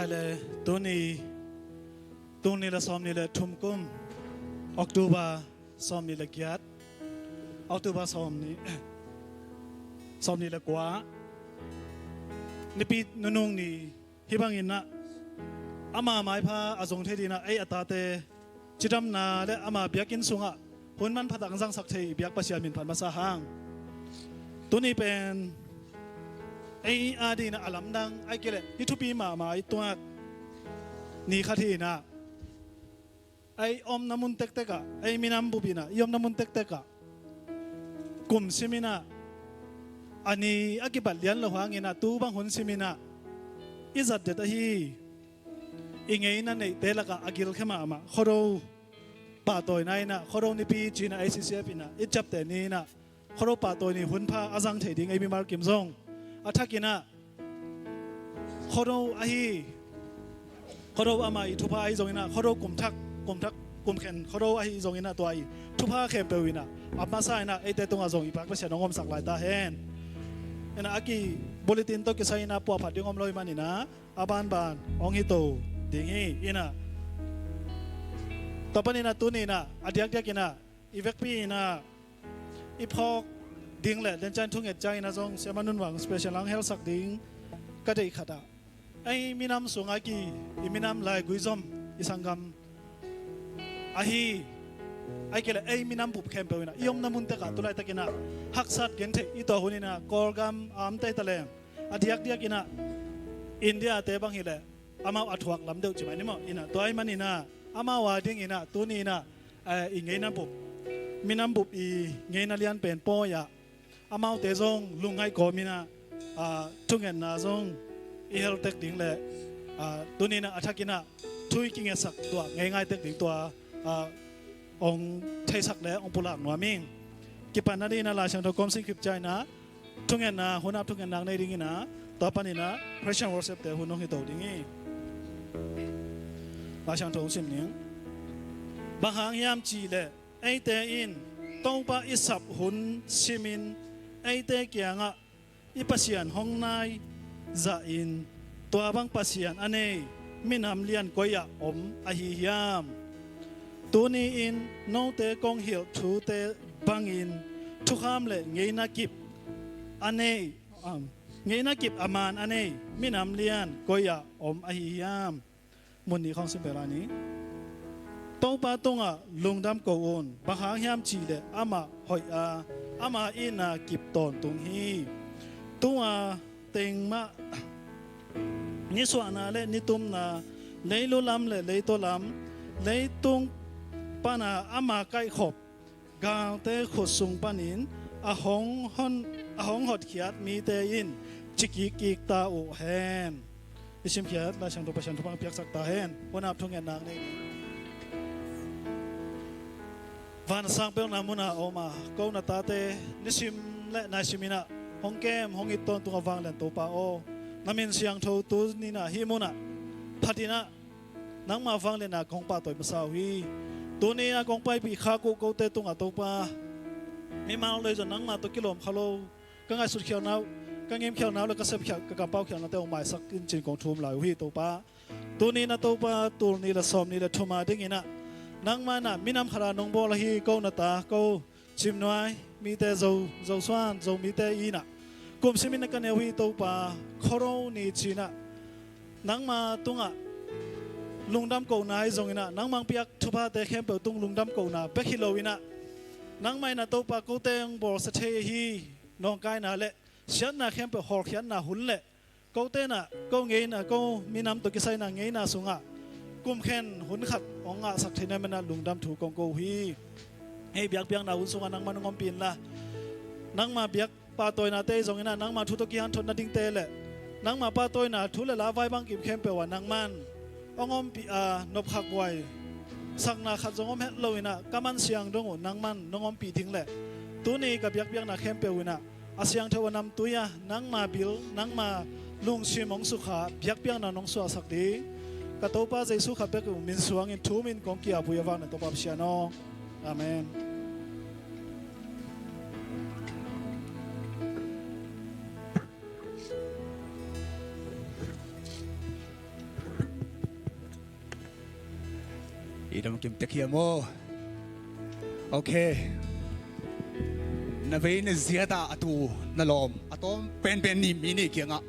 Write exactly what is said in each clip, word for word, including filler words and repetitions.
Le tuni, tuni le sawmni le thum kum, October sawmni le giat, October sawmni, sawmni le kua, Nipi nunung ni, hih bangin ah ama maipha a zong thei dingin ah ei a tate cidamna le ama biakinn sungah hun manpha tak zangsak thei i biak Pasian min phat masa hang. Tuni pen ei a dingin ah a lamdang, ahih kei leh hih thupi mahmah i tuak ni khat hi-in ah, ei omna mun tektek ah, ei minam bup in ah i omna mun tektek ah kum simin ah, a ni a kibat lian lo hangin ah tu bang hun simin ah i zatdet ahi. I ngeina neihte lakah a gilkhia mahmah Khuado pahtawina in ah, Khuado Nipi ci-in ah A C C F in ah i ciapteh ni in ah Khuado pahtawi ni hun pha a zang thei ding ei mimal kim zong a thakin ah Khuado ahi, Khuado ama i thupha ahi zongin ah, Khuado kum thak, kum thak, kum khen Khuado ahi zongin ah tua i thupha khempeuh in ah a masa in ah eite tungah zong i biak Pasian hong omsak lai ta hen. In ah a ki bulletin tawh kisai in ah puahphat ding om lo ahih manin ah a banban hong hi to ding hi. In ah tua panin ah tuni in ah a diakdiakin ah i vekpi in ah i phawk ding le dencian thunget ciangin ah zong Siama Nun Vang special hong helsak ding ka deih khat ah, ei minam sungah ki, i minam laigui zom, i sanggam ahi, ahih kei leh ei minam bup khempeuh in ah i omna mun tekah tu laitakin ah haksat gentheih i tuah hun in ah Kawlgam a om tei ta leng, a diakdiakin ah India te bang hi leh amau a thuak lam deuh ci mai ni maw. In ah tua ahih manin ah amau a dingin ah tuni in ah, eh, i ngeina bup, minam bup i ngeina lian pen pawi ah amaute zong lungngaih kawmin ah, ah, thungetna zong i hel tek ding le, ah, tuni in ah a thakin ah thu i kingetsak tuah ngeingai tek ding tua, ah, hong theisak le hong pulak nuam ing. Kipan nadingin ah Lai Siangtho kawm sing khit ciangin ah thungetna, hun ap thungetna nei dingin ah, tua panin ah Praise and Worship te hun hong hi to ding hi. Lai Siangtho hong sim ning. Bang hang hiam cih leh eite in Topa i sap hun simin eite kiangah i Pasian hong nai zahin, tua bang Pasian a nei minam lian koi-ah om ahi hiam? Tuni-in note kong hilh thute bangin thukham le ngeina kip a nei, um, ngeina kip a man a nei minam lian koi-ah om ahi hiam? Mun nih khawng sim pela ni. Topa tungah lungdam ko un, bang hang hiam cih leh amah hoih a, ama itna kip tawntung hi. Tua teng mah, nisuahna le nitumna, leilu lam le leitaw lam, leitung pana ama kaihkhop, galte khut sung panin a hong hon, a hong hotkhiat mite in ci kikkik ta uh hen. I simkhiat Lai Siangtho Pasian thupha piaksak ta hen. Hun ap thungetna nei ni. Vansang pelna munah a om a ko na tate nisim le naisim in ah hong kem hong it tawntungah vanglian Topa aw, na min siangtho tuni in ah hih munah phatin ah nangma vangliatna kong pahtawi masa uh hi. Tuni in ah kong paipih khak uh kote tungah Topa, mimal lei zong nangma tawh kilawm kha lo, ka ngaihsut khialhna uh, ka ngim khialhna uh le ka sep khialh, ka kampau khialhnate hong maisak in ci-in kong thum lai uh hi Topa. Tuni in ah Topa, tul nih le sawmnih le thum a dingin ah nangma in ah minam khat a nong bawl ahi ko na ta, ko Cimnuai mite, Zo, Zosuan, Zomite in ah kum simin na ka neu hi Topa, Khuado ni ci-in ah nangma tungah lungdam kohna ahi zongin ah, nangma hong piak thuphate khempeuh tung lungdam kohna bek hi lo in ah, nangma in ah Topa kote hong bawlsia thei ahi nawngkaina le siatna khempeuh hawlkhiatna hun le kote in ah ko ngeina, ko minam tawh kisai in ah ngeina sungah kum khen hun khat hong ngahsak theihna man ah lungdam thu kong ko uh hi. Hih biakpiakna hun sungah nangman hong ompih inla, nangma biak pahtawinate zongin ah nangma thu tawh kihanthawn nadingte le nangma pahtawina thu le la vai bangkim khempeuh ah nangman hong ompih a, nopkhak buai sakna khat zong om het lo in ah ka man siang dong uh nangman nong ompih ding le tuni ka biakpiakna khempeuh in ah a siangtho a namtui a, nangma bil, nangma lungsim hong sukha biakpiakna nong suahsak ding ka Topa Jesu khat bek uh min suangin thu min kong ki-ap uh hi a, vanglian Topa Pasian aw. Amen. I dam kim tek hiam aw? Ok. Na vei na ziat a, a tu na lawm a tawm penpen ni mi nih kiangah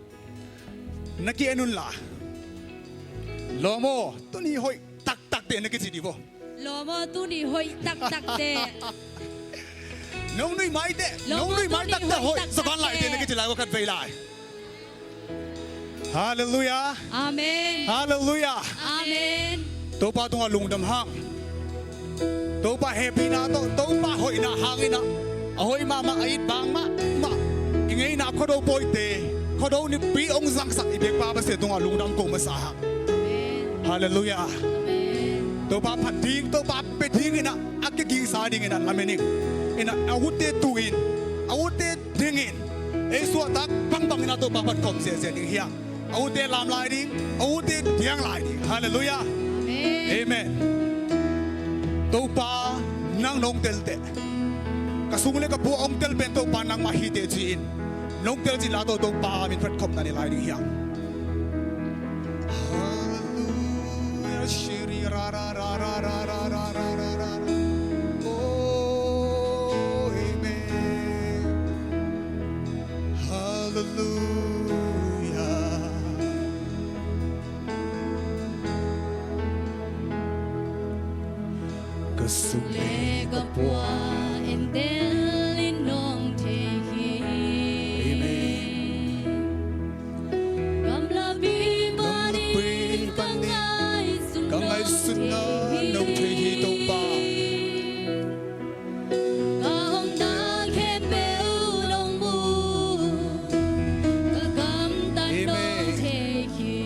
na ki-en unla, lawm aw, tuni hoih taktak teh na kici dih vaw. Lawm aw, tuni hoih taktak teh. Nong nuih mai teh, nong nuih mai taktak hoih, zakan lai teh na kici lai, khat vei lai. Halleluiah. Amen. Halleluiah. Amen. Topa tungah lungdam hang. Topa hehpihna tawh, Topa hoihna hangin ah, a hoih mahmah, a it bang mahmah, i ngeina Khuado pawite, Khuado nipi hong zangsak i biakpa Pasian tungah lungdam ko masa hang. Amen. Halleluiah. Amen. Topa phat ding, Topa pia dingin ah, a kigingsa dingin ah lamen ing. In ah, a utte tungin, a utte dingin, ei suahtak bangbangin ah Topa phat khawm ziahziah ding hi hang. A utte lam lai ding, a utte diang lai ding. Halleluiah. Amen. Amen. Topa nang nong tel teh, ka sung le ka pua hong tel pen Topa nangmah hi teh ci-in, nong tel cih la tawh Topa min phat khawmna nei lai ding hi hang. Halleluiah. Shiri ra ra ra ra ra ra ra ra ra. Oh, amen. Halleluiah. Ka sung le ka pua entel in nong thei hi. Amen. Gamlapi panin ka ngaihsutna nong thei hi Topa. Ka omna khempeuh nong mu, ka gamtat nong thei hi.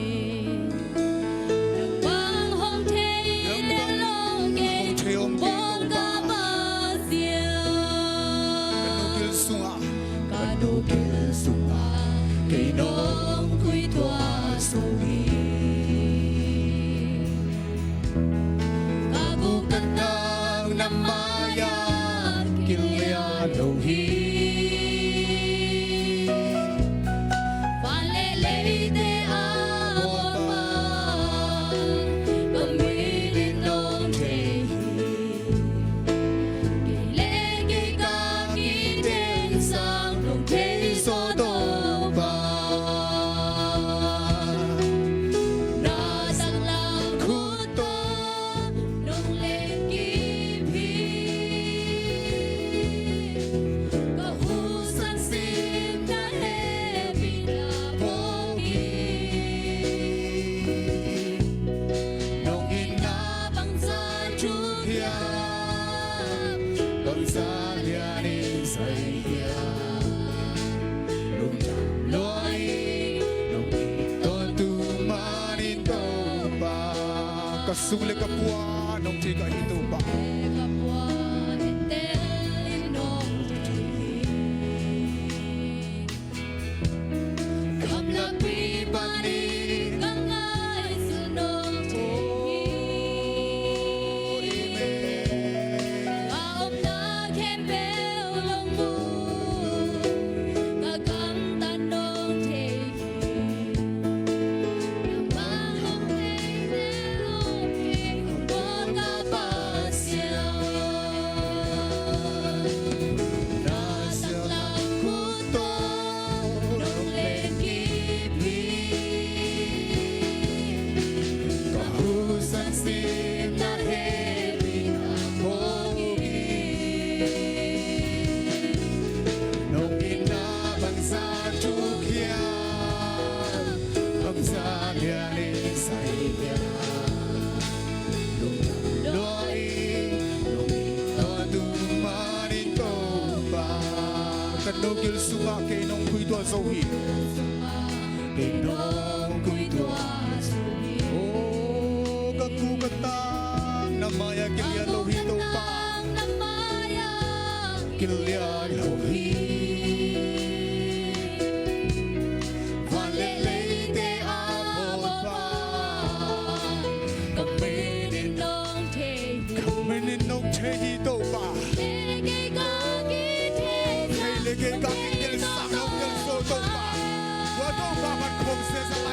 Nang bang hong thei lel lo kei, hong bawl ka Pasian. Ka nukil sungah, ka nukil sungah kei nong khui tuah zo hi. Ka guk ka tang na mai-ah kilian lo hi. Van le leite a bawlpa, ka min in nong thei hi. Kei le kei ka kitengsang nong thei zaw Topa. Na taklam khut tawh nong lengkip hi. Ka husan sim na hehpihna phawk hi. Nong itna bangzah thuk hiam, bangzah lian in zai hiam. Lungdam lua ing, nong it tawntung manin Topa. Ka sung le ka pua nong thei ka hi Topa. Ka pua entel in nong thei hi. Gamlapi panin ka ngaihsut nong thei hi. Amen. Ka omna khempeuh nong mu, ka gamtat nong thei hi. Nang bang hong thei lel lo kei, hong bawl ka Pasian. Na taklam khut tawh nong lengkip hi. Ka husan sim na hehpihna phawk hi. Nong itna bangzah thuk hiam, bangzah lian in zai hiam. Lungdam lua ing, nong it tawntung manin Topa. Ka nukil sungah kei nong khui tuah zo hi. Kei nong khui tuah zo hi. Oh, ka guk ka tang na mai-ah kilian lo hi Topa. Kilian lo hi. Van le leite a bawlpa, ka min in nong thei hi. Ka min in nong thei hi Topa. Kei le kei ka kithei, kei le kei ka kithei sang nong tel zaw Topa. Tua Topa phat khawm ziahziah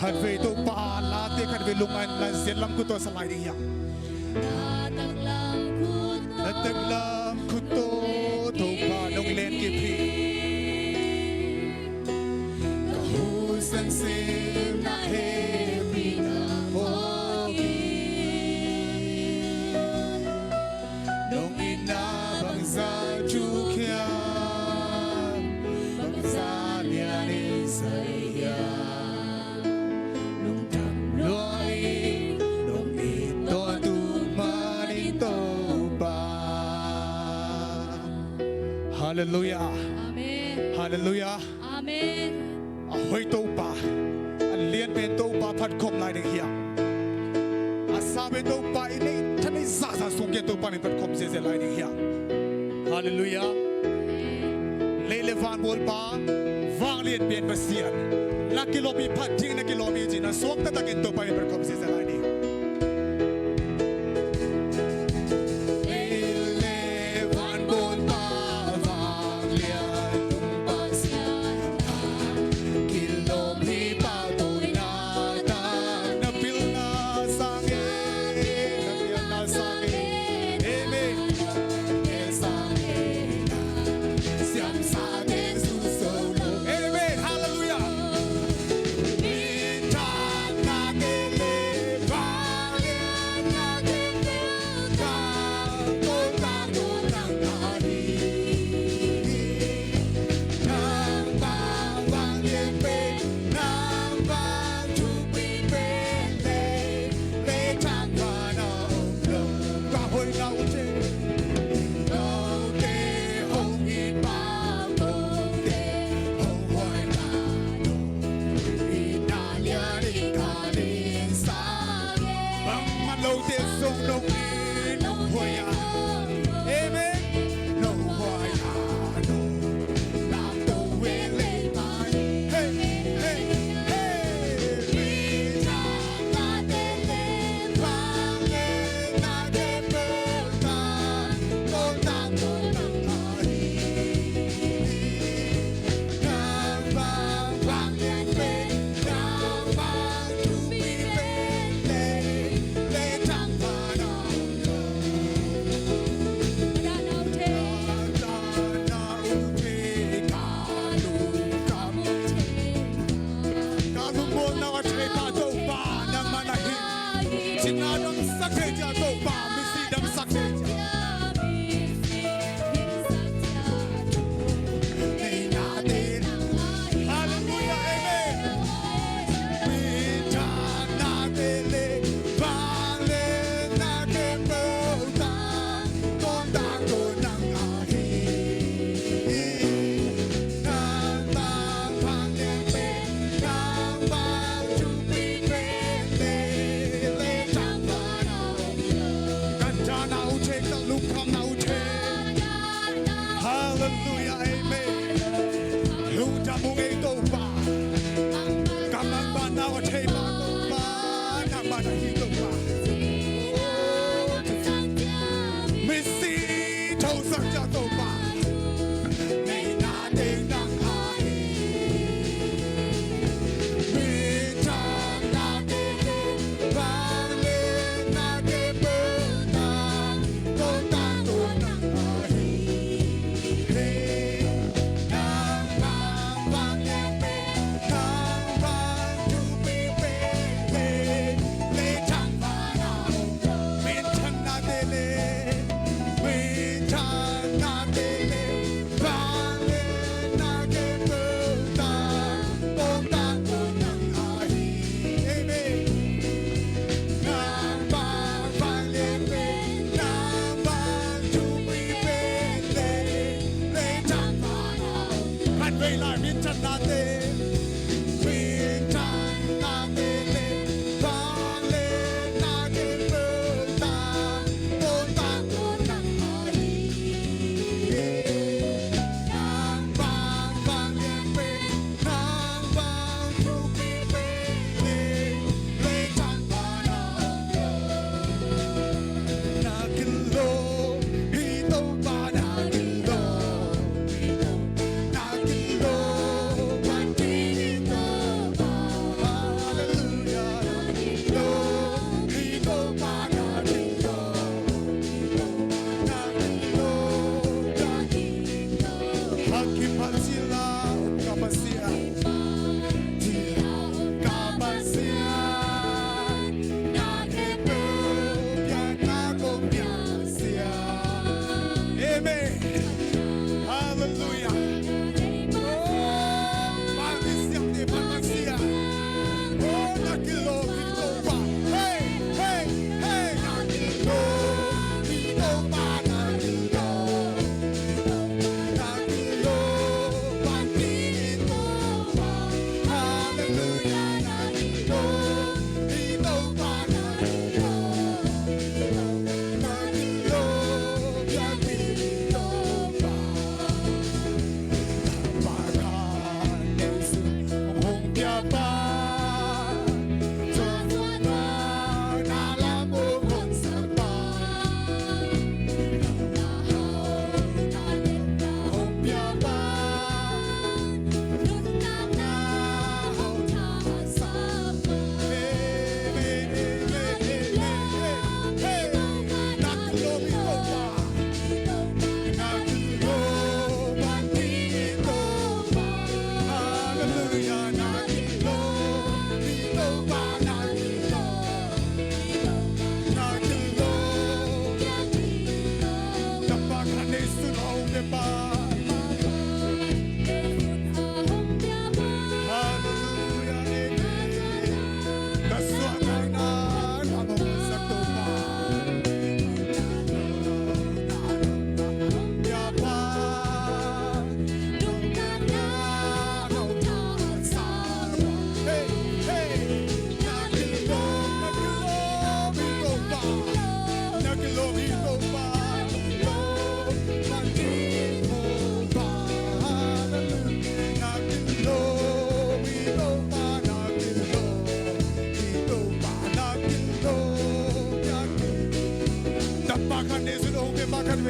Khatvei Topa late khatvei lungngai ngai, ziat lam khut tawh sa lai ding hiam? Na taklam khut tawh Topa nong len kip hi. Ka husan sim na hehpihna phawk hi. Nong itna bangzah thuk hiam, bangzah lian in sai hiam. Lungdam lua ing, nong it tawh tu man in Topa. Halleluiah. Amen. Halleluiah. Amen. A hoih Topa, a lian pen Topa phat khawm lai ding hiam? A sa pen Topa i neih tha neih zahzah sung gen Topa min phat khawm ziahziah lai ding hiam? Halleluiah. Lei le van bawlpa, vanglian pen Pasian, na kilawm hi phat ding, na kilawm hi ci-in a suak taktakin Topa min phat khawm ziahziah lai ding. Lei le van bawlpa, vanglian tung Pasian, na kilawm hi pahtawina, na pilna sangin, na pilna sangin. Amen. Amen. Halleluiah.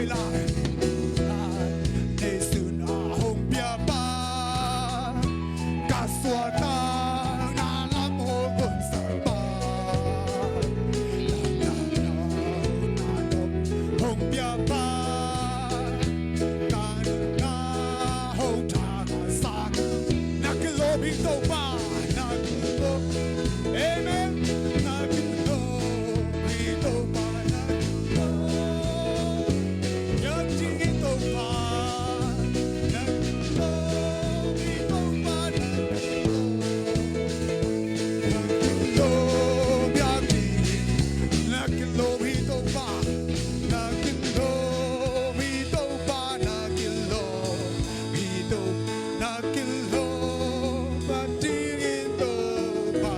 Lai, lai, Jesu'n a hong piakpa, ka suahtakna lam hong honsak pa. Hong piakpa, ka nunna hong thangsak. Na kilawm hi Topa, na kilawm. Amen. Na kilawm hi Topa, na kilawm. Biakinn hi Topa, na kilawm hi Topa, na kilawm. Na kilawm biakinn, na kilawm hi Topa, na kilawm hi Topa, na kilawm hi Topa, na kilawm biakinn hi Topa,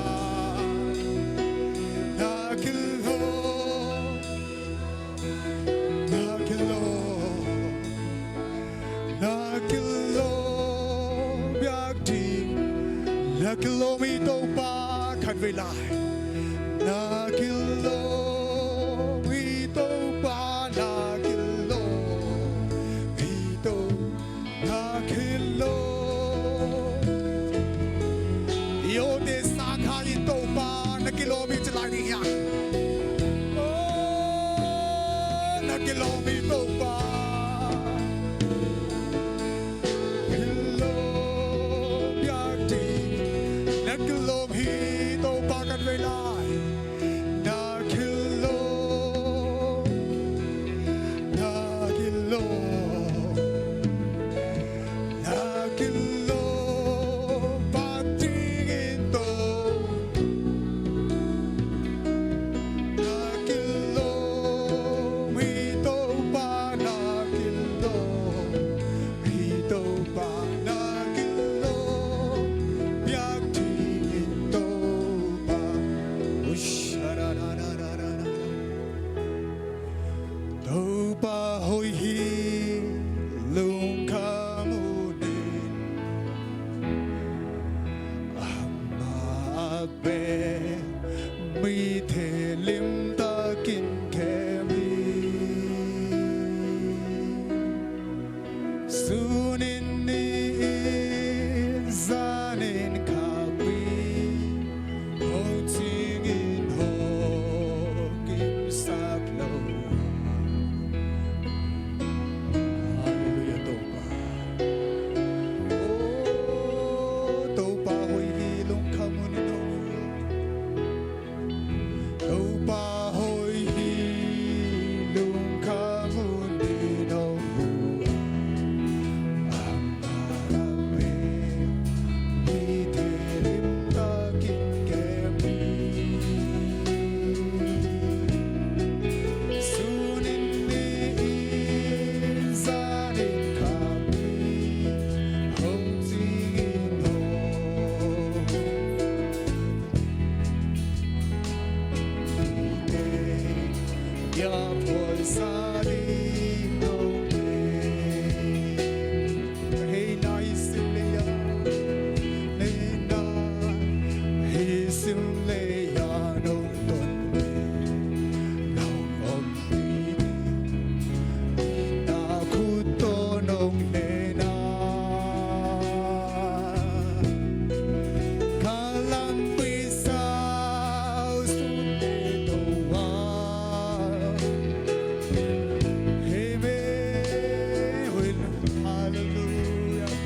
na kilawm. Na kilawm, na kilawm biakinn, na kilawm hi Topa, khatvei lai. Na kilawm hi Topa, na kilawm hi Topa. Na kilawm. I awte sang kha in Topa, na kilawm hi ci lai ding hiam? Oh, na kilawm hi Topa. Kilawm biakinn. Na kilawm hi Topa, khatvei lai. Na kilawm, na kilawm, na kilawm, pa dingin Topa. Na kilawm hi Topa, na kilawm hi Topa, na kilawm biakinn hi Topa. Ush, ra, ra, ra. Topa hoih hi, lungkham un in. Amah a pen mite limtakin kem hi. Sun in, ni in, zan in, khapui hong cing in, hong kimsak lo. Halleluiah, Topa. Oh, Topa hoih hi, lungkham un in, oh. Topa hoih hi, lungkham un in, oh. Amah a pen mite limtakin kem hi. Sun in, ni in, zan in, khapui hong cing in, oh. Halleluiah.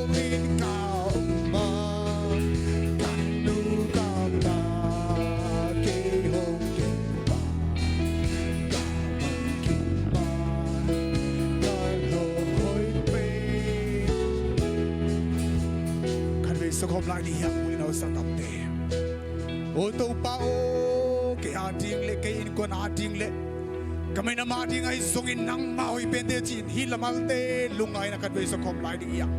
Inn ka om a, ka nu ka pa, kei hong kem pa, ka mangkim pa, ka lawm hoih pen. Khatvei sukhawm lai ni hiam, ui no sa tamte. O Topa aw, kei ading le kei innkuan ading le ka minam ading ahi zongin nangmah hoih pente ci-in hih lamalte lungngaihna khatvei sukhawm lai ding hi hang.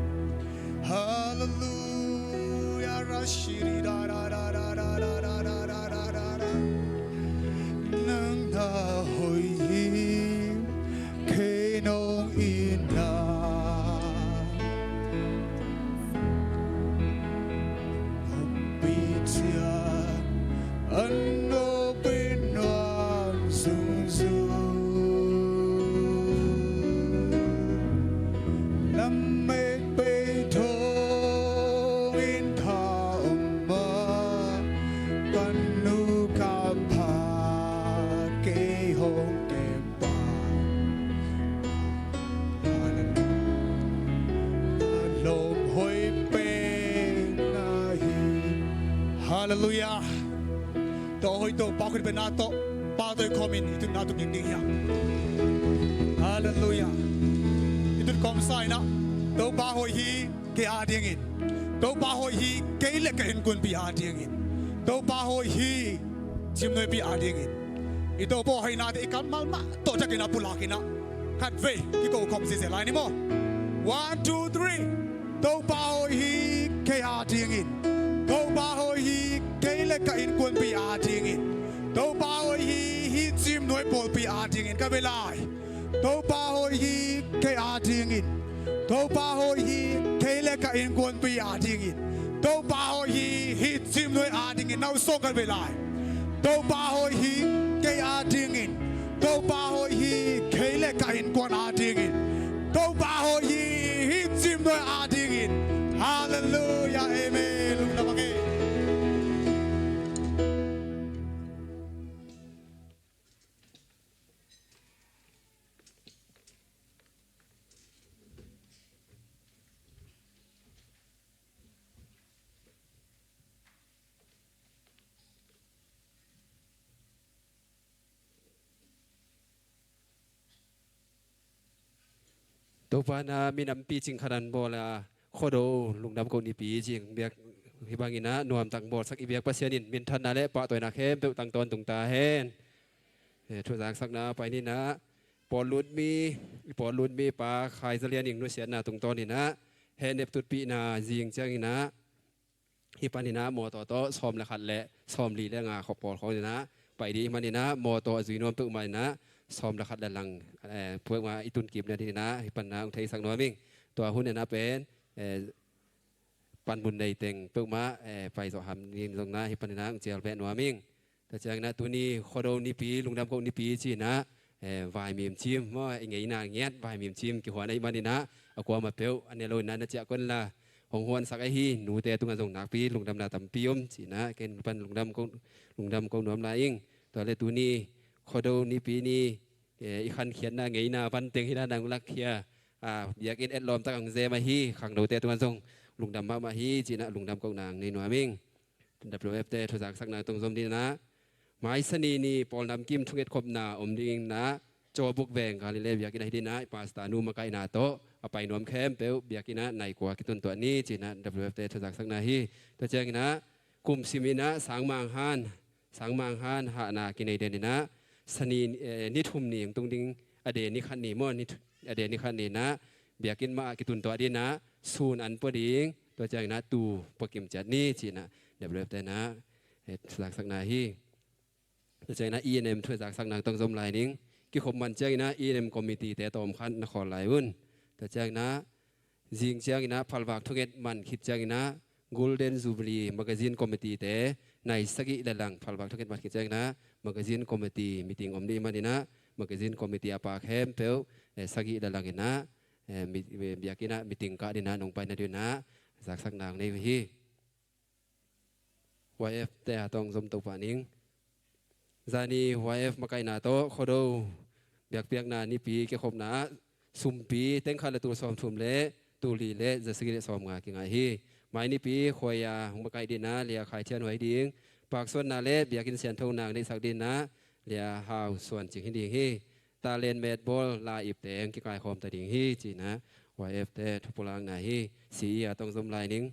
Halleluia, ra shiri da da da da. Nang na hoih hi, kei nong itna. Hong pi ciang an no pen nuam zungzung. Lamet pei thong inn ka om a, ka nu ka pa kei hong kem pa. Lawm hoih pen na hi. Halleluia. Tua hoih Topa khut bengna tawh, pa tawh i khawmin i tutna tung ding ding hi hang. Halleluia. I tut kawmsa in ah, Topa hoih hi kei adingin, Topa hoih hi kei le ka innkuanpi adingin, Topa hoih hi cimnuaipi adingin. I Topa hoihnate i kammal mah tawh takin a pulak in ah, khatvei kiko khawm ziahziah lai ni maw. One, two, three. Topa hoih hi kei adingin, Topa hoih hi kei le ka innkuanpi adingin, Topa hoih hi hih cimnuai pawlpi adingin. Khatvei lai. Topa hoih hi kei adingin, Topa hoih hi kei le ka innkuanpi adingin, Topa hoih hi hih cimnuai adingin. Na uh sawng khatvei lai. Topa hoih hi kei adingin, Topa hoih hi kei le ka innkuan adingin, Topa hoih hi hih cimnuai adingin. Halleluia, amen. Lungdam a ngei. Topa na minam picing khat an bawl a, Khuado Lungdam Koh Nipi cih biak hi bangin ah nuamtak bawlsak i biak Pasian in minthanna le pahtawina khempeuh tang tawntung ta hen. Eh, thuzaksakna pai ni in ah, pawl lut mi, i pawl lut mi Pa Khai Za Lian in nusiatna tungtawn in ah hehnep tutpihna zing ciangin ah, hih panin ah mawtaw tawh sawm le khat le sawmli le nga khawng pawl khawng in ah pai ding hih manin ah, mawtaw a zui nuam peuhmah in ah sawm le khat le lang, eh, peuhmah i tunkipna ding in ah hih panin ah hong theisak nuam ing. Tua hun in ah pen, eh, panmun nei teng peuhmah, eh, pai zawh ham ding zong in ah hih panin ah hong cial beh nuam ing. Tua ciangin ah tuni Khuado Nipi, Lungdam Koh Nipi ci-in ah, eh, vaimim cim maw, i ngeina ngiat vaimim cim kihuan ahih manin ah, a kuamah peuh a ne lo in ah na ciah kei un la, hong huansak ahi nute tungah zong nakpi lungdamna tampi om ci-in ah ken pan lungdam ko, lungdam ko nuam lai ing. Tua le tuni Khuado Nipi ni, eh, i khankhiatna ngeina van teng hi na nang lakkhia, ah, biakinn etlawm tak hong zem ahi khangnote tungah zong lungdam mahmah hi ci-in ah lungdam kohna nei nuam ing. W F te thuzaksakna tong zom ding in ah, mai Sani ni pawl namkim thunget khopna om ding in ah, Cawbuk veng Galilee biakinn ahi ding in ah, i pastor nu makaihna tawh a pai nuam khempeuh biakinn ah nai kua kituntuah ni ci-in ah W F te thuzaksakna hi. Tua ciangin ah kum sim in ah Sangmanghan, Sangmanghan hahna kinei den in ah, Sani, eh, ni thum ni hong tung ding, a de ni khat ni maw, ni thu-, a de ni khat ni in ah biakinn mah ah kituntuah ding in ah, sun an pua ding, tua ciangin ah tu pua kim ciat ni ci-in ah W F te in ah, eh, thuzaksakna hi. Tua ciangin ah E N M thuzaksakna tong zom lai ning. Kikhop man ciangin ah E N M committee te tawm khat na khawl lai un. Tua ciangin ah zing ciangin ah phalvak thunget man khit ciangin ah Golden Jubilee Magazine Committee te nai sagih le lang phalvak thunget man khit ciangin ah Magazine Committee meeting om ding hih manin ah Magazine Committee a pa khempeuh, eh, sagih le lang in ah, eh, mi-, biakinn ah meeting kah ding in ah nong paina ding in ah zaksakna hong nei uh hi. Y F te a tawng zom to pah ning. Zani Y F makaihna tawh Khuado biakpiakna nipi kikhopna ah sumpi teng khat le tul sawmthum le tul li le za sagih le sawmnga kingah hi. Mai nipi khuai a hong makaih dinah Lia Khai Thian Huai ding, paksuanna le biakinn sianthona neihsak dinah Lia Hau Suan Cing hi ding hi. Talent metbawl la ipte hong kikaikhawm ta ding hi cinah Y F te thupulakna hi. Si i a tong zom lai ning.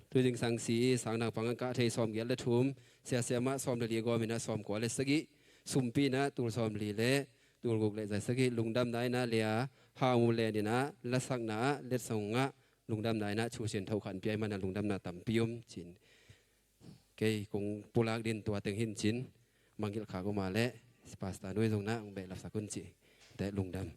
Tu zingsang si i sang naupang a kah thei sawmgiat le thum, sia siamah sawm le li gawm inah sawmkua le sagih, sumpi inah tul sawmli le tul guk le za sagih, lungdamna inah Lia Hau Mu Len inah lasakna ah letsong ah lungdamna inah thusin thokhat pia i manah lungdamna tampi om cin. Kei kong pulak din tua teng hin cin, mangngilh khak om a leh Pastor Nui zong nah hong behlapsak un ci. Te lungdam.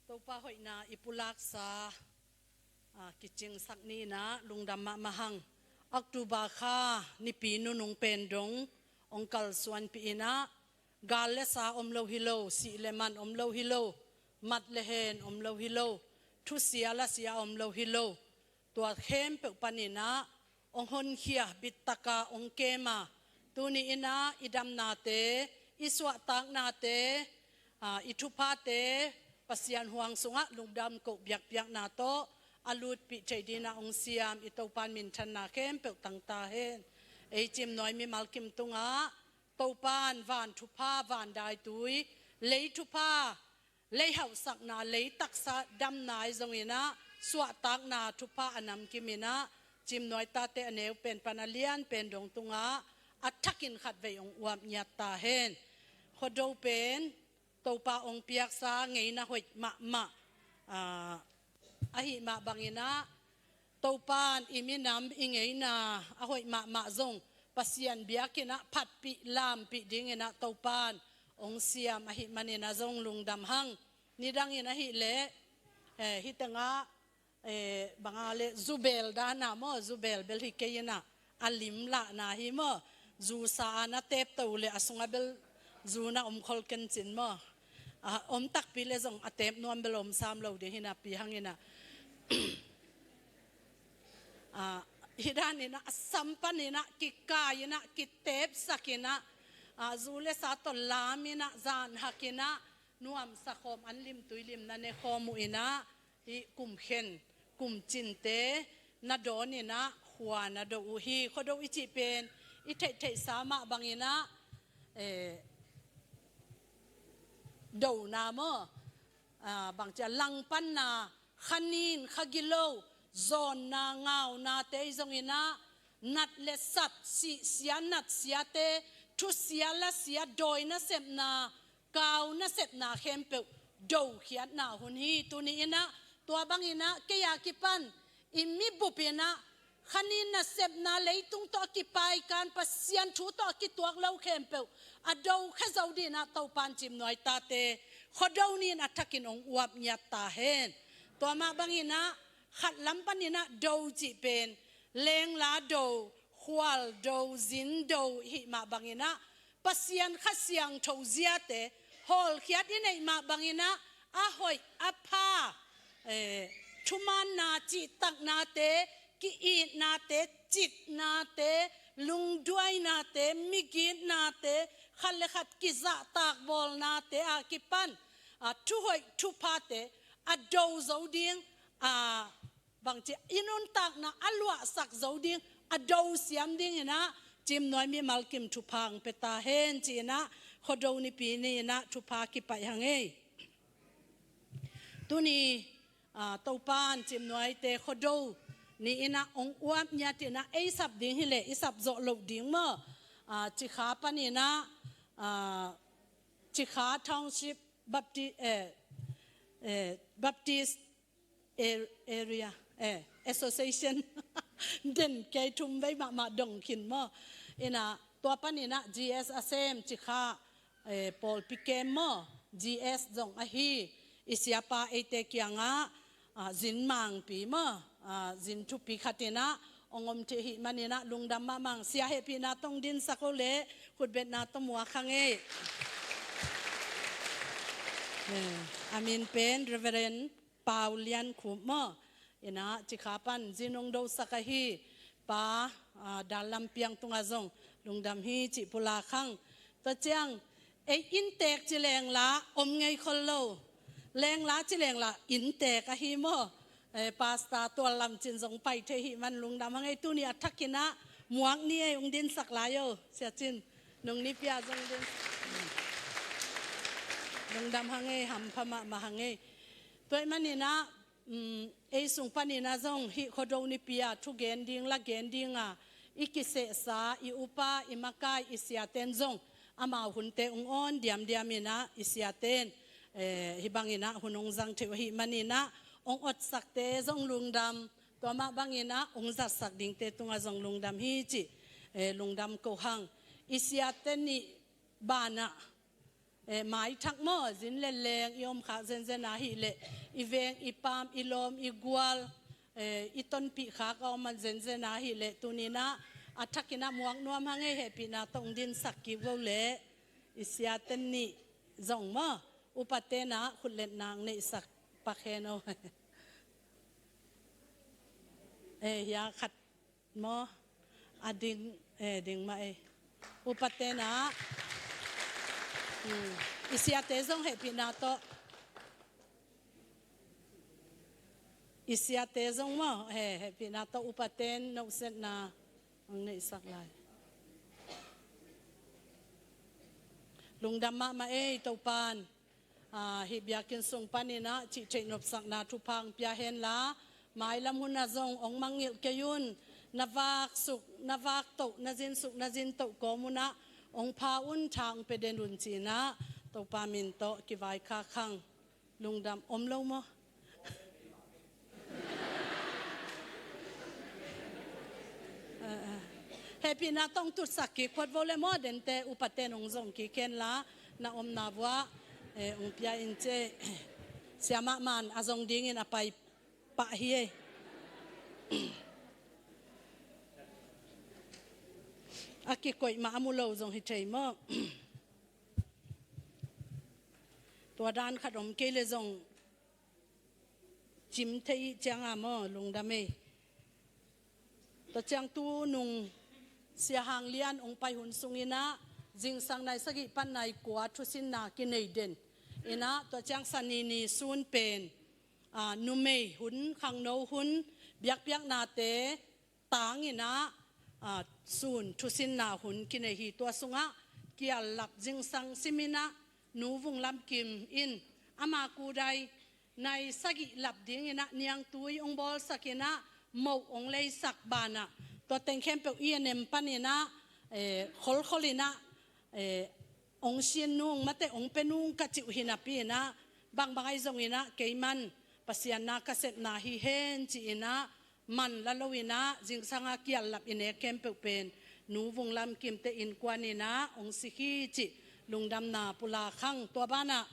Topa hoihna i pulaksa, a, kicingsak ni inah lungdam mahmah hang. October kha nipi nunung pen dong hong kalsuanpih inah, gal le sa om lo hi lo, sih le man om lo hi lo, mat le hen om lo hi lo, thusia lasia om lo hi lo. Tua khempeuh paninah hong honkhia, bittaka hong kema, tuni inah i damnate, i suahtaknate, a, i thuphate Pasian huang sungah lungdam koh biakpiakna tawh a lutpih thei dinah hong siam i Topan minthanna khempeuh tangta hen. Ei Cimnuai mimal kim tungah Topan van thupha, van daitui, lei thupha, lei hauhsakna, lei taksa damna i zonginah suahtakna thupha a namkim inah Cimnuai tate a neu pen pan a lian pen dong tungah a thakin khatvei hong uap ngiat ta hen. Khuado pen Topa hong piaksa ngeina hoih mahmah, a, ahi mah banginah Topan i minam i ngeina a hoih mahmah zong Pasian biakinnah phatpih lampih dinginah Topan hong siam ahi maninah zong lungdam hang. Nidangin ahih leh, eh, hih tengah, eh, banga le zubel dana maw, zubel bel hi kei inah a lim lahna hi maw. Zu sa a na tepto le a sungah bel zu na om khol ken cin maw. A om takpi le zong a tep nuam bel om sam lo ding hi napi hanginah. A, hih daninah a sam paninah kikai inah kitepsak inah, a, zu le sa tawh lam inah zanhak inah nuamsa khawm an limtui limna ne khawm uh inah, hih kum khen kum cinte na dawn inah khua na do uh hi. Khuado i cih pen i theihtheihsa mah banginah, eh, dona maw, a, bangcia langpanna, khanin khagilo, zawnna ngaunate i zonginah nat le sat, sihsia natsiate, thusia lasia, dawi nasepna, kau nasepna khempeuh dokhiatna hun hi. Tuni inah tua banginah kei a kipan i mibup inah khanin nasepna, leitung tawh a kipaikan, Pasian thu tawh a kituak lo khempeuh a dokhe zo dinah Topan Cimnuai tate Khuado ni-in a thakin hong uap ngiat ta hen. Tua mah banginah khatlam paninah do cih pen lengla do, khual do, zin do hih mah banginah Pasian Kha Siangtho ziate hawlkhiat i neih mah banginah a hoih a pha, eh, thumaanna, cihtaknate, ki-itnate, citnate, lungduainate, migitnate, khat le khat kizahtak bawlnate a kipan, a, thuhoih thuphate a do zo ding, a, bangci i nuntakna a luahsak zo ding, a do siam dinginah Cimnuai mimal kim thupha hong pia ta hen ci-inah Khuado nipi ni-inah thupha kipaih hang ei. Tuni, a, Topan Cimnuaite Khuado ni-inah hong uap ngiat inah ei sap ding hileh i sap zawh loh ding maw? A, Cikha paninah, a, Cikha Township Bapti-, eh, eh, Baptist A-, Area, eh, Association den kei thum vei mahmah dong khin maw? Inah tua paninah G S a sem Cikha, eh, pawlpi kem maw, G S zong ahi, i siapa eite kiangah, ah, zin mangpi maw, ah, zin thupi khat in ah hong om thei ahih manin ah lungdam mahmah ing. Sia hehpihna tawh hong dinsak o leh khutbetna tawh muak hang ei. Eh, a min pen Reverend Pau Lian Khup maw. In ah Cikha pan zin hong dosak ahi pa, ah, Dal Lam Piang tungah zong lungdam hi cih pulak hang. Tua ciang ei inntek ci leng la om ngei khol lo. Leng la ci leng la inntek ahi maw. Eh, Pastor Tual Lam Cin zong pai thei ahih man lungdam hang ei. Tuni a thak in ah muak ni ei, hong dinsak lai o. Sia Cin, nung ni pia zong din. Lungdam hang ei, hampha mahmah hang ei. Tua ahih manin ah, um, ei sung panin ah zong hih Khuado Nipi a thugen ding, lagen ding a i kisehsa, i upa, i makai, i siate'n zong amau hunte hong awn diamdiam in ah, i siate'n, eh, hih bangin ah hun hong zang thei uh ahih manin ah hong otsakte zong lungdam, tua mah bangin ah hong zatsak dingte tungah zong lungdam hi cih, eh, lungdam ko hang. I siate nih banah, eh, maithak maw, zin le leng i om khak zenzen ahih leh, i veng, i paam, i lawm, i gual, eh, i tonpih khak a om a zenzen ahih leh, tuni in ah a thak in ah muak nuam hang ei, hehpihna tawh hong dinsak kik o leh. I siate nih zong maw, upate'n ah khutletna hong neihsak pak hen o. Eh, hia khat maw, a ding, eh, ding mah ei. Upate'n ah, hmm, i siate zong hehpihna tawh, i siate zong maw, eh, hehpihna tawh upate'n nopsakna hong neihsak lai. Lungdam mahmah ei, Topa'n, ah, hih biakinn sung panin ah cihtheih nopsakna thupha hong pia hen la, mailam hun ah zong hong mangngilh kei un. Na vak suk, na vak toh, na zin suk, na zin toh kawm un ah hong pha un, tha hong pia den un ci in ah Topa min tawh kivaikhak hang. Lungdam om lo maw? Eh, eh. Hehpihna tawh hong tutsak kik phot vo leh maw, dente upate'n hong zong kik hen la, na omna vuah, eh, hong pia in ci ei. Siamah man a zong dingin a pai pah hi ei. A kikoih mah a mu lo zong hi thei maw. Tua dan khat om kei leh zong cim thei ciang a maw, lungdam ei. Tua ciang tu nung Sia Hang Lian hong pai hun sungin ah, zingsang nai sagih pan nai kua thusinna kinei den in ah, tua ciang Sani ni sun pen, ah, numei hun, khangno hun, biakpiaknate tang in ah, ah, sun thusinna hun kinei hi. Tua sungah kiallap zingsang sim in ah, Nu Vung Lam Kim in ama kudai nai sagih lap ding in ah niangtui hong bawlsak in ah, moh hong leisak banah, tua teng khempeuh I N M panin ah, eh, kholkhol in ah, eh, hong sin nung, mate hong pia nung ka cih uh hi napi in ah, bangbang ahi zongin ah keiman Pasian na ka sepna hi hen ci in ah, man la lo in ah, zingsang a kiallap i nek khempeuh pen Nu Vung Lam Kim te innkuan in ah hong sik hi cih lungdamna pulak hang. Tua banah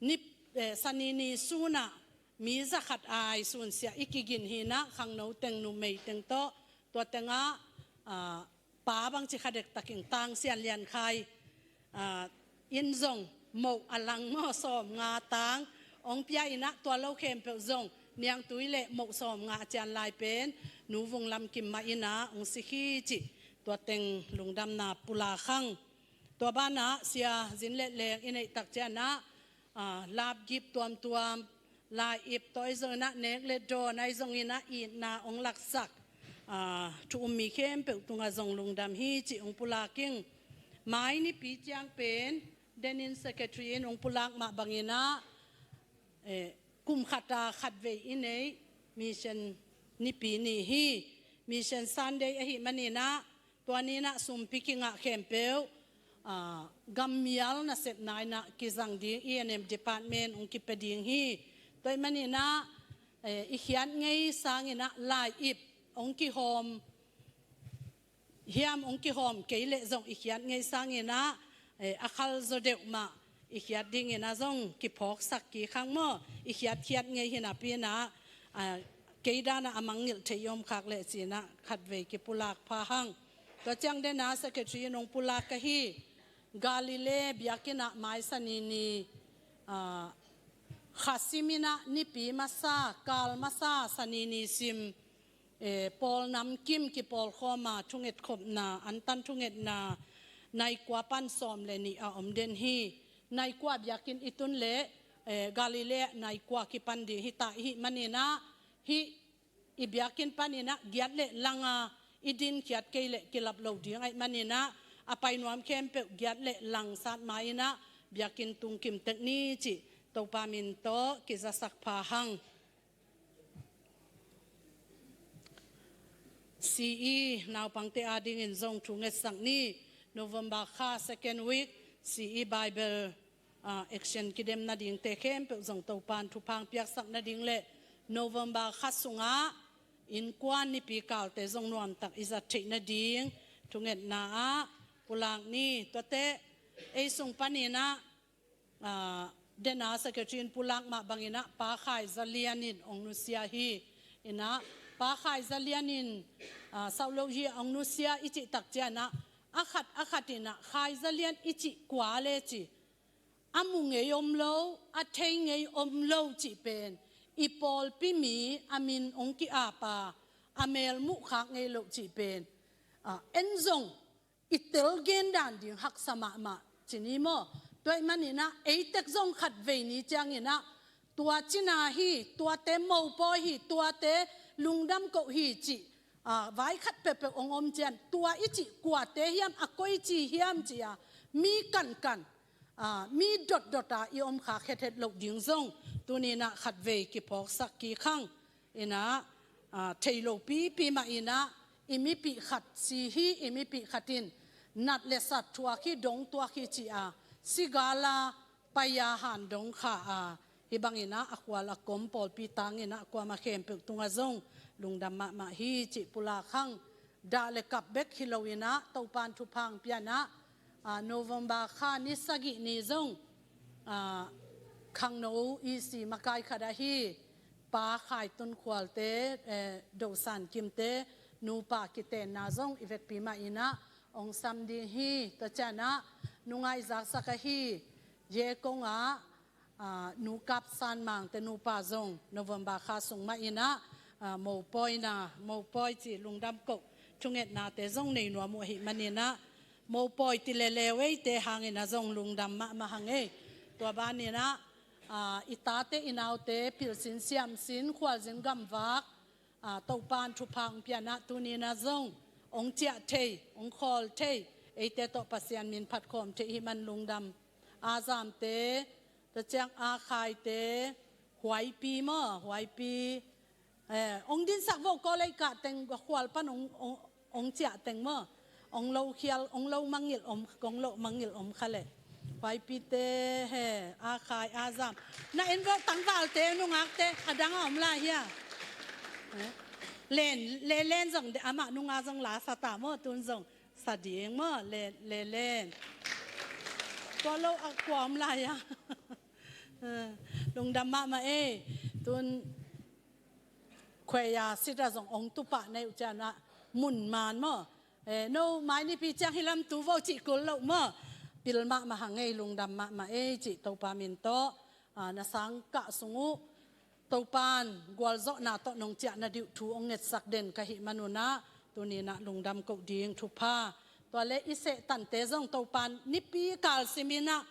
ni, eh, Sani ni sun ah mi za khat ai sunsia i kigin hi in ah, khangno teng, numei teng tawh, tua teng ah, ah, pa bangci kha dektak in, Tang Sian Lian Khai, ah, in zong moh a lang maw, sawmnga tang hong pia in ah, tua lo khempeuh zong niangtui leh moh sawmnga a cian lai pen Nu Vung Lam Kim mah in ah hong sik hi cih tua teng lungdamna pulak hang. Tua banah Sia Zin Let Leng i neih tak ciangin ah, ah, lapgip tuamtuam, lai-ip tawh ahi zongin ah, nek le dawn ahi zongin ah, itna hong laksak, ah, thu um mi khempeuh tungah zong lungdam hi cih hong pulak ing. Mai nipi ciang pen, denin secretary in hong pulak mah bangin ah, eh, kum khat a khatvei i neih Mission Nipi ni hi. Mission Sunday ahih manin ah, tua ni in ah sumpi kingah khempeuh, ah, gammial nasepna in ah kizang ding, E and M department hong kipia ding hi. Tua ahih manin ah, eh, i khiat ngei sangin ah lai-ip hong kihawm hiam, hong kihawm kei leh zong i khiat ngei sangin ah, eh, a khalzaw deuh mah i khiat dingin ah zong kiphawksak kik hang maw, i khiatkhiat ngei hi napi-in ah, a, kei dan ah a mangngilh thei i om khak leh ci-in ah khatvei kipulak pha hang. Tua ciang den ah secretary in hong pulak ka hi. Galilee biakinn ah mai Sani ni, a, kha sim in ah nipi masa, kal masa, Sani ni sim, eh, pawl namkim kipawlkhawm a thungetkhopna, antan thungetna, nai kua pan sawm le nih a om den hi. Nai kua biakinn i tun leh, eh, Galilee nai kua kipan ding hi ta i hih manin ah, hih i biakinn panin ah giat le lang a i dinkhiat kei leh kilap lo ding ahih manin ah, a pai nuam khempeuh giat le lang sat ma-in ah biakinn tung kim tek ni cih Topa min tawh kizasak pha hang. C E naupangte adingin zong thu ngetsak ni. November kha second week, C E Bible, ah, action kidem nadingte khempeuh zong Topan thupha hong piaksak nading le November kha sungah innkuan nipi kalte zong nuamtak i zat theih nading thungetna ah pulak ni. Tuate ei sung panin ah, ah, den ah secretary in pulak mah bangin ah Pa Khai Za Lian in hong nusia hi. In ah Pa Khai Za Lian in, ah, sauh lo hi, hong nusia i cih tak ciang ah, a khat a khat in ah Khai Za Lian i cih kua le ci, a mu ngei om lo, a thei ngei om lo cih pen, i pawlpi mi a min hong ki-ap a, a mel muh khak ngei lo cih pen, ah, en zong i tel gen dan ding haksa mahmah ci ni maw? Tua ahih manin ah ei tek zong khatvei ni ciangin ah tua cina hi, tuate mopawi hi, tuate lungdam koh hi cih, ah, vai khat peuhpeuh hong om ciang, tua i cih kuate hiam, a koi ci hiam ci a, mi kankan, ah, mi dotdot a i om khak hethet loh ding zong tuni-in ah khatvei kiphawksak kik hang. In ah, ah, thei lo pipi mah in ah, i mipih khat si hi, i mipih khat in nat le sat thuak hi, dong tuak hi ci a, si gal a, pai a, han dong kha a, hih bangin ah a khual a kom pawlpi tangin ah kuamah khempeuh tungah zong lungdam mahmah hi cih pulak hang. Dah le kap bek hi loin ah Topan thupha hong pia-in ah, ah, November kha ni sagih ni zong, ah, khangno E C makai khat ahi Pa Khai Tun Khualte, eh, Do San Kimte nupa kitenna zong i vekpi mah in ah hong sam ding hi. Tua ciang ah nungai zaksak ahi Ye Kong ah, ah, Nu Kap San Mangte nupa zong November kha sung mah in ah, ah, mopawina, mopawi cih lungdam koh thungetnate zong nei nuam uh ahih manin ah, mopawi ti le leueite hangin ah zong lungdam mahmah hang ei. Tua banin ah, ah, i tate i naute pilsin siamsin, khualzin gamvak, ah, Topan thupha hong pia-in ah tuni-in ah zong hong ciah thei, hong khawl thei, eite tawh Pasian min phat khawm thei ahih man lungdam. A Zamte, tua ciang A Khaite, Huaipi maw, Huaipi, eh, hong dinsak vo, kawlei kah teng, khual pan hong, hong, hong ciah teng maw, hong lo khial, hong lo mangngilh om, hong lo mangngilh om kha leh. Huaipite, he, A Khai, A Zam. Na en vo, tangvalte, nungakte, a dang a om lai hia? Eh? Len, le len zong de, amah nunga zong la sa ta maw, tun zong sa ding maw, le, le len. Tua lo a kua om lai a. Eh, lungdam mahmah ei. Tun khuei a sit a zong hong tu pah na hi uh ciang ah mun man maw. Eh, no mai nipi ciang hih lam tu vo cih kul loh maw. Pil mahmah hang ei, lungdam mahmah ei cih Topa min tawh, ah, na sang kah sung uh Topan gualzawhna tawh nong ciah nading uh thu hong ngetsak den ka hih manun ah tuni-in ah lungdam koh ding thupha. Tua le i sehtante zong Topan nipi kal simin ah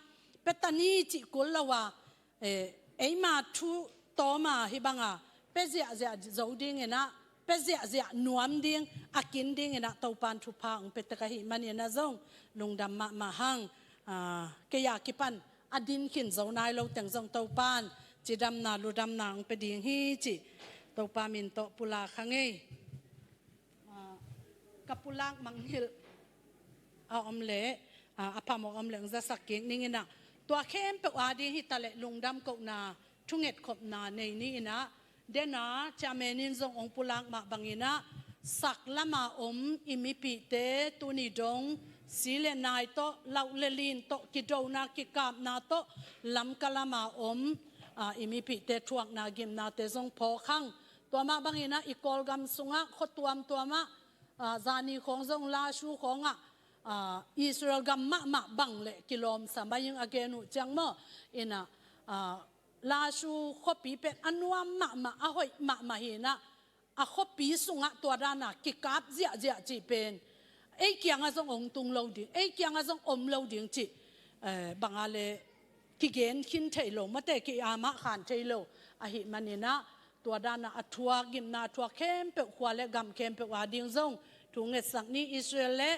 pia ta ni cih kul lo a, eh, eima thu tawm a hih bang a pia ziahziah zo dingin ah, pia ziahziah nuam ding, a kin dingin ah Topan thupha hong pia tek ahih manin ah zong lungdam mahmah hang. Ah, kei a kipan a din khin zo nai lo teng zong Topan cidamna ludamna hong pia ding hi cih Topa min tawh pulak hang ei. Ah, ka pulak mangngilh a om leh, ah, a phamawh a om leh hong zasak kik ning in ah, tua khempeuh ading hi ta leh lungdam kohna, thungetkhopna nei ni in ah, den ah chairman in zong hong pulak mah bangin ah, sak lam a om i mipihte tuni dong si le nai tawh, lauh le lin tawh, kidona kikapna tawh, lamka lama om, aa, i mipihte thuakna gimnate zong phawk hang. Tua mah bangin ah i Kawlgam sungah khua tuamtuam ah, aa, zani khawng zong Lashu khawngah, aa, Israel gam mahmah bang le kilawmsa mai ing a gen uh ciang maw. In ah, aa, Lashu khuapi pen a nuam mahmah, a hoih mahmah hi in ah, a khuapi sungah tua dan a kikap ziahziah cih pen ei kiangah zong hong tung lo ding, ei kiangah zong om lo ding cih, eh, bang a le kigen khin thei lo, mate ki-am ah khan thei lo ahih manin ah, tua dan a a thuak, gimna a thuak khempeuh, khua le gam khempeuh a ding zong thu ngetsak ni. Israel le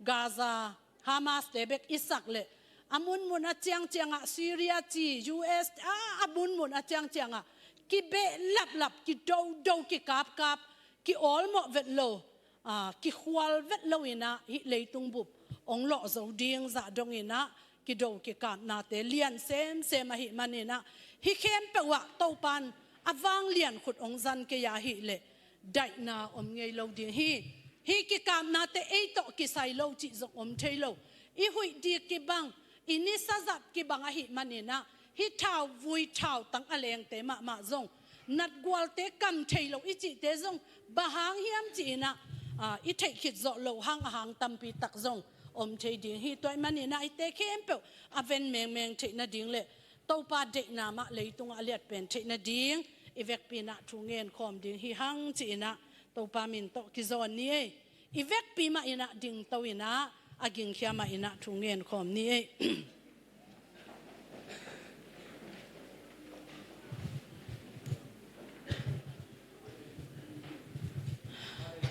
Gaza, Hamas te bek i sak leh, a munmun a ciangciang ah Syria ci, U S, a, a munmun a ciangciang ah kibeh laplap, kidodo, kikapkap, ki-awlmawh vet lo, aa, kikhual vet lo in ah, hih leitung bup hong lawh zo ding zah dong in ah, kido kikapnate lian semsem ahih manin ah, hih khempeuh ah Topa'n a vanglian khut hong zan kei a hih leh, daihna om ngei lo ding hi. Hih kikapnate ei tawh kisai lo cih zong om thei lo. I huih dik kibang, i nisa zat kibang ahih manin ah, hih thauvui thautang a lengte mahmah zong, natgualte kam thei lo i cihte zong, bang hang hiam ci-in ah, aa, i theih khit zawh loh hang a hang tampi tak zong om thei ding hi. Tua ahih manin ah, hihte khempeuh a ven mengmeng theih nading le Topa deihna mah leitungah a liat pen theih nading, i vekpi in ah thu ngen khawm ding hi hang ci-in ah, Topa min tawh kizawn ni ei. I vekpi mah in ah dingto in ah, a gingkhia mah in ah thu ngen khawm ni ei.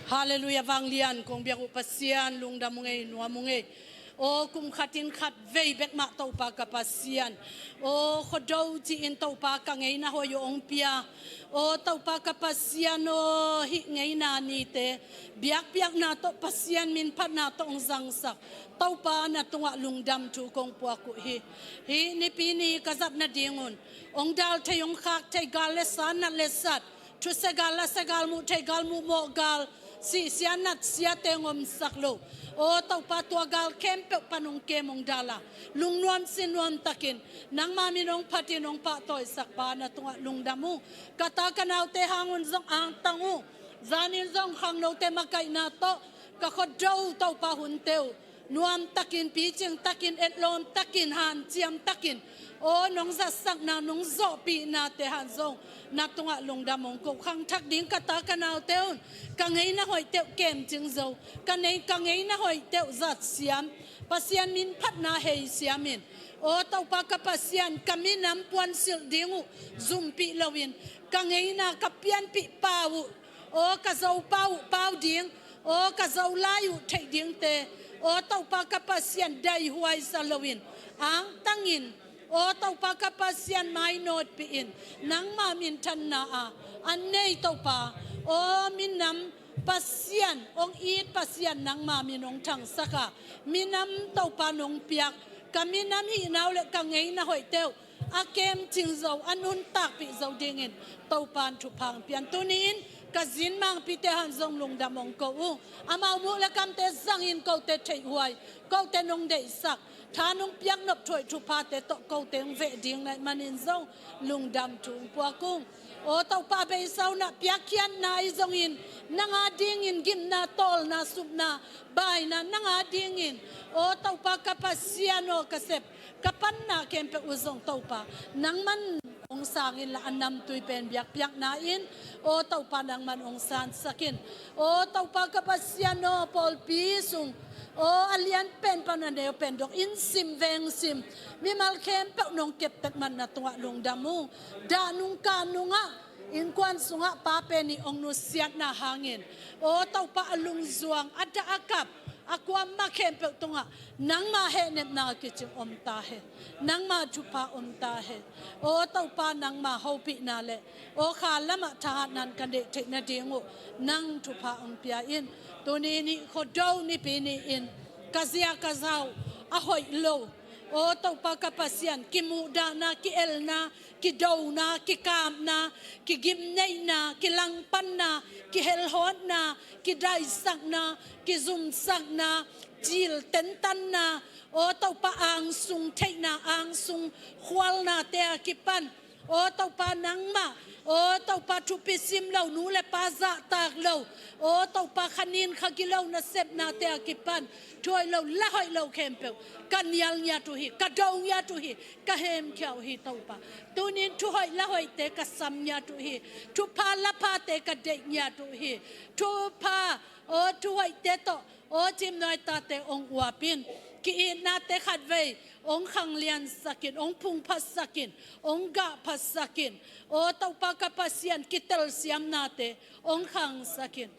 Halleluiah, vanglian kong biak uh Pasian, lungdam ung ei, nuam ung ei. Aw, kum khat in khat vei bek mah Topa ka Pasian. Aw, Khuado ci-in Topa ka ngeina hoih uh hong pia. Aw, Topa ka Pasian aw, hih ngeina nite biakpiakna tawh, Pasian min phatna tawh hong zangsak Topa na tungah lungdam thu kong puak uh hi. Hih Nipi ni ka zat nadingun hong dal thei, hong khak thei, gal le sa, nat le sat, thusia gal, lasia gal, muh theih gal, muh mawh gal, sihsia natsiate hong omsak lo. Aw Topa, tua gal khempeuh pan hong kem, hong dal a, lungnuam sinuam takin nangma min hong phatin hong pahtawisak Pa, na tungah lungdam uh. Ka ta ka naute hangun zong angtang uh. Zanin zong khangnote makaihna tawh ka Khuado Topa hunte uh nuam takin, picing takin, etlawm takin, hanciam takin, aw, nong zatsakna, nong zawhpihnate hang zong na tungah lungdam hong ko. Khangthak ding ka ta ka naute un ka ngeina hoihte uh kemcing zo, ka nei, ka ngeina hoihte uh zatsiam, Pasian min phatna heisiam in, aw Topa ka Pasian, ka minam puansilh ding uh zumpih loin, ka ngeina ka pianpih pau uh, aw ka zo pau uh pau ding, aw ka zo lai uh theih dingte, aw Topa ka Pasian, daihuaisa loin, angtangin, aw Topa ka Pasian, mainawtpih in, nangma minthanna a an nei Topa, aw minam Pasian, hong it Pasian, nangma min hong thangsak a, minam Topa nong piak, ka minam hihna uh le ka ngeina hoihte uh a kemcing zo, a nuntakpih zo dingin Topa'n thupha hong pia in. Tuni-in ka zinmangpite hang zong lungdam hong ko uh. Amau muh le kamte zangin kote theihhuai, kote nong deihsak, tha nong piak nop thuaih thuphate tawh kote hong veh ding na hih manin zong lungdam thu hong puak ung. Aw Topa, beisa un ah piakkhiatna ahi zongin nang a dingin gimna, tawlna, supna, baina nang a dingin, aw Topa ka Pasian aw, ka sep ka panna khempeuh uh zong Topa nangman hong sang inla, a namtui pen biakpiakna in, aw Topa nangman hong sansak in. Aw Topa ka Pasian aw, pawlpi sung, aw a lian pen pan a neu pen dong in sim veng sim, mimal khempeuh nong keptek man na tungah lungdam ung. Dah nung kah nungah innkuan sungah pa pen i hong nusiatna hangin, aw Topa, a lungzuang, a dah a kap, a kuamah khempeuh tungah nangma hehnepna kicing om ta hen, nangma thupha om ta hen. Aw Topa, nangma hopihna le aw kha lamah thahatna in ka neih theih nading uh nang thupha hong pia in. Tuni ni Khuado Nipi ni-in ka zia ka za uh a hoih lo, Aw Topa ka Pasian, kimuhdahna, kielna, kidona, kikapna, kigimneihna, kilangpanna, kihelhawtna, kidaisakna, kizumsakna, cil tentanna, aw Topa angsung theihna, angsung khualnate a kipan, aw Topa nangmah, aw Topa thupi sim lo, nu le pa zahtak lo, aw Topa khanin khagilo nasepnate a kipan, thuhoih lo, lahoih lo khempeuh ka nialngiat uh hi, ka dongiat uh hi, ka hemkhia uh hi Topa. Tunin thuhoih lahoihte ka samngiat uh hi, thupha laphate ka deihngiat uh hi, thupha, aw thuhoihte tawh, aw Cimnuai tate ong uap in, ki-itnate khatvei ong khangliansak in, ong phungphatsak in, ong gahphatsak in, aw Topa ka Pasian kitelsiamnate ong khangsak in,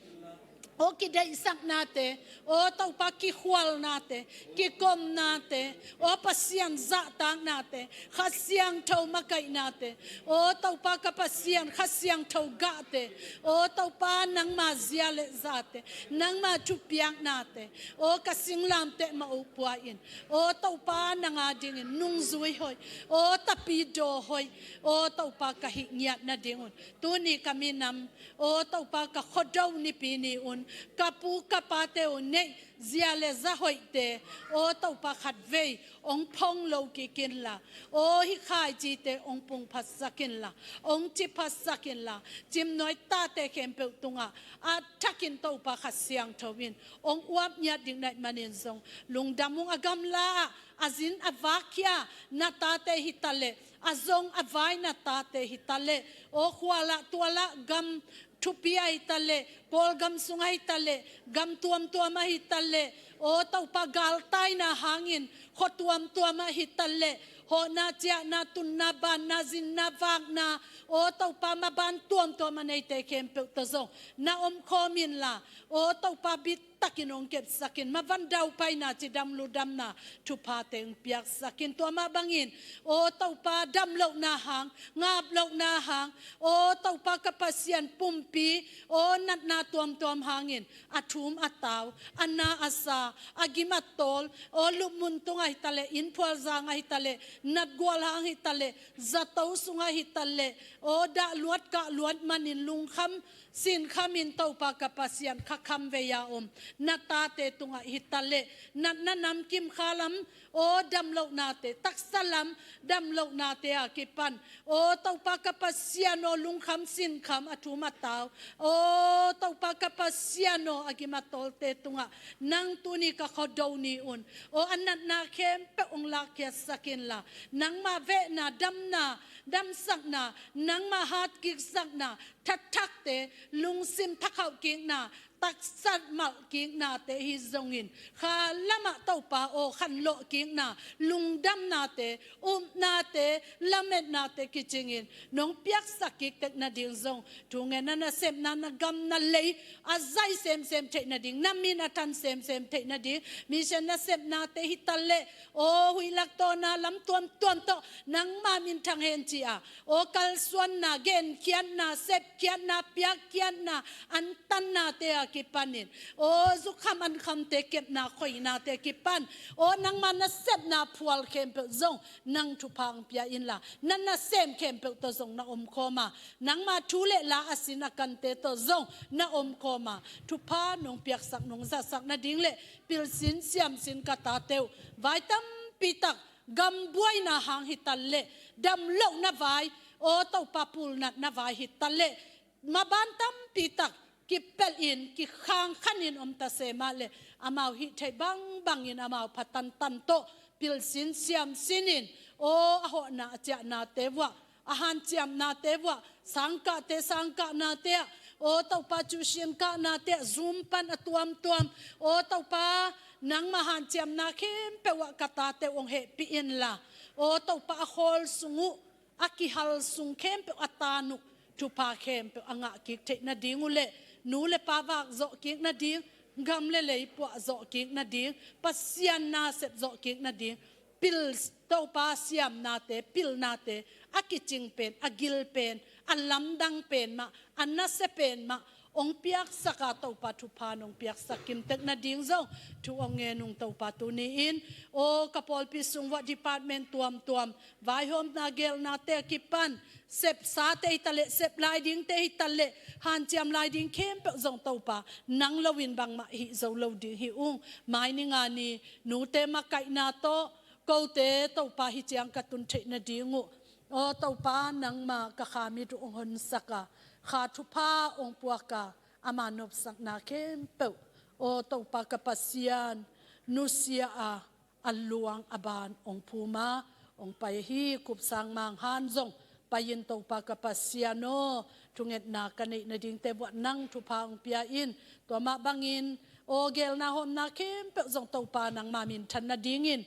aw kideihsaknate, aw Topa kikhualnate, kikomnate, aw Pasian zahtaknate, Kha Siangtho makaihnate, aw Topa ka Pasian Kha Siangtho gahte, aw Topa nangma zia le zate, nangma thupiaknate, aw ka singlamteh mah uh pua in, aw Topa nang adingin nungzui hoih, aw tapidaw hoih, aw Topa ka hih ngiat nadingun tuni ka minam, aw Topa ka Khuado Nipi ni-un ka pu ka pate uh neih zia le za hoihte, aw Topa khatvei ong phong lo kik inla, aw hih khaicite ong pungphatsak inla, ong ciphatsak inla, Cimnuai tate khempeuh tungah a thakin Topa Kha Siangtho in ong uap ngiat ding na hih manin zong lungdam ung. A gamla ah a zin a vak khia na tate hi taleh, a zong a vai na tate hi taleh, aw khualah tualah gam thupi ahi taleh, Kawlgam sung ahi taleh, gam tuamtuam ahi taleh, aw Topa galtaina hangin khua tuamtuam ahi taleh, hawhna ciahna, tunna banna, zinna vakna, aw Topa maban tuamtuam a neite khempeuh tawh zong na omkhawm inla, aw Topa bit takin ong kepsak in, mavan daupaina, cidam ludamna thuphate ong piaksak in, tua mah bangin aw Topa damlohna hang, ngaplohna hang, aw Topa ka Pasian pumpi, aw natna tuamtuam hangin a thum a tau, a na a sa, a gim a tawl, aw lupmun tungah hi taleh, innphual zangah hi taleh, natgual hang hi taleh, zato sungah hi taleh, aw dah luat kah luat manin lungkham sinkham in Topa ka Pasian kha kham vei-a om na tate tungah hi taleh, natna namkim kha lam, aw damlohnate, taksa lam damlohnate a kipan, aw Topa ka Pasian aw lungkham sinkham a thum a tau, aw Topa ka Pasian aw a gim a tawlte tungah nang tuni ka Khuado ni-un, aw a natna khempeuh ong lakkhiatsak inla, nangma vehna, damna, damsakna, nangma hatkiksakna, thathakte, lungsim thakhauh kikna, taksa malh kiknate hi zongin, kha lamah Topa aw khanlawh kikna, lungdamnate, upnate, lametnate kicingin nong piaksak kik tek nading zong, thungetna nasepna, na gam na lei a zai semsem theih nading, na min a than semsem theih nading, mission nasepnate hi taleh, aw huih lak tawna lam tuamtuam tawh nangma minthang hen ci-a, aw kalsuanna, genkhiatna, sepkhiatna, piakkhiatna, antannate a kipanin, aw zukham ankhamte kepna khoihnate a kipan, aw nangma nasepna phual khempeuh zong nang thupha ong pia inla, na nasem khempeuh tawh zong na omkhawma, nangma thu le la a sin a kante tawh zong na omkhawma, thupha nong piaksak, nong zatsak nading le pilsin siamsin ka tate uh vai tampi tak, gam buaina hang hi taleh, damlohna vai, aw Topa pulnatna vai hi taleh, maban tampi tak kipelhin, kikhangkhanin om ta se mah leh, amau hih theih bangbangin amau pha tantan tawh pilsin siamsinin, aw a hawhna a ciahnate vuah, a hanciamnate vuah, sangkahte sangkahnate ah, aw Topa cuhsian kahnate ah, Zoom pan a tuamtuam, aw Topa nangma hanciamna khempeuh ah ka tate uh ong hehpih inla, aw Topa a khawl sung uh, a kihal sung khempeuh a tan uh, thupha khempeuh a ngah kik theih nading uh le, nu le pa vak zawh kik nading, gam le lei puah zawh kik nading, Pasian nasep zawh kik nading, pil, Topa siamnate, pilnate a kicing pen, a gil pen, a lamdang pen mah, a nasia pen mah, hong piaksak a, Topa thupha nong piaksak kimtek nading zong thu hong ngen ung Topa. Tuni-in aw ka pawlpi sung uah department tuamtuam vaihawmna gelhnate a kipan sepsate hi taleh, sep lai dingte hi taleh, hanciam lai ding khempeuh zong Topa nang loin bangmah hih zo lo ding hi ung. Mai ni nga ni nute makaihna tawh kote Topa hih ciang ka tun theih nading uh aw Topa nangma ka kha mit uh hong honsak a, kha thupha hong puak a, ama nopsakna khempeuh aw Topa ka Pasian nusia a, a luang a ban hong phum a, hong pai hi. Kupsang Mang Han zong pai-in Topa ka Pasian aw, thungetna ka neih nadingte uah nang thupha hong pia in. Tua mah bangin aw gelna hawmna khempeuh zong Topa nangma minthan nadingin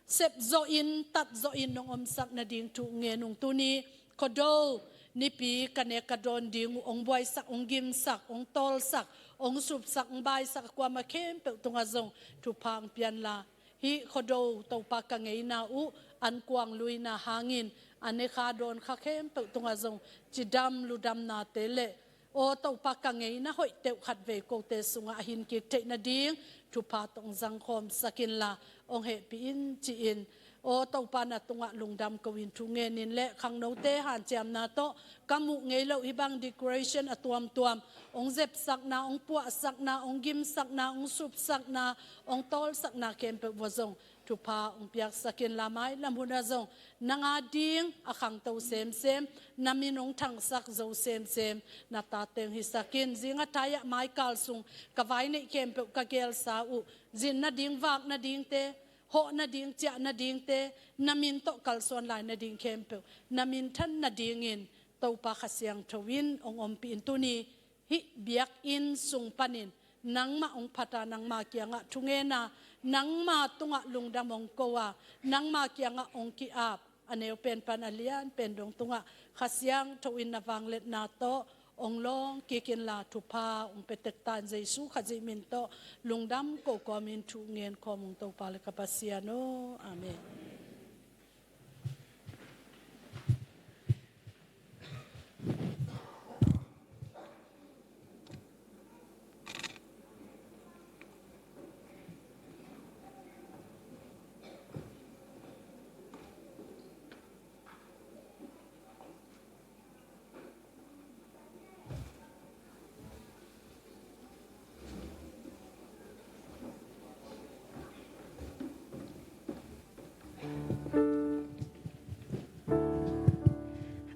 sep zawhin, tat zawhin nong omsak nading thu ngen ung. Tuni Khuado nipi ka nek ka dawn ding uh hong buaisak, hong gimsak, hong tawlsak, hong supsak, hong baisak a, kuamah khempeuh tungah zong thupha hong pia inla, hih Khuado Topa ka ngeina uh ankuang luina hangin a nekha dawnkha khempeuh tungah zong cidam ludamnate le aw Topa ka ngeina hoih teuh khatvei kote sungah a hin kik theih nading thupha tawh hong zangkhawmsak inla, hong hehpih in ci-in aw Topa na tungah lungdam ko-in thu ngenin le khangnote hanciamna tawh ka muh ngei loh hih bang decoration a tuamtuam hong zepsakna, hong puahsakna, hong gimsakna, hong supsakna, hong tawlsakna khempeuh uah zong thupha hong piaksak inla, mailam hunah zong nang ading a khangto semsem, na min hong thangsak zo semsem na tate hong hisak in. Zing a thai-ah maikal sung ka vai neih khempeuh ka gelsa uh, zin nading, vak nadingte, hawh nading, ciah nadingte, na min tawh kalsuan lai nading khempeuh na minthan nadingin Topa Kha Siangtho in hong ompih in. Tuni hih biakinn sung panin nangmah hong phat a, nangma kiangah thungen a, nangma tungah lungdam hong ko a, nangma kiangah hong ki-ap, a neu pen pan a lian pen dong tungah Kha Siangtho in na vangliatna tawh hong lawng kik inla, thupha hong pia tek ta in. Jesu Khazih min tawh lungdam ko kawmin thu ngen khawm ung Topa le ka Pasian aw. Amen.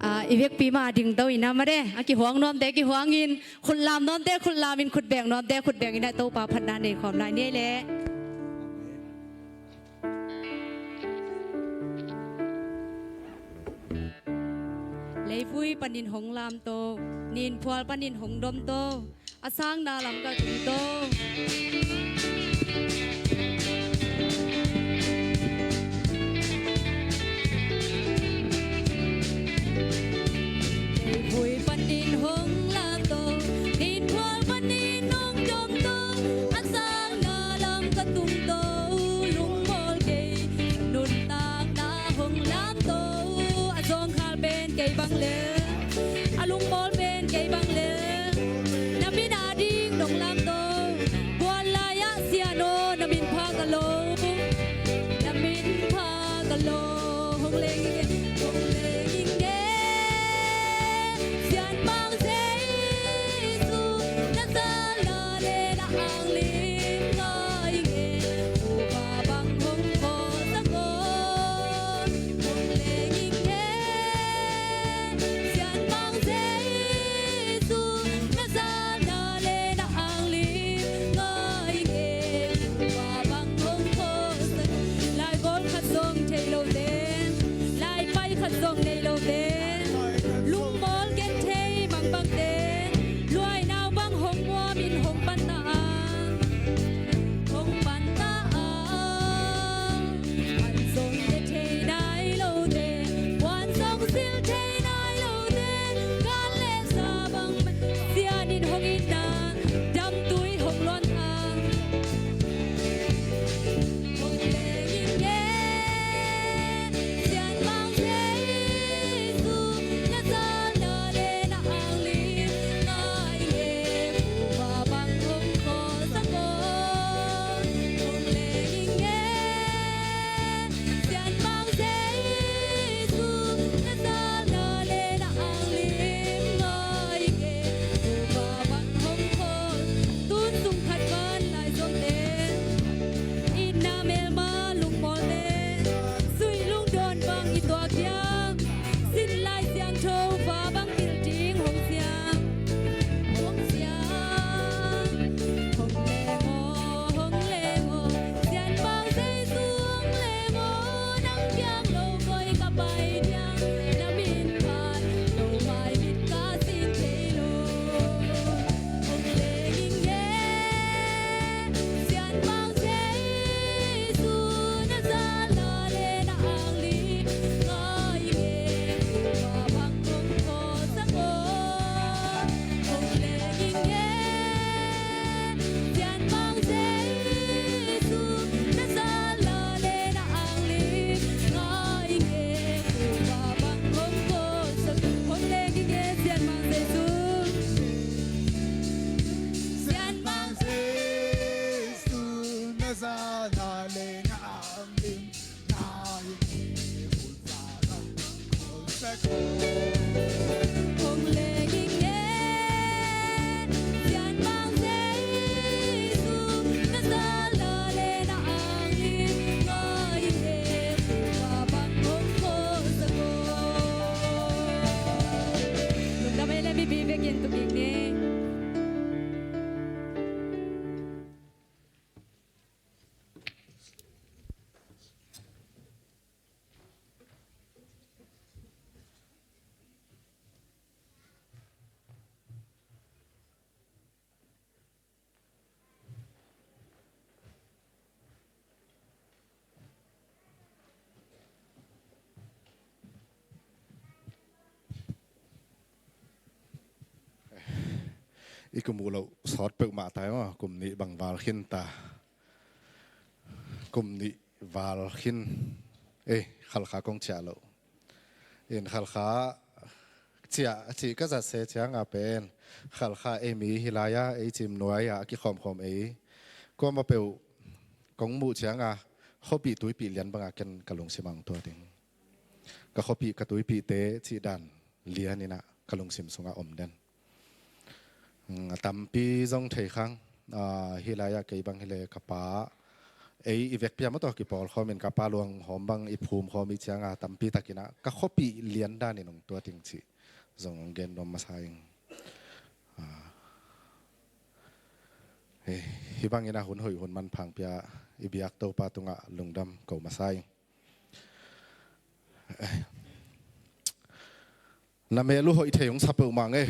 Ah, i vekpi mah dingto in a, mate, a kihuang nuamte kihuangin, khutlam nuamte khutlamin, khutbeng nuamte khutbengin a, Topa phatna nei khawm lai ni ei leh. Leivui panin hong lamto, ninphual panin hong domto, a sangna lam ka tungto. Leivui panin hong lamto, ninphual panin hong domto, a sangna lam ka tungto, lungmawl kei, nuntakna hong lamto, a zawngkhal pen kei bang lel, a lungmawl pen kei bang lel, na min ading nong lamto, I kum uh loh sawt peuhmah ta hi maw, kum nih bang val khin ta. Kum nih val khin. Ei, Khalkha kong ciah loh. In Khalkha ciah a cih ka zat se cianga pen Khalkha ei mi hi lai-a ei cim nuai-a a kikhawmkhawm ei kuamah peuh kong muh cianga khuapih tuipih lian banga ken ka lungsim ah ong tua ding. Ka khuapih ka tuipihte cih dan lianinah ka lungsim sungah om den. A tampi zong thei khang. Hi lai-ah kei bang hileh ka pa ei i vekpi-a mah tawh kipawlkhawmin ka pa luanghawm bang i phumkhawm i cianga tampi takinah ka khuapih lian danin ong tua ding cih zong ong gen nuam masa ing. Hih banginah hun hoih hun manphang pia i biak Topa tungah lungdam ko masa ing. Na mel uh hoih thei hong sa peuhmah ngei.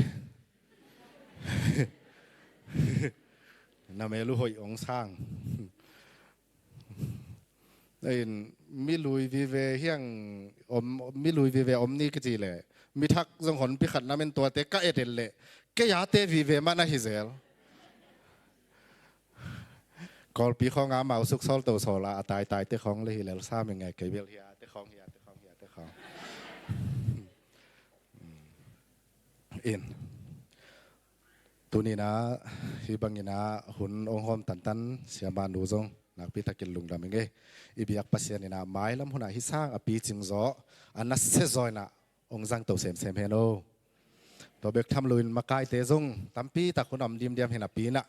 Na mel uh hoih hong sang. Ei, mi lui vive hiang om, mi lui vive om ni kici leh mi thak zong honpi khat na men tuate ka et et leh kei ate vive mah na hi zel. Kawlpi khawng a mau suk sawl to sawl a, a taitai te khawng le hi lel sa mi ngai kei bel hi a te khawng hi a te khawng hi a te khawng. In tuninah hih banginah hun ong hawm tantan siamah nu zong nakpi takin lungdam ing ei. I biak Pasian inah mailam hunah hih sang a picing zaw a nasia zaw inah ong zangto semsem hen o. Tua bek tham loin makaite zong tampi tak hun om dimdiam hi napi inah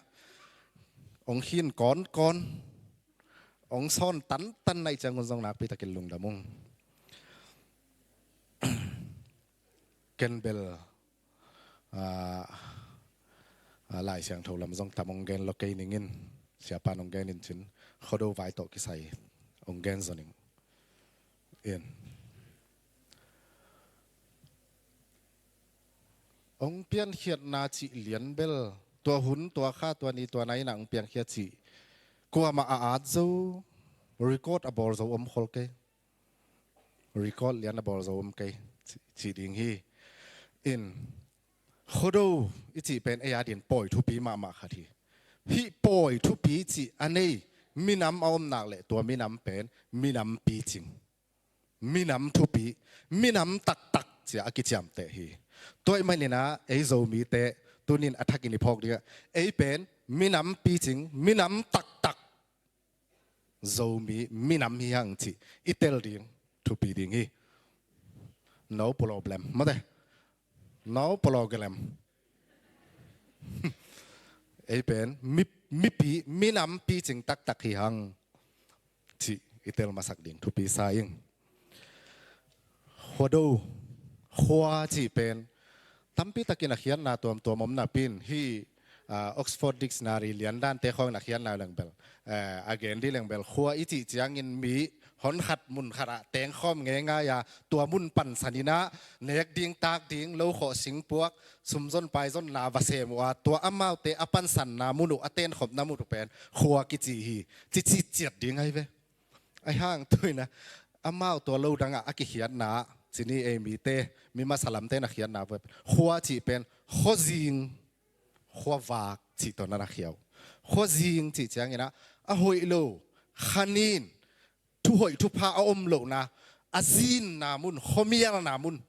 ong khin kawnkawn ong sawn tantan naih ciangun zong nakpi takin lungdam ung. Ken bel Lai Siangtho lam zong tam ong gen lo kei ningin siapa nong gen in cin Khuado vai tawh kisai ong gen zaw ning. In ong piankhiatna cih lian bel tua hun tua kha tua ni tua nai inah ong piankhiat cih kuamah a at zo, record a bawl zo om khol kei. Record lian a bawl zo om kei cih ding hi. In Khuado i cih pen ei adin pawi thupi mahmah khat hi. Hih pawi thupi cih a nei minam a om nak leh tua minam pen minam picing, minam thupi, minam taktak cia a kiciamteh hi. Tua ahih maninah ei Zomite tunin a thakin i phawk dingah ei pen minam picing, minam taktak Zomi minam hi hang cih i tel ding thupi ding hi. No problem mate. No problem. Ei pen mi, mipi minam picing taktak hi hang cih i tel masak ding thupi sa ing. Khuado, khua cih pen tampi takin a khiatna tuamtuam om napi-in hih Oxford Dictionary liandante khawngin a khiatna lengbel, a gen dih lengbel khua i cih ciangin mi honkhat munkhatah tengkhawm ngeingai a, tua mun pansaninah nek ding tak ding, lokhawh singpuak, sumzon paizonna va sem uh a, tua amaute a pansanna mun uh, a tenkhopna mun uh pen khua kici hi. Cici ciat ding ahi ve. Ahi hang tuinah amau tua lo dangah a kikhiatna ah cini ei mite mi masa lamte na khiatna pen khua cih pen khuazing, khuavak cih tawh na na khia uh. Khuazing cih cianginah a hoih lo, khanin thuhoih thupha a om lohna, a zinna mun, khuamialna mun,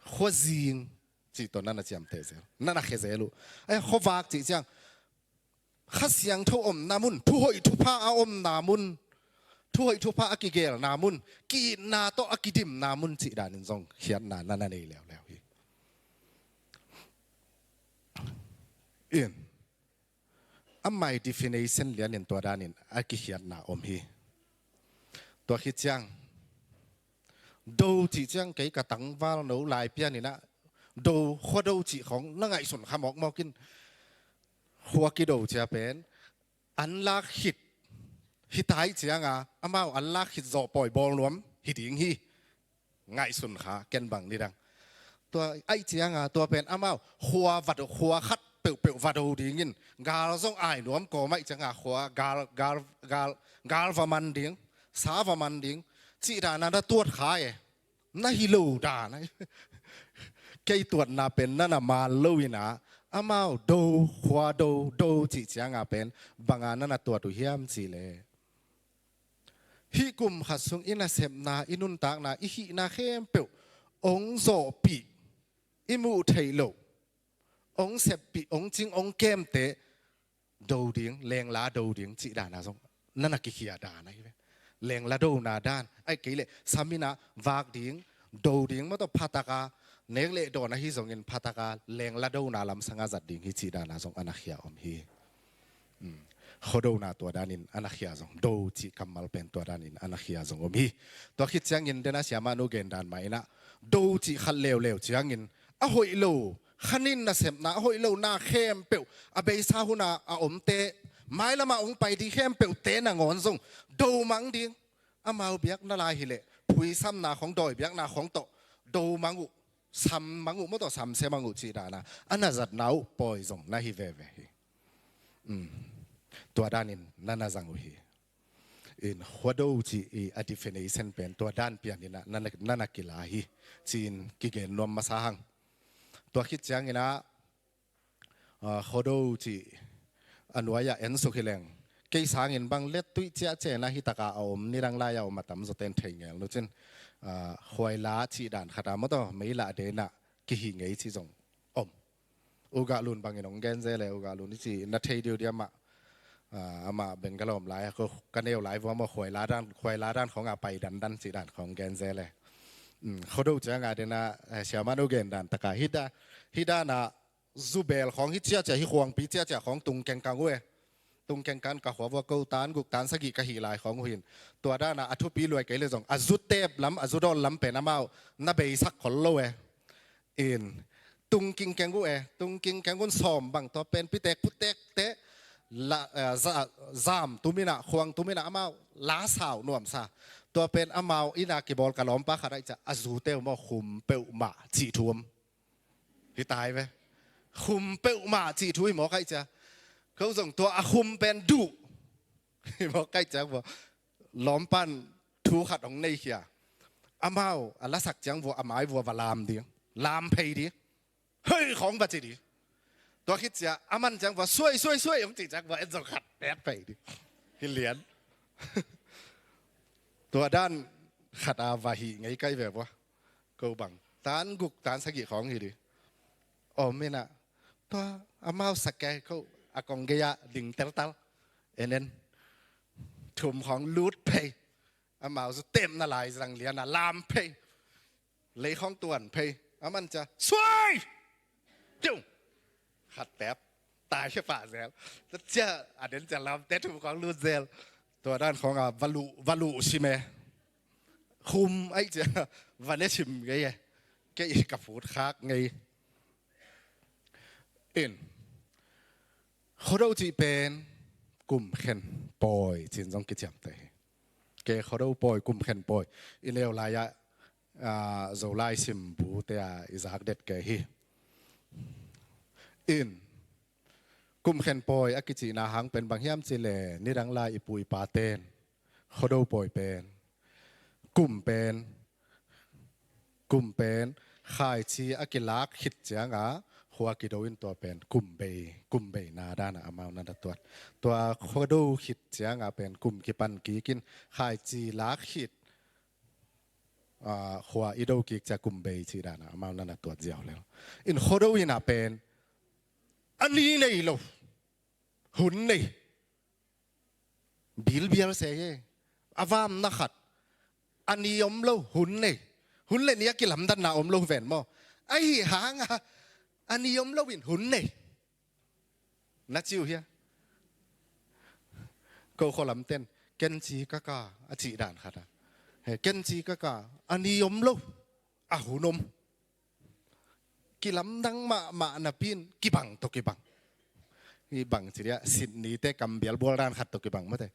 khuazing cih tawh na na ciamteh zel, na na khia zel uh. Ahi khuavak cih ciang Kha Siangtho omna mun, thuhoih thupha a omna mun, thuhoih thupha a kigelna mun, ki-itna tawh a kidimna mun cih danin zong khiatna na na nei leuleu hi. In amah i definition lianin tua danin a kikhiatna om hi. Tua khit ciang do cih ciang kei ka tangval no Laipianinah do, khuado cih khawng na ngaihsun kha mawkmawkin khua kido cia pen an lak khit hi ta ih cianga amau an lak khit zawh pawi bawl nuam hi ding hi. Ngaihsun kha ken bang nidang tua aih cianga tua pen amau khua va do, khua khat peuhpeuh va do dingin gal zong ai nuam kawm aih cianga khua gal, gal, gal, gal va man ding, sa va man ding cih dana na tuat kha e. Na hi lo dana kei tuatna pen na na man lo inah Amau do, khua do, do cih cianga pen banga na na tuat uh hiam cih leh, hih kum khat sung i nasepna, i nuntakna, i hihna khempeuh ong zawhpih, i muh theih loh, ong seppih, ong cing, ong kemte do ding, lengla do ding cih dana zong na na kikhia dan ahi ve. Lengla dona dan, ahih kei leh samin ah vak ding, do ding, maw tawh phataka nek leh dawn ahi zongin phataka lengla dona lamsanga zat ding hi cih dana zong a na khia om hi. Khuadona tua danin a na khia zong, do cih kammal pen tua danin a na khia zong om hi. Tua khit ciangin dena siamahnu gen dan mah inah, do cih khat leuleu ciangin a hoih lo, khanin nasepna, a hoih lo na khempeuh, a beisa huna a omte, mailama ong pai ding khempeuhte nangawn zong do mang ding. Amau biakna lai hileh phuisamna khong, dawi biakna khong tawh do mang uh, sam mang uh, maw tawh samsia mang uh cih dana a na zatna uh pawi zong na hi veve hi. Tua danin na na zang uh hi. In khuado cih i a definition pen tua dan pianin ah na na, na na kila hi, ci-in kigen nuam masa hang. Tua khit ciangin ah, ah, khuado cih a nuai-ah en suk hi leng, kei sangin bang lettuih ciahciah na hi taka a om, nidang lai-a om a tamzaw ten thei ngel nu cin, ah, khuaila cih dan khat a, maw tawh meila a denah kihi ngei cih zong om. U Gah Lun bangin hong gen zel e, U Gah Lun i ci na thei diudiu amah, ah, amah Bangalore om lai-a, ko ka neu lai vua maw, khuaila dan, khuaila dan khong a pai dandan cih dan khong gen zel e. Khuado cianga dena, eh, siamahnu gen dan taka hih da, hih dana zubel khong hi ciahciah, hi khuangpi ciahciah khong tung kengkang uh e. Tung kengkang ka khua vua ko tan guk tan sagih ka hih lai khong uh hin. Tua dana a thupi luai kei leh zong a zu tep lam, a zu dawn lam pen amau na beisak khol lo e. In tung kingkeng uh e, tung kingkeng un sawm bang, tua pen pitek putekte la, eh, za-, zam tuminah, khuang tuminah amau la sau nuamsa. Tua pen amau ina kibawl ka lawmpa khat ahi ciah, a zute uh maw, khum peuhmah cih thu om. Hi tai ve. Khum peuhmah cih thu hi mawk ahi cia. Ko zong tua a khum pen duh hi mawk ahi cia vua. Lawmpan thu khat hong nei khia. Amau a lasak ciang vua, a mai vua va lam ding. Lam phei ding. Hei khong va ci ding. Tua khit cia a man ciang vua suai, suai, suai hong ci ciang vua en zong khat pek phei ding. Hi lian. Tua dan khat a va hih ngei kai ve vua. Ko bang tan guk tan sagih khawng hi dih. Om inah tua amau sak kei ko a kong gei-ah ding teltal. En en thum khawng lut phei. Amau zu temna lai zang lian a lam phei. Lei khawng tuan phei. A man cia suai! Tiu! Khat tep. Tai khia pah zel. Cia a den cia lamte thum khawng lut zel. Tua dan khawng a va luh, va luh sim e. Khum aih cia va ne sim ngei e. Kei ka phut khak ngei. In Khuado cih pen kum khen pawi cin zong kiciamteh hi. Kei Khuado pawi, kum khen pawi. I neu lai-ah, ah, Zolai sim bute a i zak det kei hi. In kum khen pawi a kicihna hang pen bang hiam cih leh nidang lai i pu i pa ten Khuado pawi pen, kum pen, kum pen khaici a kilak khit cianga khua kido in tua pen kum bei, kum beina dana amau na na tuat. Tua Khuado khit cianga pen kum kipan kik in khaici lak khit, ah, khua i do kik cia kum bei cih dana amau na na tuat ziau lel. In Khuado ina pen a ni nei lo, hun nei. Bilbial se hi. A vamna khat a ni om lo, hun nei. Hun le ni a kilamdanna om lo ven maw? Ahi hanga a ni om lo in hun nei. Na ci uh hia? Ko khualamten kenci kaka a cih dan khat a, he, kenci kaka a ni om lo, a hun om. Kilamdang mahmah napi in kibang tawh kibang. Kibang ci dia, Sydney te kambial bual dan khat tawh kibang mate.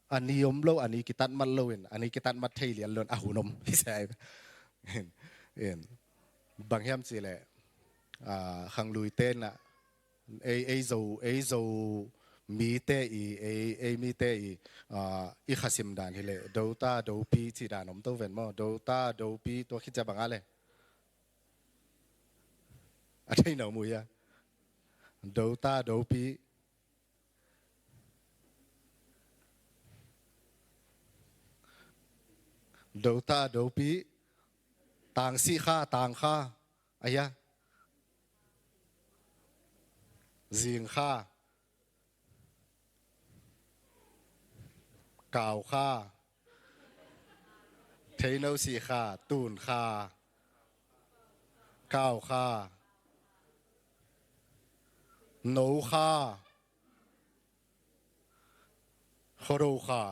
A ni om lo, a ni kitat mat lo in, a ni kitat mat thei lian lo in a hun om hi sai. Bang hiam cih leh, ah, khanglui tenah ei, ei Zo, ei Zo mite i, ei, ei mite i, ah, i khasim dan hileh dota dopi cih dan om to ven maw? Dota dopi tua khit cia bang a le? A thei na om uh hia? Dota, dopi. Dota, dopi. Tangsi kha, tangkha. Aya. Zingkha. Kaukha. Theino si kha, tunkha. Kaukha. Nokha. Khuado kha.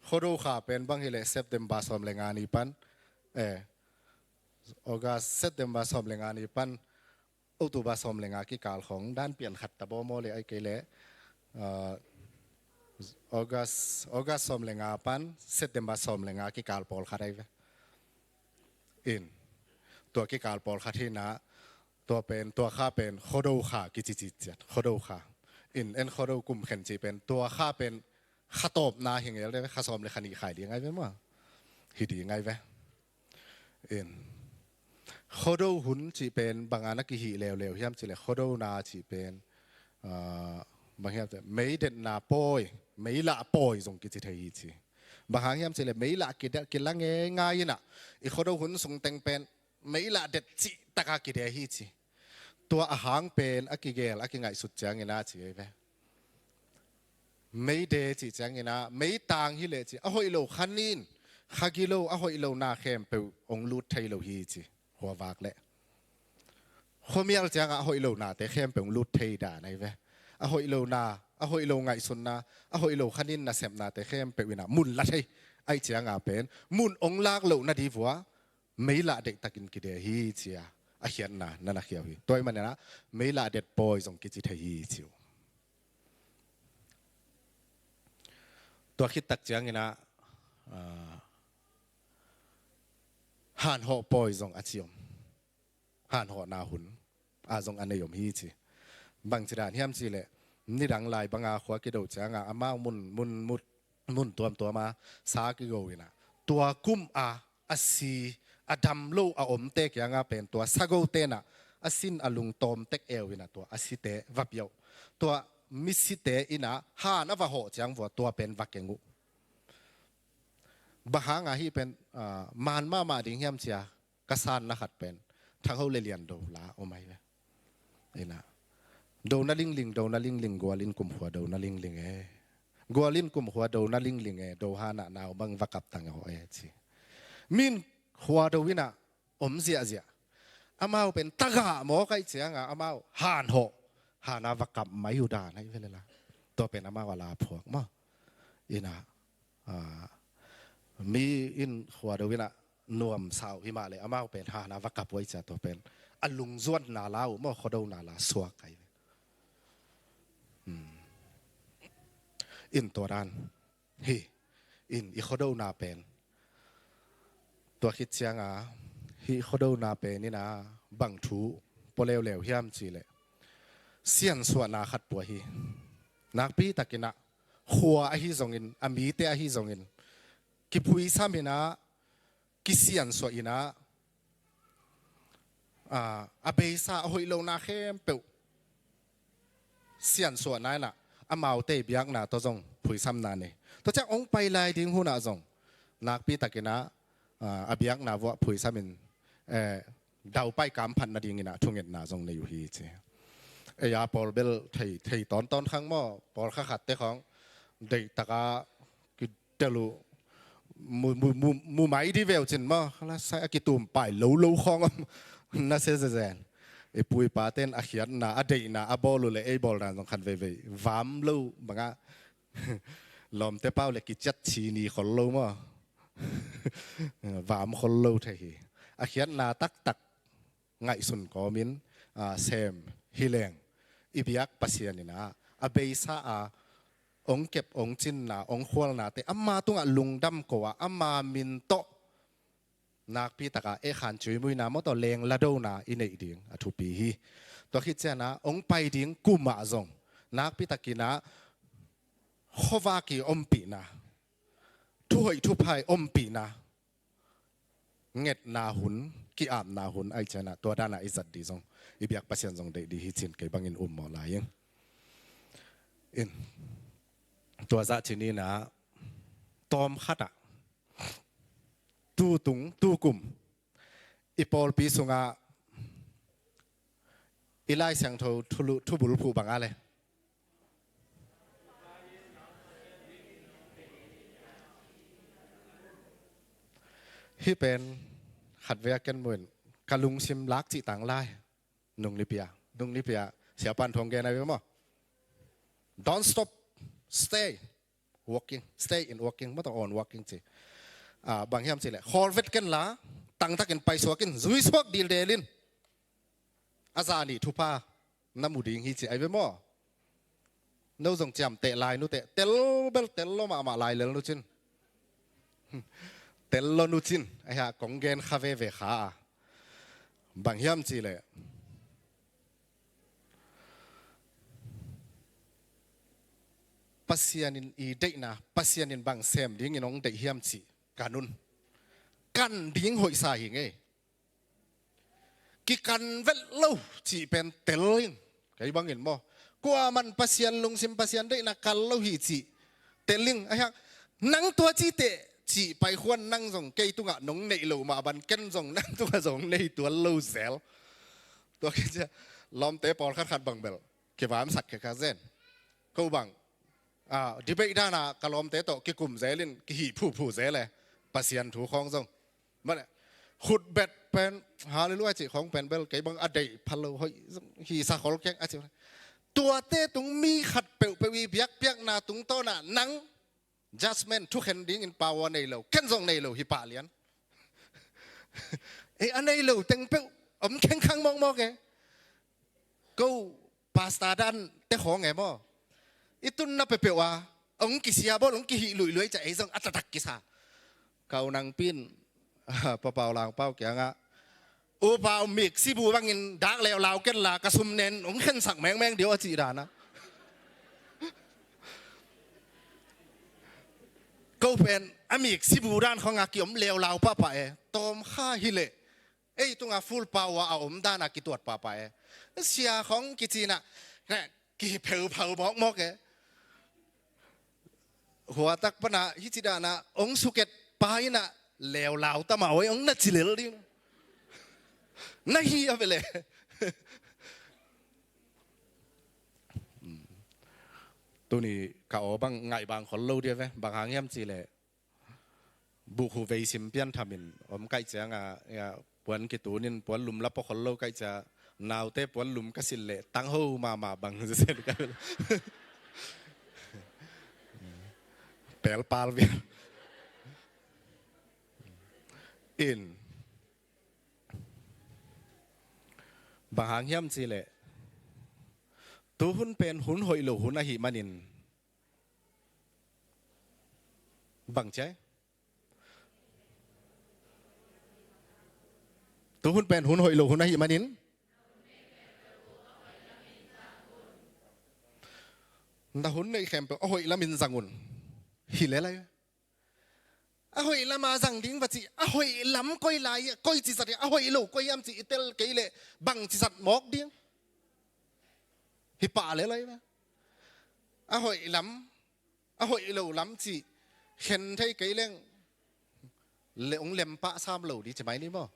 Khuado kha pen bang hileh September sawm le nga ni pan, eh, August, September sawm le nga ni pan October sawm le nga kikal khong dan pian khat ta baw maw le ai kei leh, ah, August, August sawm le nga pan September sawm le nga kikal pawlkhat ai ve. In, tua kikal pawlkhat hi na, tua pen, tua kha pen Khuado kha kici citciat, Khuado kha. In, en Khuado kum khen ci pen, tua kha pen kha tawpna hi ngel de ve, kha sawm le kha nih khai ding ai ve maw. Hi ding ai ve. In, Khuado hun cih pen bang a na kihih leuleu hiam cih leh Khuado na cih pen, ah, bang hiam cih leh meidetna pawi, meilah pawi zong kici thei hi ci. Bang hang hiam cih leh meilah kide, kila ngeingai in ah, i Khuado hun sung teng pen meilah det cih taka kide hi ci. Tua a hang pen a kigel, a kingaihsut ciangin a ci ei ve. Meide cih ciangin a, meitang hi leh ci, a hoih lo kha nin, kha gilo, a hoih lo na khempeuh hong lut thei lo hi ci. Khuavak leh khuamial ciangah a hoih lo nate khempeuh hong lut thei dan ai ve. A hoih lo na, a hoih lo ngaihsutna, a hoih lo kha nin nasepnate khempeuh in ah mun la thei. Ai ciangah pen mun hong lak loh na di vua meilah deihtakin kide hi ci a, a khiatna na na khiau hi. Tua ahih manin ah meilah det pawi zong kici thei hi ci uh. Tua khit tak ciangin ah, ah, hanhawh pawi zong a ci om. Hanhawhna hun a zong a nei om hi ci. Bangci dan hiam cih leh, nidang lai banga khua kido ciangah amau mun, mun, mun, mun tuamtuama sa kigo in ah, tua kum a a si, a dam lo a omte kiangah pen tua sagote in ah a sin a lungtawm tek eu in ah tua a site va pia uh. Tua misite in ah han a va hawh ciang vua tua pen va keng uh. Bang hanga hih pen, ah, man mahmah ding hiam ci a ka sanna khat pen Thang Ho le Lian Do la om ai ve. In ah, do na lingling, do na lingling, gual in kumkhua do na lingling e. Gual in kumkhua do na lingling e, do hanah nau bang va kap tang hawh e ci. Min khua do in ah om ziahziah. Amau pen tagah mawk ai ciangah amau hanhawh, hana va kap mai uh dan ai ve le la. Tua pen amau a la phuak maw. In ah, ah, mi in khua do in ah nuam sau hi mah leh amau pen hana va kap uh ai cia tua pen a lungzuatna la uh maw, Khuadona la suak ai ve. Hmm. In tua dan hi. In i Khuadona pen tua khit cianga hih Khuadona pen in ah bang thu pua leuleu hiam cih leh siansuahna khat pua hi. Nakpi takin ah khua ahi zongin, a mite ahi zongin kiphuisam in ah, kisiansuah in ah, a, a beisa a hoih lona khempeuh siansuahna in ah, amaute biakna tawh zong phuisamna nei. Tua ciang hong pai lai ding hunah zong nakpi takin ah, a, a biakna vuah phuisam in, eh, daupai kamphat nadingin ah thungetna zong nei uh hi ci. Ei a pawl bel thei, thei tawntawn khang maw, pawl kha khatte khawng deihtakah kitel uh, mu, mu, mu, mu mai di veu cin maw, khala sai a kitum pai lo lo khawng om na se zezen. I pu i paten a khiatna, a deihna, a bawl uh le ei bawlna zong khat veivei vam lo bangah lawmte pau le kiciat ci ni khol lo maw. Vam khol lo thei hi. A khiatna taktak ngaihsun kawmin, a, sem hi leng i biak Pasian in ah, a beisa a ong kep, ong cinna, ong khualnate ama tungah lungdam ko a, ama min tawh nakpi taka eh khan cuimuina maw tawh lengladona i neih ding a thupi hi. Tua khit ciangah ong pai ding kumah zong nakpi takin ah khuavak i ompihna, thuhoih thupha i ompihna, ngetna hun, ki-apna hun ai ciangah tua danah i zat dih zong I biak Pasian zong deih dih hi cin kei bangin um mawh lai ing. In, tua zah ci-in ah tawm khatah tutung tukum i pawlpi sungah i Lai Siangtho thulu thubul phuh bangah le hih pen khatvei a ken muin ka lungsim lak cih tang lai. Nung nipi a, nung nipi a siapan thong gen a ve maw? Don't stop, stay working, stay in working, maw, on working ci. Ah, bang hiam cih leh khawl vet ken la, tangtakin paisuak in, zuisuak dildel in, a zah nih thupha na mu ding hi ci ai ve maw? No zong ciamteh lai nuteh, tel bel tel lo mahmah lai lel nu cin. Tel lo nu cin, ahi a kong gen kha veve kha a. Bang hiam cih leh Pasian in i deihna, Pasian in bang sem dingin hong deih hiam cih ka nun. Kan ding hoihsa hi ngei. Kikan vet lo cih pen tel in, kei bangin maw, kuaman Pasian lungsim, Pasian deihna kal lo hi cih tel in. Ahi hang nang tua citeh cih paikhuan nang zong kei tungah nong neih loh mah bang ken zong nang tungah zong nei tuan lo zel. Tua khit ciang lawmte pawlkhat khat bang bel kivamsak khe kha zen. Ko bang, ah, debate dana ka lawmte tawh kikum zel in kihih phuphu zel e. Pasian thu khawng zong mane khutbet pen, hallelujah cih khawng pen bel kei bang a deih pha lo, hoih zong hi sa khol keng a ci. Tuate tung mi khat peuhpeuh i biakpiakna tungtawna nang judgment, thukhen dingin power nei lo, ken zong nei lo hi pah lian. Ei, a nei lo teng peuh om khengkhang mawkmawk e. Ko pastor dan te khawng e maw, i tunna peuhpeuh a hong kisia bawl, hong kihih luihluih ciah ei zong a taktak kisa. Kau nangpin Papau Langpau kiangah, "U Pau, mik sibu bangin dak leulau ken la, ka sum nen hong khensak mengmeng dih o," a cih dana. Ko pen a mik sibu dan khawngah kiom leulau pahpah e. Tawm kha hileh ei tungah full power a om dana kituat pahpah e. Sia khawng kicinah kihipheupha mawkmawk e. Huatak panah hih ci dana hong suket pa inah leulau tamah oi hong na ci lel ding. Na hi a vele. Tuni ka aw bang ngaih bang khol lo dia ve, bang hang hiam cih leh bukhu veisim pianthamin om kaih cianga, ya, puan kitunin puan lum la pua khol lo kaih cia, naute puan lum ka silh leh tangho mahmah bang zesen ka pelpal vial. In, bang hang hiam cih leh tuhun pen hun hoih lo hun ahih manin, bang ciai? Tuhun pen hun hoih lo hun ahih manin, na hun neih khempeuh a hoih lamin zang un. Hi lel ai. A hoih lama zang ding va cih, a hoih lam koi lai, koi ci zat, a hoih lo koi hiam cih i tel kei leh bang ci zat mawk ding. Hi pah lel ai. A hoih lam, a hoih lo lam cih khen thei kei leng le hong lem pah sam lo dih ci mai ni maw?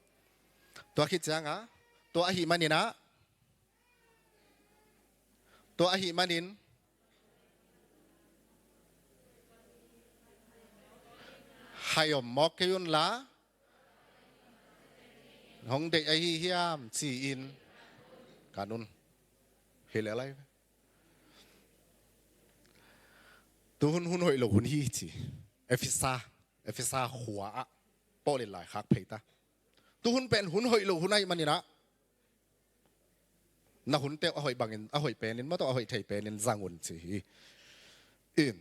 Tua khit cianga, tua ahih maninah, tua ahih manin hai om mawk kei unla, hong deih ahi hiam ci-in ka nun. Hi lel ai. Tuhun hun hoih lo hun hi ci. Efesa, Efesa khua ah Paul in laikhak phei ta. Tuhun pen hun hoih lo hun ahih maninah na hunte uh a hoih bangin, a hoih penin, mataw a hoih thei penin zang un ci hi. In,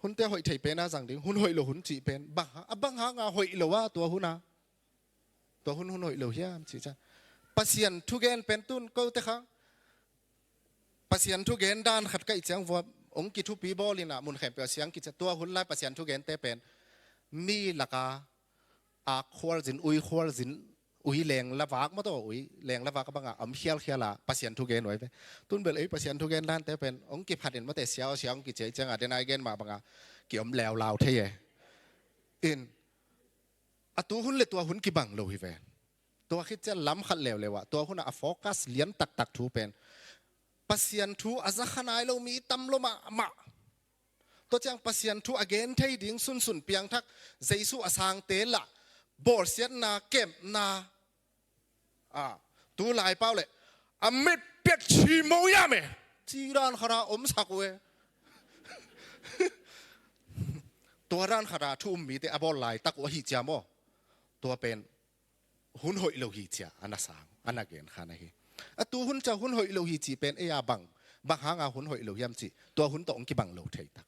hunte a hoih thei pena zang ding, hun hoih lo hun cih pen bang hang, a bang hanga hoih lo a tua huna, tua hun hun hoih lo hiam cih ciang, Pasian thugen pen tun kote kha Pasian thugen dan khat kaih ciang vua hong kithupi bawlinah mun khempeuh a siang kicia, tua hun lai Pasian thugente pen mi laka ak khualzin, ui khualzin, ui leng lavak maw taw, ui leng lavak banga om khialkhial a Pasian thu gen uh ahi ve. Tun bel ei Pasian thu gen dante pen hong kiphatin mawte, sia aw sia hong kici cianga dena i gen mah banga kiom laulau thei e. In a tu hun le tua hun kibang lo hi ve. Tua khit ciang lam khat leuleu ah tua hunah a focus lian taktak thu pen Pasian thu a zakha nai lo mi tam lo mahmah. Tua ciang Pasian thu a gen thei ding sunsun piangthak Jesu a sangte lah bawlsiatna, kepna, a, tu laipau le a mit piat chimo yam e, ci dan khata omsak uh e. Tua dan khata thu um mite a bawl laitak uh ahi cia maw? Tua pen hun hoih lo hi cia a na sang, a na gen khan ahi. A tu hun cia hun hoih lo hi ci pen ei a bang, bang hanga hun hoih lo hiam ci, tua hun tawh hong kibang lo thei tak.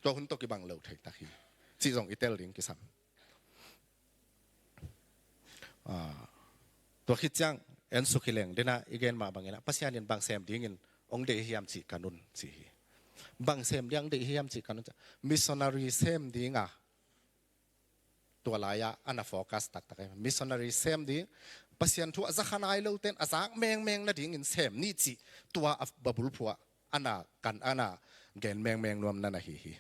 Tua hun tawh kibang lo thei tak hi. Cih zong i tel ding kisam. Ah, tua khit ciang en suk hi leng dena i gen mah bangin ah Pasian in bang sem dingin hong deih hiam cih ka nun ci hi. Bang sem ding hong deih hiam cih ka nun. Missionary sem dinga tua lai-ah a na focus taktak e. Missionary sem ding, Pasian thu a zakha nai loten a zak mengmeng nadingin sem ni cih tua a babulphuah a na kan a na gen mengmeng nuam na na hi hi.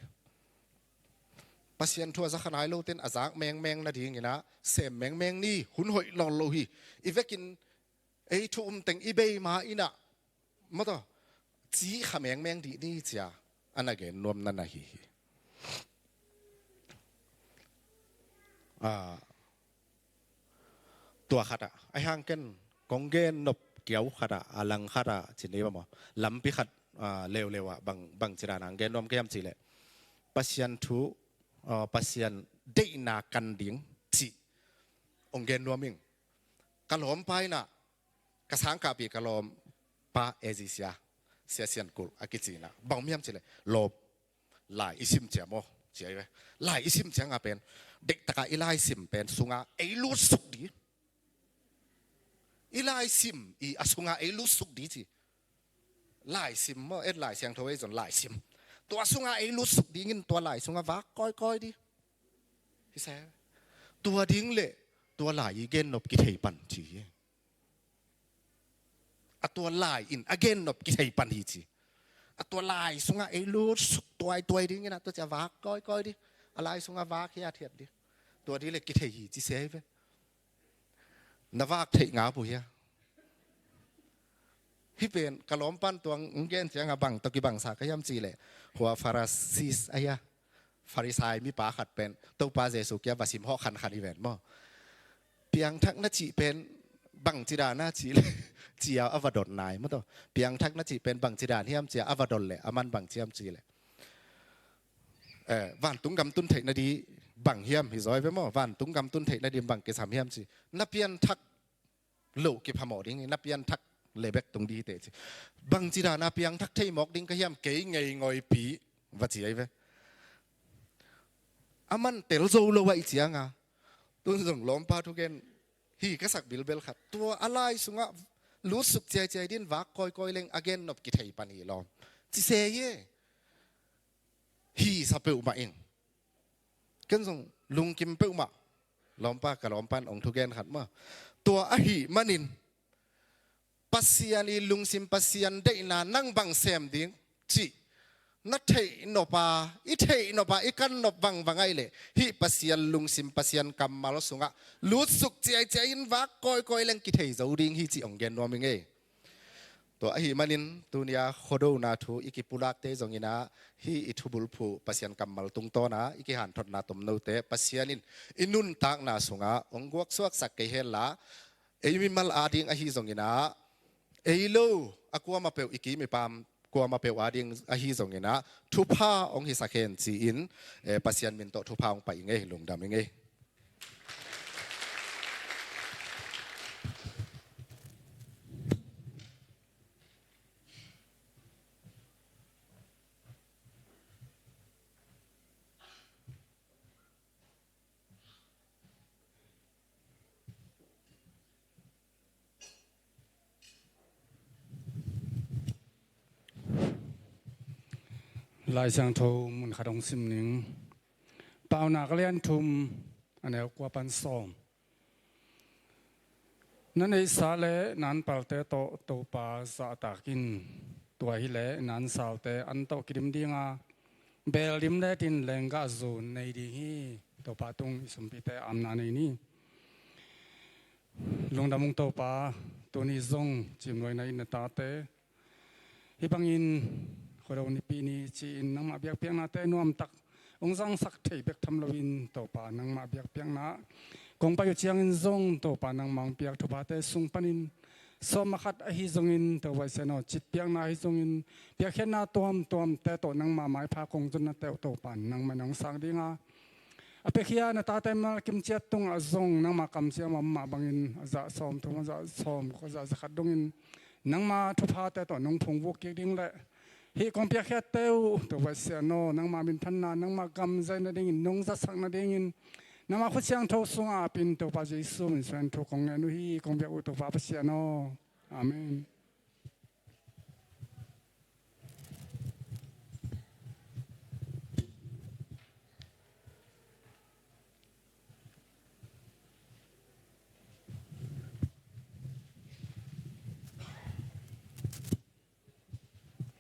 Pasian thu a zakha nai loten a zak mengmeng nadingin ah sem mengmeng ni, hun hoih lawn lo hi. I vekin ei thu um teng i bei ma inah maw taw, ci kha mengmeng dih ni cia a na gen nuam na na hi hi. Ah, tua khatah a hiang ken kong gen nop kiau khatah a lang khatah ci ni ba maw, lampi khat, ah, leuleu ah bang, bang ci dana hong gen nuam ka hiam cih leh Pasian thu, ah, Pasian deihna kan ding cih hong gen nuam ing. Ka lawmpa inah ka sangkahpi ka lawmpa A Z sia, Sia Sian Kulh a kici inah bang om hiam cih leh lawm, lai i sim cia maw ci ahi ve. Lai i sim cianga pen deihtaka i lai sim pen sunga ei lutsuk di. I lai sim i a sunga ei lutsuk di ci. Lai sim maw, et Lai Siangtho ei zon lai sim. Tua sunga ei lutsuk dingin tua lai sunga vak kawikawi di. Hi se. Tua ding le tua lai i gen nop kithei pan ci hi. A tua lai in a gen nop kithei pan hi ci. A tua lai sunga ei lutsuk tuaituai dingin a tua cia vak kawikawi di. A lai sunga vak hiathiat di. Tua di le kithei hi ci se hi ve. Na vak theih ngap uh hia? Hih pen ka lawmpan tuang hong gen cianga bang tawh kibangsa ka hiam cih leh hua Pharisees a hia, Farisai mipa khat pen Topa Jesu kia va sim hawh khankhan hi ven maw. Piangthak na cih pen bang ci dan a cih leh cia a va dot nai maw taw. Piangthak na cih pen bang ci dan hiam cia a va dot leh a man bang ci hiam cih leh, eh, vantung gam tun theih na di bang hiam hi zaw ve maw. Vantung gam tun theih na di bang kisam hiam ci. Na pianthak loh kiphamawh ding hi, na pianthak le bek tung di hi teh ci. Bang ci dana piangthak thei mawk ding ka hiam, kei ngei ngoipi va ci ahi ve. A man tel zo lo a i cianga tun zong lawmpa thugen hi ka sak bilbel khat. Tua a lai sungah lutsuk ciaiciai din vak kawikawi leng a gen nop kithei pan hi lawm ci se hi e. Hi sa peuhmah ing. Ken zong lungkim peuhmah. Lawmpa, ka lawmpan ong thugen khat maw. Tua ahi manin Pasian i lungsim, Pasian deihna nang bang sem ding cih na theih nop a, i theih nop a, i kan nop vangvang ahih leh hih Pasian lungsim, Pasian kammal sungah lutsuk ciaiciai in vak kawikawi leng kithei zo ding hi cih ong gen nuam ing ei. Tua ahi manin tunia khuadona thu i kipulakte zongin ah hih i thubulphuh Pasian kammal tungtawn ah i kihanthotna tomnote Pasian in i nuntakna sungah ong guaksuaksak kei henla, ei mimal ading ahi zongin ah, ei lo a kuamah peuh i kim i pam kuamah peuh ading ahi zongin ah thupha ong hisak hen ci-in, eh, Pasian min tawh thupha ong pai ing ei, lungdam ing ei. Lai Siangtho mun khat hong sim ning. Paunak a lian thum, a neu kua pan sawm. Na neihsa le na anpalte tawh Topa zahtak in. Tua hileh na ansalte an tawh kidim dinga, beel dim letin lenggah zun nei ding hi. Topa tung i sumpite amna nei ni. Lungdam ung Topa, tuni zong cimluaina in na tate hih bangin Khuado Nipi ni ci-in nangmah biakpiaknate nuamtak hong zangsak thei bek tham loin Topa nangmah biakpiakna kong pai uh ciangin zong Topa nangmah hong piak thuphate sung panin sawm a khat ahi zongin Topa Pasian aw, citpiakna ahi zongin piakkhiatna tuamtuamte tawh nangmah maipha kong zonna teuh Topa nangmah in hong sang dinga, a piakhia na tate mal kimciat tungah zong nangmah kamciam a om mah bangin a zah sawm thum, a zah sawm kua, a zah zakhat dongin nangmah thuphate tawh nong phungvuk kik ding le hih kong piakkhiatte uh Topa Pasian aw, nangmah minthanna, nangmah gam zaina dingin nong zatsak nadingin nangmah khut siangtho sungah apin Topa Jesu min suangin thu kong ngen uh hi. Kong biak uh Topa Pasian aw. Amen.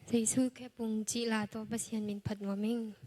Jesu khephung cih la tawh Pasian min phat nuam ing.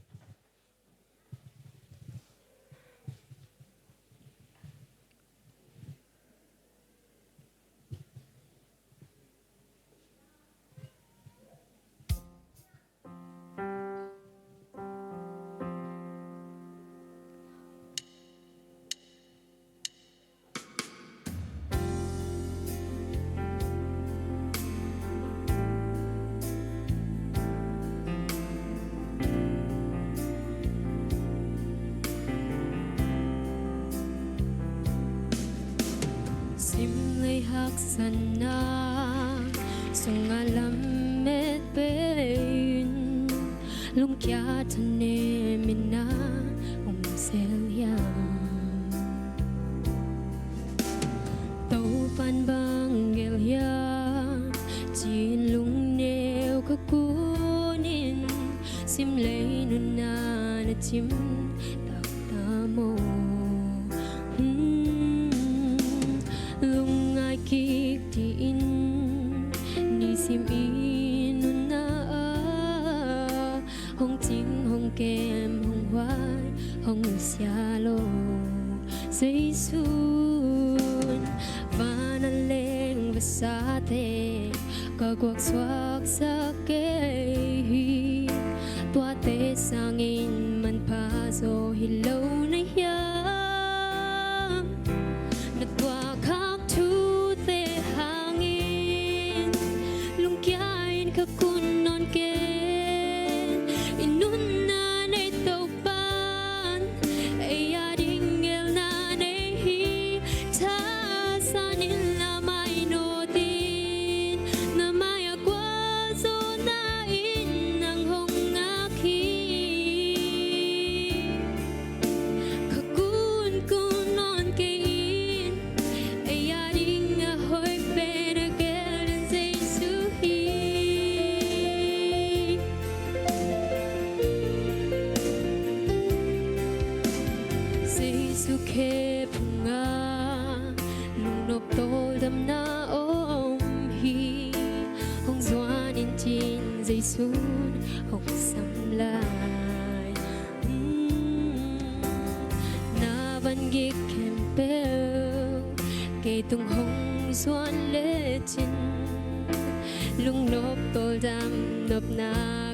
Simlei haksatna sungah lamet pei-in lungkia thanem in na om sel hiam? Topan bang gel hiam ci-in lungneu ka kunin, simlei nunna na cim taktak maw? Hmm, lungngai kik dih in, nisim i nunna ah hong cing, hong kem, hong huai, hong nusia lo. Jesu'n van a leng vasate ka guak suaksak kei hi. Tuate sangin manpha zaw hi lo na hiam? Na tuahkhak thute hangin lungkia in ka kun nawn ken. I nunna nei Topan ei a ding gelna nei hi. Thasan in la mai nawt in, na mai-ah gualzawhna in nang hong ngak hi. Ka kun kun nawn kei in, ei a ding a hoih pen a gel den Jesu hi. Jesu khephung ah lungnop tawldamna om hi. Hong zuan in cin Jesu'n hong sam lai. Hmm, na van gik khempeuh kei tung hong zuan lecin, lungnop tawldam nopna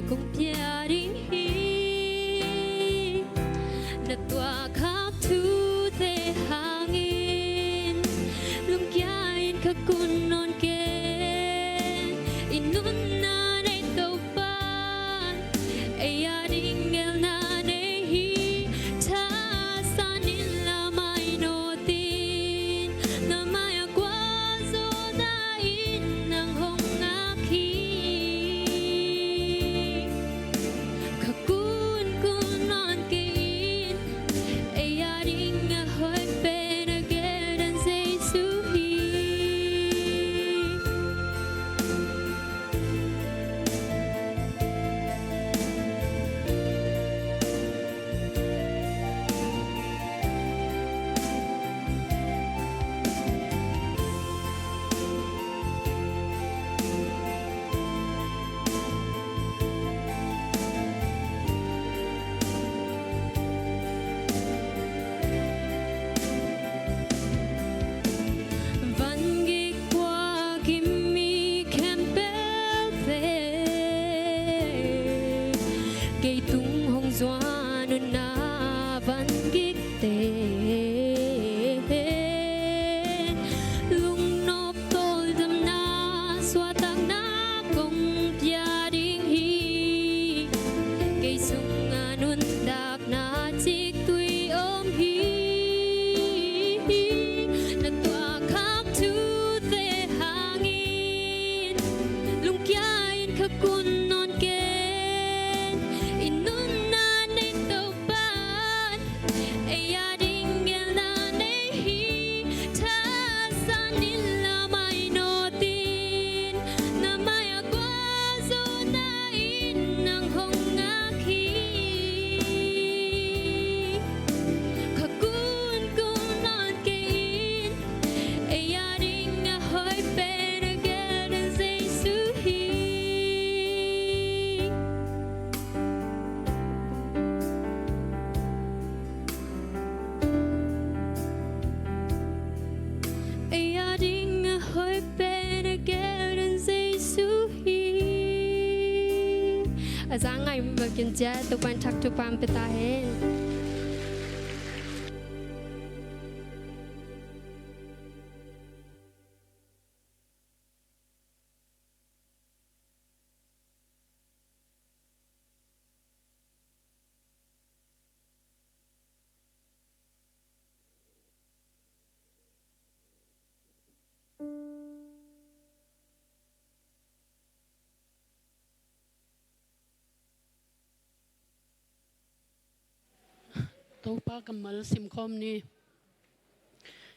kong pia ding hi. Na tuahkhak thute hangin lungkia in ka kun nawn ken. I nunna nei Topan ei a ding gelna nei hi. Thasan in la mai nawt in, na mai-ah gualzawhna in nang hong ngak hi. Kei tung hong zuan un na van gikte, lungnop tawldamna suahtakna kong pia ding hi. Kei sungah nuntakna ciktui om hi. Na tuahkhak thute hangin lungkia in ka kun nawn ken, i nunna nei Topa, ei a ding gelna nei hi. Thasan in la mainawt in, na mai-ah gualzawhna in nang hong ngak hi. Ka kun kul nawn kei in, ei a ding a hoih pen a gelden Jesu hi. Ei a ding a hoih pen a gelden Jesu hi. A za ngai bangin cia Topa'n thak thupha pia ta hen. Topa kammal simkhawm ni.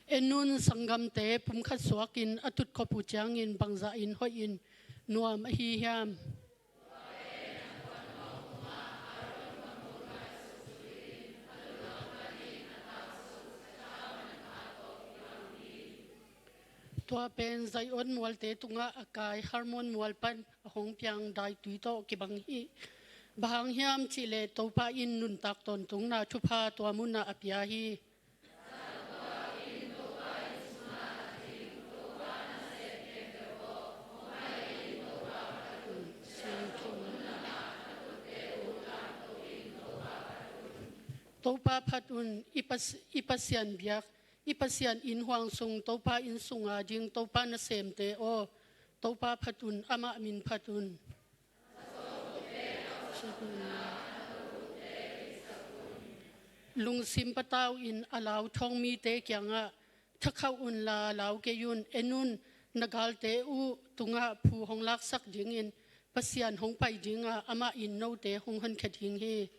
En un, sanggamte pumkhat suakin a tutkhop uh ciangin bangzah in hoih in nuam ahi hiam? Tua pen Zion mualte tungah a kai Hermon mual pan a hong piang daitui tawh kibang hi. Bang hang hiam cihleh Topa in nuntak tawntungna thupha tua munah a pia hi. Topa phat un, i Pas-, i Pasian biak, i Pasian inn huang sung, Topa inn sunga ding Topa nasemte aw, Topa phat un, amah min phat un. Lungsim patau in a lauthawng mite kiangah, thakhauh unla lau kei un. En un, na galte uh tungah phu hong laksak dingin Pasian hong pai dinga, amah in note hong honkhia ding hi.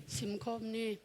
Simkhawm ni.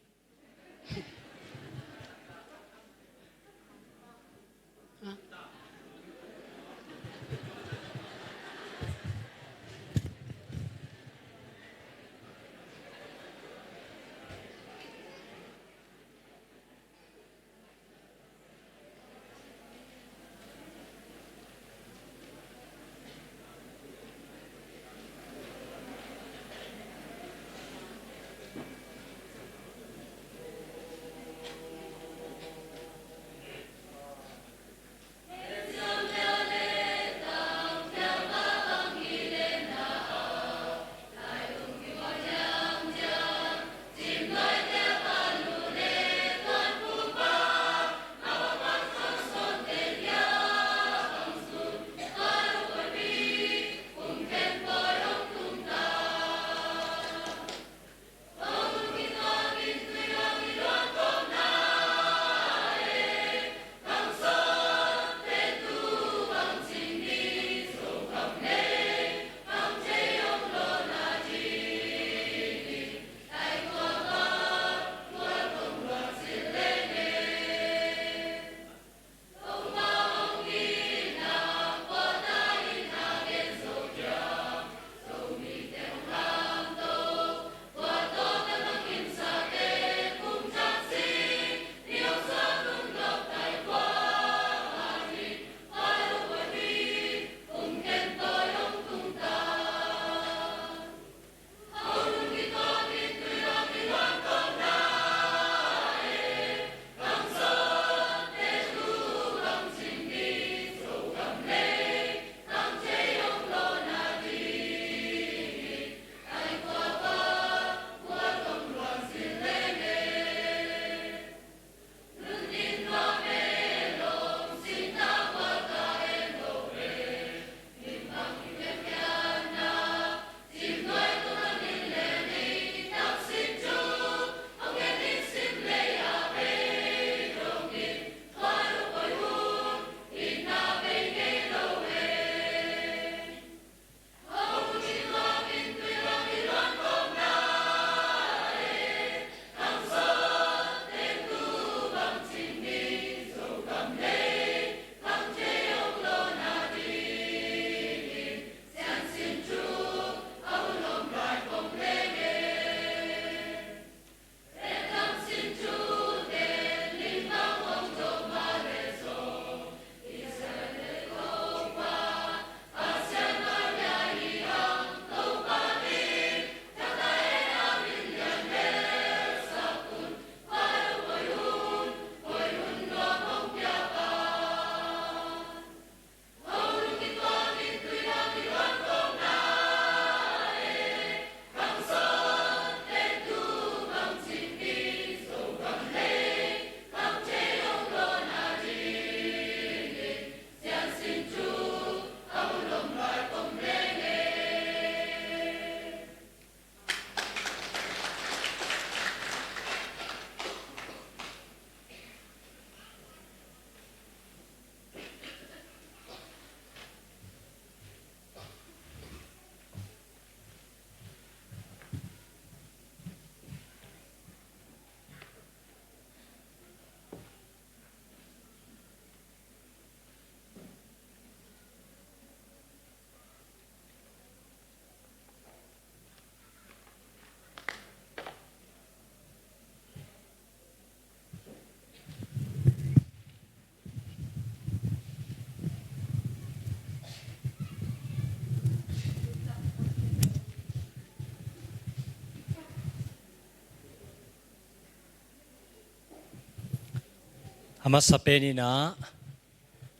A masa penin ah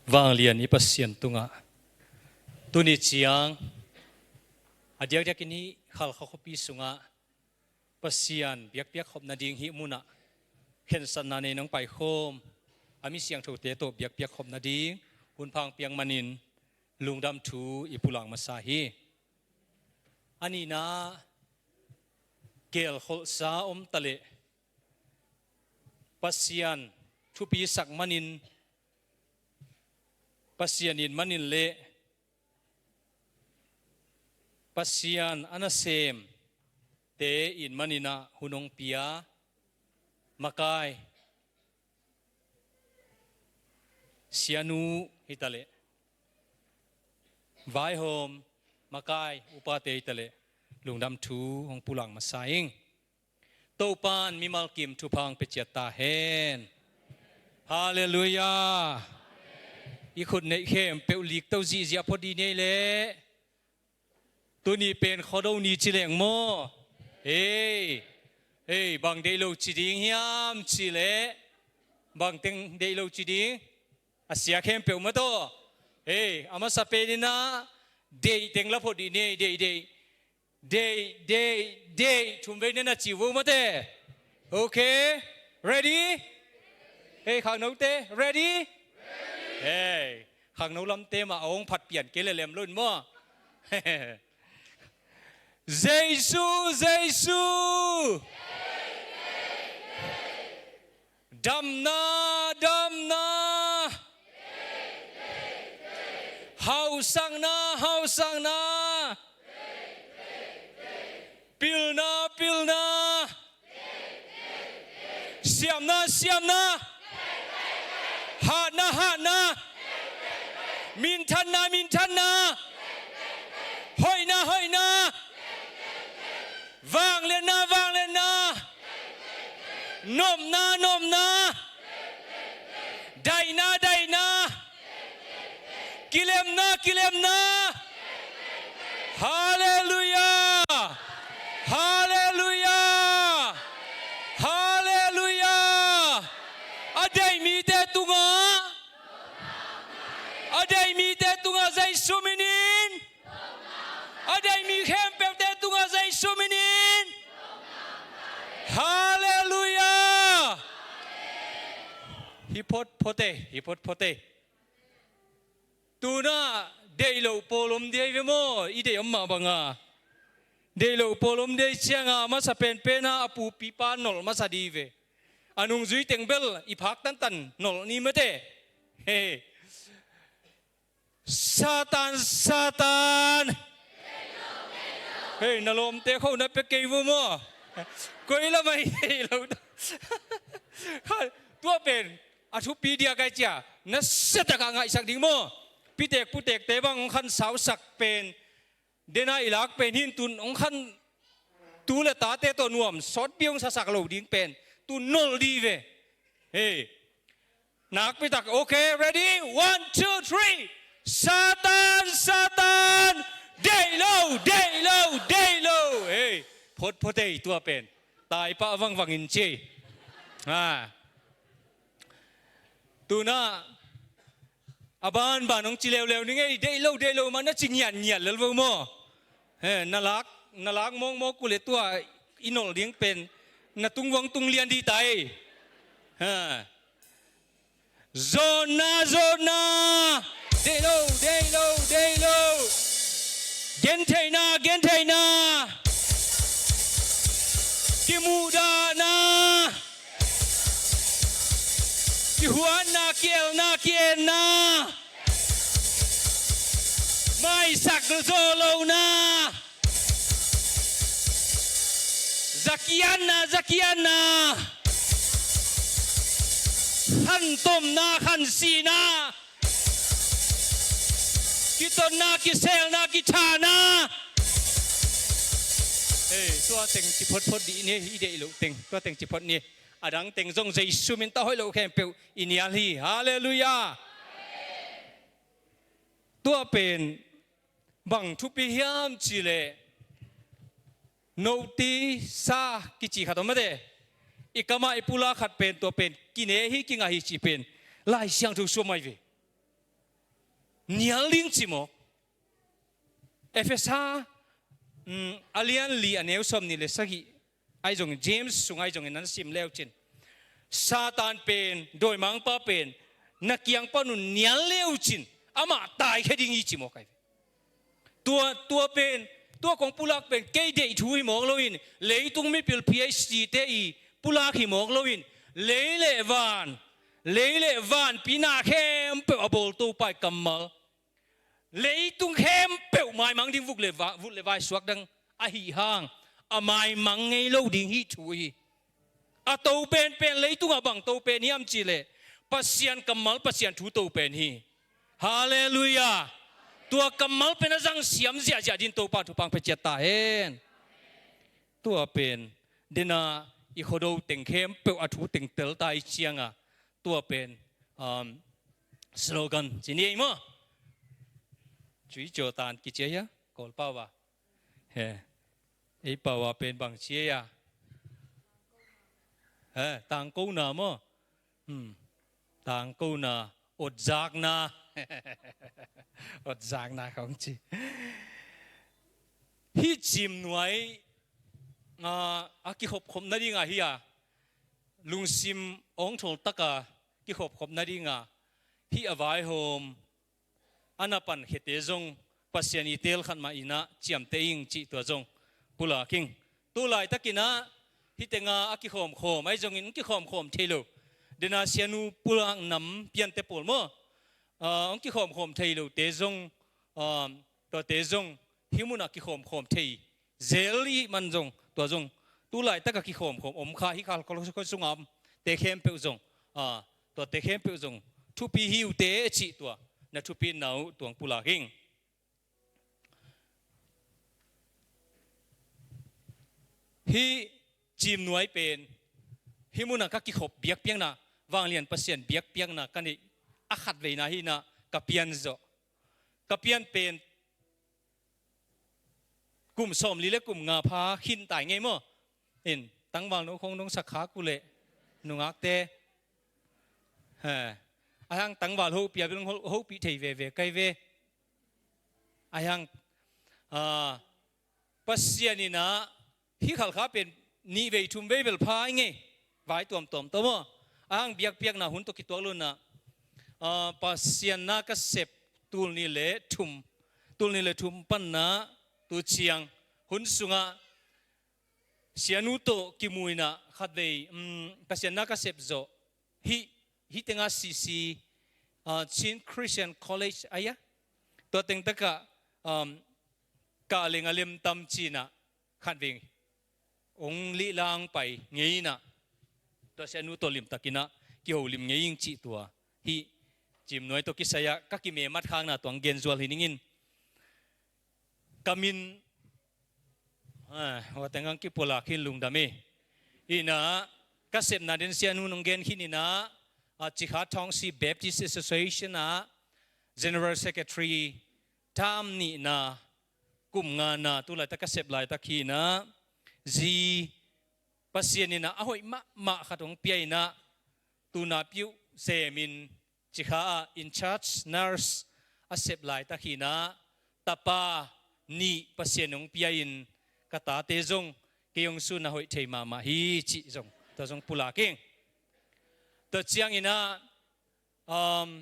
vanglian i Pasian tungah tuni ciang a diakdiakin hih Khalkha khuapi sungah Pasian biakpiak khop nading hih munah khensatna nei nong paikhawm a mi siangthote tawh biakpiak khop nading hunphang piak manin lungdam thu i pulak masa hi. A nihna, gelkholhsa om taleh Pasian thupisak manin, Pasian it manin le Pasian a nasemte it manin ah hun hong pia makai sianu hitaleh vaihawm makai upate hitaleh lungdam thu hong pulak masa ing. Topan mimal kim thupha hong pia ciat ta hen. Halleluiah. I khut neih khempeuh likto zihziah phot dih ni ei leh. Tuni pen Khuado ni ci leng maw? Ei, ei, bang deih lo ci ding hiam ci leh bang teng deih lo ci ding? A sia khempeuh mah tawh. Ei, a masa penin ah deih teng la phot dih ni ei, deih, deih. Deih, deih, deih. Thum vei na na ci vo mate. Ok. Ready? Hei, khangnote. Ready? Hei, khangno lamte mah a hong phat pian kei le lem lo in maw? Jesu, Jesu. Damna, damna. Hausakna, hausakna. Pilna, pilna. Siamna, siamna. Hatna, hatna. Minthanna, minthanna. Hoihna, hoihna. Vangliatna, vangliatna. Nopna, nopna. Daihna, daihna. Kilemna, kilemna. Halleluiah. Halleluiah. Halleluiah. A deih mite tungah, a deih mite tungah Jesu minin. A deih mi khempeuhte tungah Jesu minin. Halleluiah. Hi phot phot ei, hi phot phot ei. Tunah deih loh pawl om dih ei ve maw? I deih om mah banga. Deih loh pawl om dih ei cianga a masa penpen ah a pupipa nolh masa dih ve. A nungzui teng bel i phak tantan nolh ni mate. Hei. Satan, Satan. Hei, na lawmte khawh na pia kei vo maw? Koi lamah i deih lo. Tua pen a thupi diak ai cia, na siatakah ngaihsak ding maw? Pitek putekte bang hong khan sausak pen, dena i lak pen hin tun hong khan tu le tate tawh nuam sawtpi hong sasak lo ding pen tu nolh dih ve. Hei. Nakpitak. Okay, ready? One, two, three. Satan, Satan. Deih lo, deih lo, deih lo. Hei. Phot phot ei tua pen. Taipah vangvang in ci. Ha. Tunah a banban hong ci leuleu ning ei, deih lo, deih lo mah na ci ngiatngiat lel vo maw? He, na lak, na lak mawkmawk uh le tua i nolh ding pen na tung vong tung lian dih ta ei. Ha. Zawnna, zawnna. Deih lo, deih lo, deih lo. Gentheihna, gentheihna. Kimuhdahna. Kihuanna, kielna, kienna. Maisak zo lohna. Zakianna, zakianna. Khantomna, khansihna. Kitotna, kiselna, kithana. Hei, tua teng ci photphot dih ni, i deih loh teng. Tua teng ci phot ni. A dang teng zong Jesu min tawh hoih loh khempeuh i nial hi. Halleluiah. Tua pen bang thupi hiam cihleh, notisa kici khat om mate. i kamah i pulak khat pen tua pen kine hi, kingah hi cih pen Lai Siangtho suam ahi ve. Nial ding ci mawk. Efesa, um, a lian li a neu sawmnih le sagih ahi zongin, James sung ahi zongin nan sim leu cin, Satan pen, dawimangpa pen na kiang pan un nial leu cin amah taikhia ding hi ci mawk ahi ve. Tua, tua pen, tua kong pulak pen kei deih thu hi mawk loin, leitung mipil PhD te i pulak hi mawk loin, lei le van, lei le vanpi na khempeuh a bawl Topa i kammal, leitung khempeuh maimang ding vut le va-, vut le vai suak dang ahi hang, a maimang ngei lo ding hi thu hi. A to penpen leitungah bang to pen hiam cihleh, Pasian kammal, Pasian thu to pen hi. Halleluiah. Tua kammal pen a zang siam ziahziah din Topa thupha pia ciat ta hen. Tua pen dena i khuado teng khempeuh a thu teng tel ta i cianga, tua pen, um, slogan ci ni ei maw? Cui cawtan kici a hia? Kawl pau a. He. Ei pau a pen bang ci ei a? He, tangkona maw? Hmm. Tangkona, otzakna. Otzakna khong ci. Hih cimnuai, ah, a kikhopkhop nadinga hi a, lungsim awngthawl taka kikhopkhop nadinga hih a vaihawm a na pankhete zong Pasian i teel khat mah inah ciamteh ing cih tua zong pulak ing. Tu laitakinah hih tenga a kikhawmkhawm ahi zongin kikhawmkhawm thei lo. Dena sianu pulak nam piante pawl maw? Ah, hong kikhawmkhawm thei lote zong, ah, tuate zong hih munah kikhawmkhawm thei zel i hih man zong, tua zong tu laitaka kikhawmkhawm om kha hi kha, khua sunga omte khempeuh zong, ah, tuate khempeuh zong thupi hi uh teh cih tua na thupina uh tuang pulak ing. Hih cimnuai pen hih munah ka kikhop biakpiakna, vanglian Pasian biakpiakna ka neih a khatveina hinah ka pian zawh. Ka pian pen kum sawmli le kum nga pha khin tai ngei maw? In, tangval no khong nong sak khak uh leh nungakte. He. Ahi hang tangval hopih a bil hopih thei veve kai ve. Ahi hang, ah, Pasian inah hih khalkha pen nih vei thum vei bel pha i ngei. Vai tuamtuam tawh maw? Ahi hang biakpiakna hun tawh kituak lo inah, ah, Pasian na ka sep tul nih le thum, tul nih le thum panna tu ciang hun sungah sianu tawh kimu inah khatvei, um, Pasian na ka sep zawh hih, hih tenga C C, ah, Chin Christian College ahi a, tua tengtakah, um, kah leng a lemtam cinah khatvei hong lihlang pai ngei inah tua sianu tawh limtakinah kiholim ngei ing cih tua hih cimnuai tawh kisai-ah ka kimemat khakna tuang genzual hi ningin. Ka min, ah, hua tengah kipulak hin lungdam hi. Inah ka sepna den sianu nong gen khin inah, ah, Cikha Township Baptist Association ah General Secretary tam nihna, kum ngana, tu laitak ka sep laitak hi inah, zi Pasian inah a hoih mahmah khat hong pia inah, tuna piuh semin Cikha ah in charge nurse a sep laitak hi inah, tapa nih Pasian hong pia in ka tate zong kei hong sun a hoih thei mahmah hi cih zong, tua zong pulak ing. Tua ciang inah, um,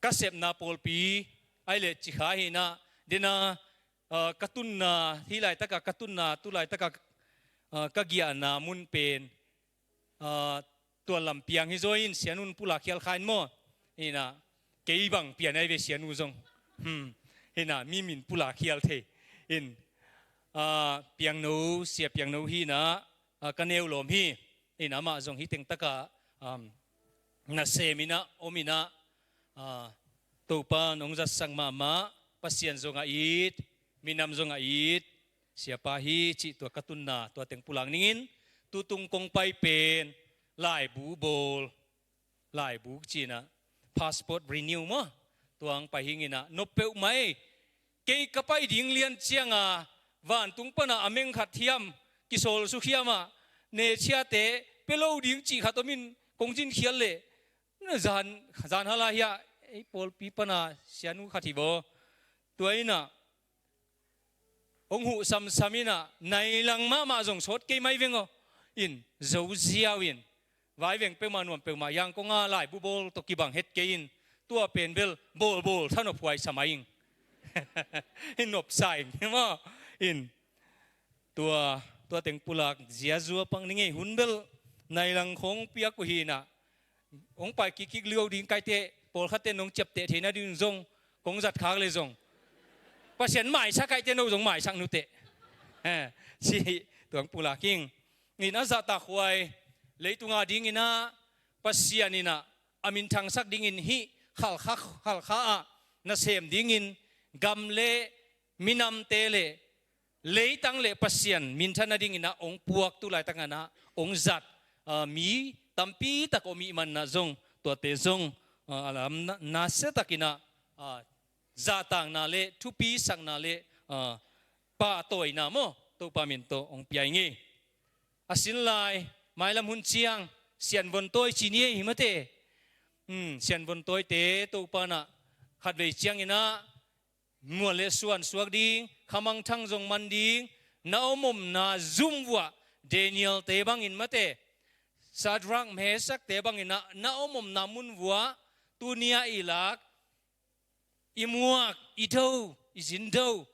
ka sepna pawlpi ahi leh Cikha hi inah, dena, ah, ka tunna, hih laitaka ka tunna, tu laitaka, ah, ka giahna mun pen, ah, tua lampiang hi zaw in sianu in pulak khial kha in maw? Inah, kei bang pian ahi ve sianu zong. Hmm. Inah, mi min pulak khial thei. In, ah, Piangno, Sia Piangno hi inah, ah, ka neu lawm hi. Inah amah zong hih tengtakah, um, nasem inah, om inah, ah, Topa nong zatsak mahmah, Pasian zong a it, minam zong a it siapa hi cih tua ka tunna tua teng pulak ningin, tutung kong pai pen laibu bawl, laibu cinah passport renew maw? Tuang pai hing inah, nop peuhmah ei, kei ka pai ding lian cianga vantung pana a meng khat hiam, kisawl suk hiam ah, Nechiate pia lo ding cih khat om in kong cinkhial leh, zan, zan hala hiah ei pawlpi pana sianu khat hi vaw. Tua innah hong huh samsam innah nai lang mahmah zong sawt kei mai veng aw. In zo ziau in, vai veng peuhmah nuam peuhmah, Yangon a laibu bawl tawh kibang het kei in, tua pen bel bawlbawl sa nop huai sa mai ing. In nop sa ing maw. In tua, tua teng pulak ziazua pang ni ngei, hun bel nai lang khong piak uh hi inah, hong pai kikkik liau ding kaite, pawlkhatte nong ciapteh theihna ding zong kong zat khak le zong Pasian maisak kaite no zong maisak nuteh. Eh, ci tuang pulak ing. In a zahtak huai, leitunga dinginah Pasian innah a minthangsak dingin hih Khalkha, Khalkha ah nasem dingin gam le minamte le leitang le Pasian minthan nadingin ah hong puak, tu laitakin ah hong zat, ah, mi tampi tak om ih manin ah zong, tuate zong, ah, a lam na, nasiatakin ah, ah, zahtakna le thupisakna le, ah, pahtawina maw, Topa min tawh hong pia ing ei. A sin lai, mailam hun ciang sianvon tawi ci ni ei hi mate. Hmm, sianvon tawite Topa in ah khatvei ciangin ah mual le suan suak ding, khamangthang zong man ding, na om omna zum vuah Daniel-te bangin mate, Shadrach, Meshach-te bangin ah na om omna mun vuah tuni-ah i lak, i muak, i do, i zindo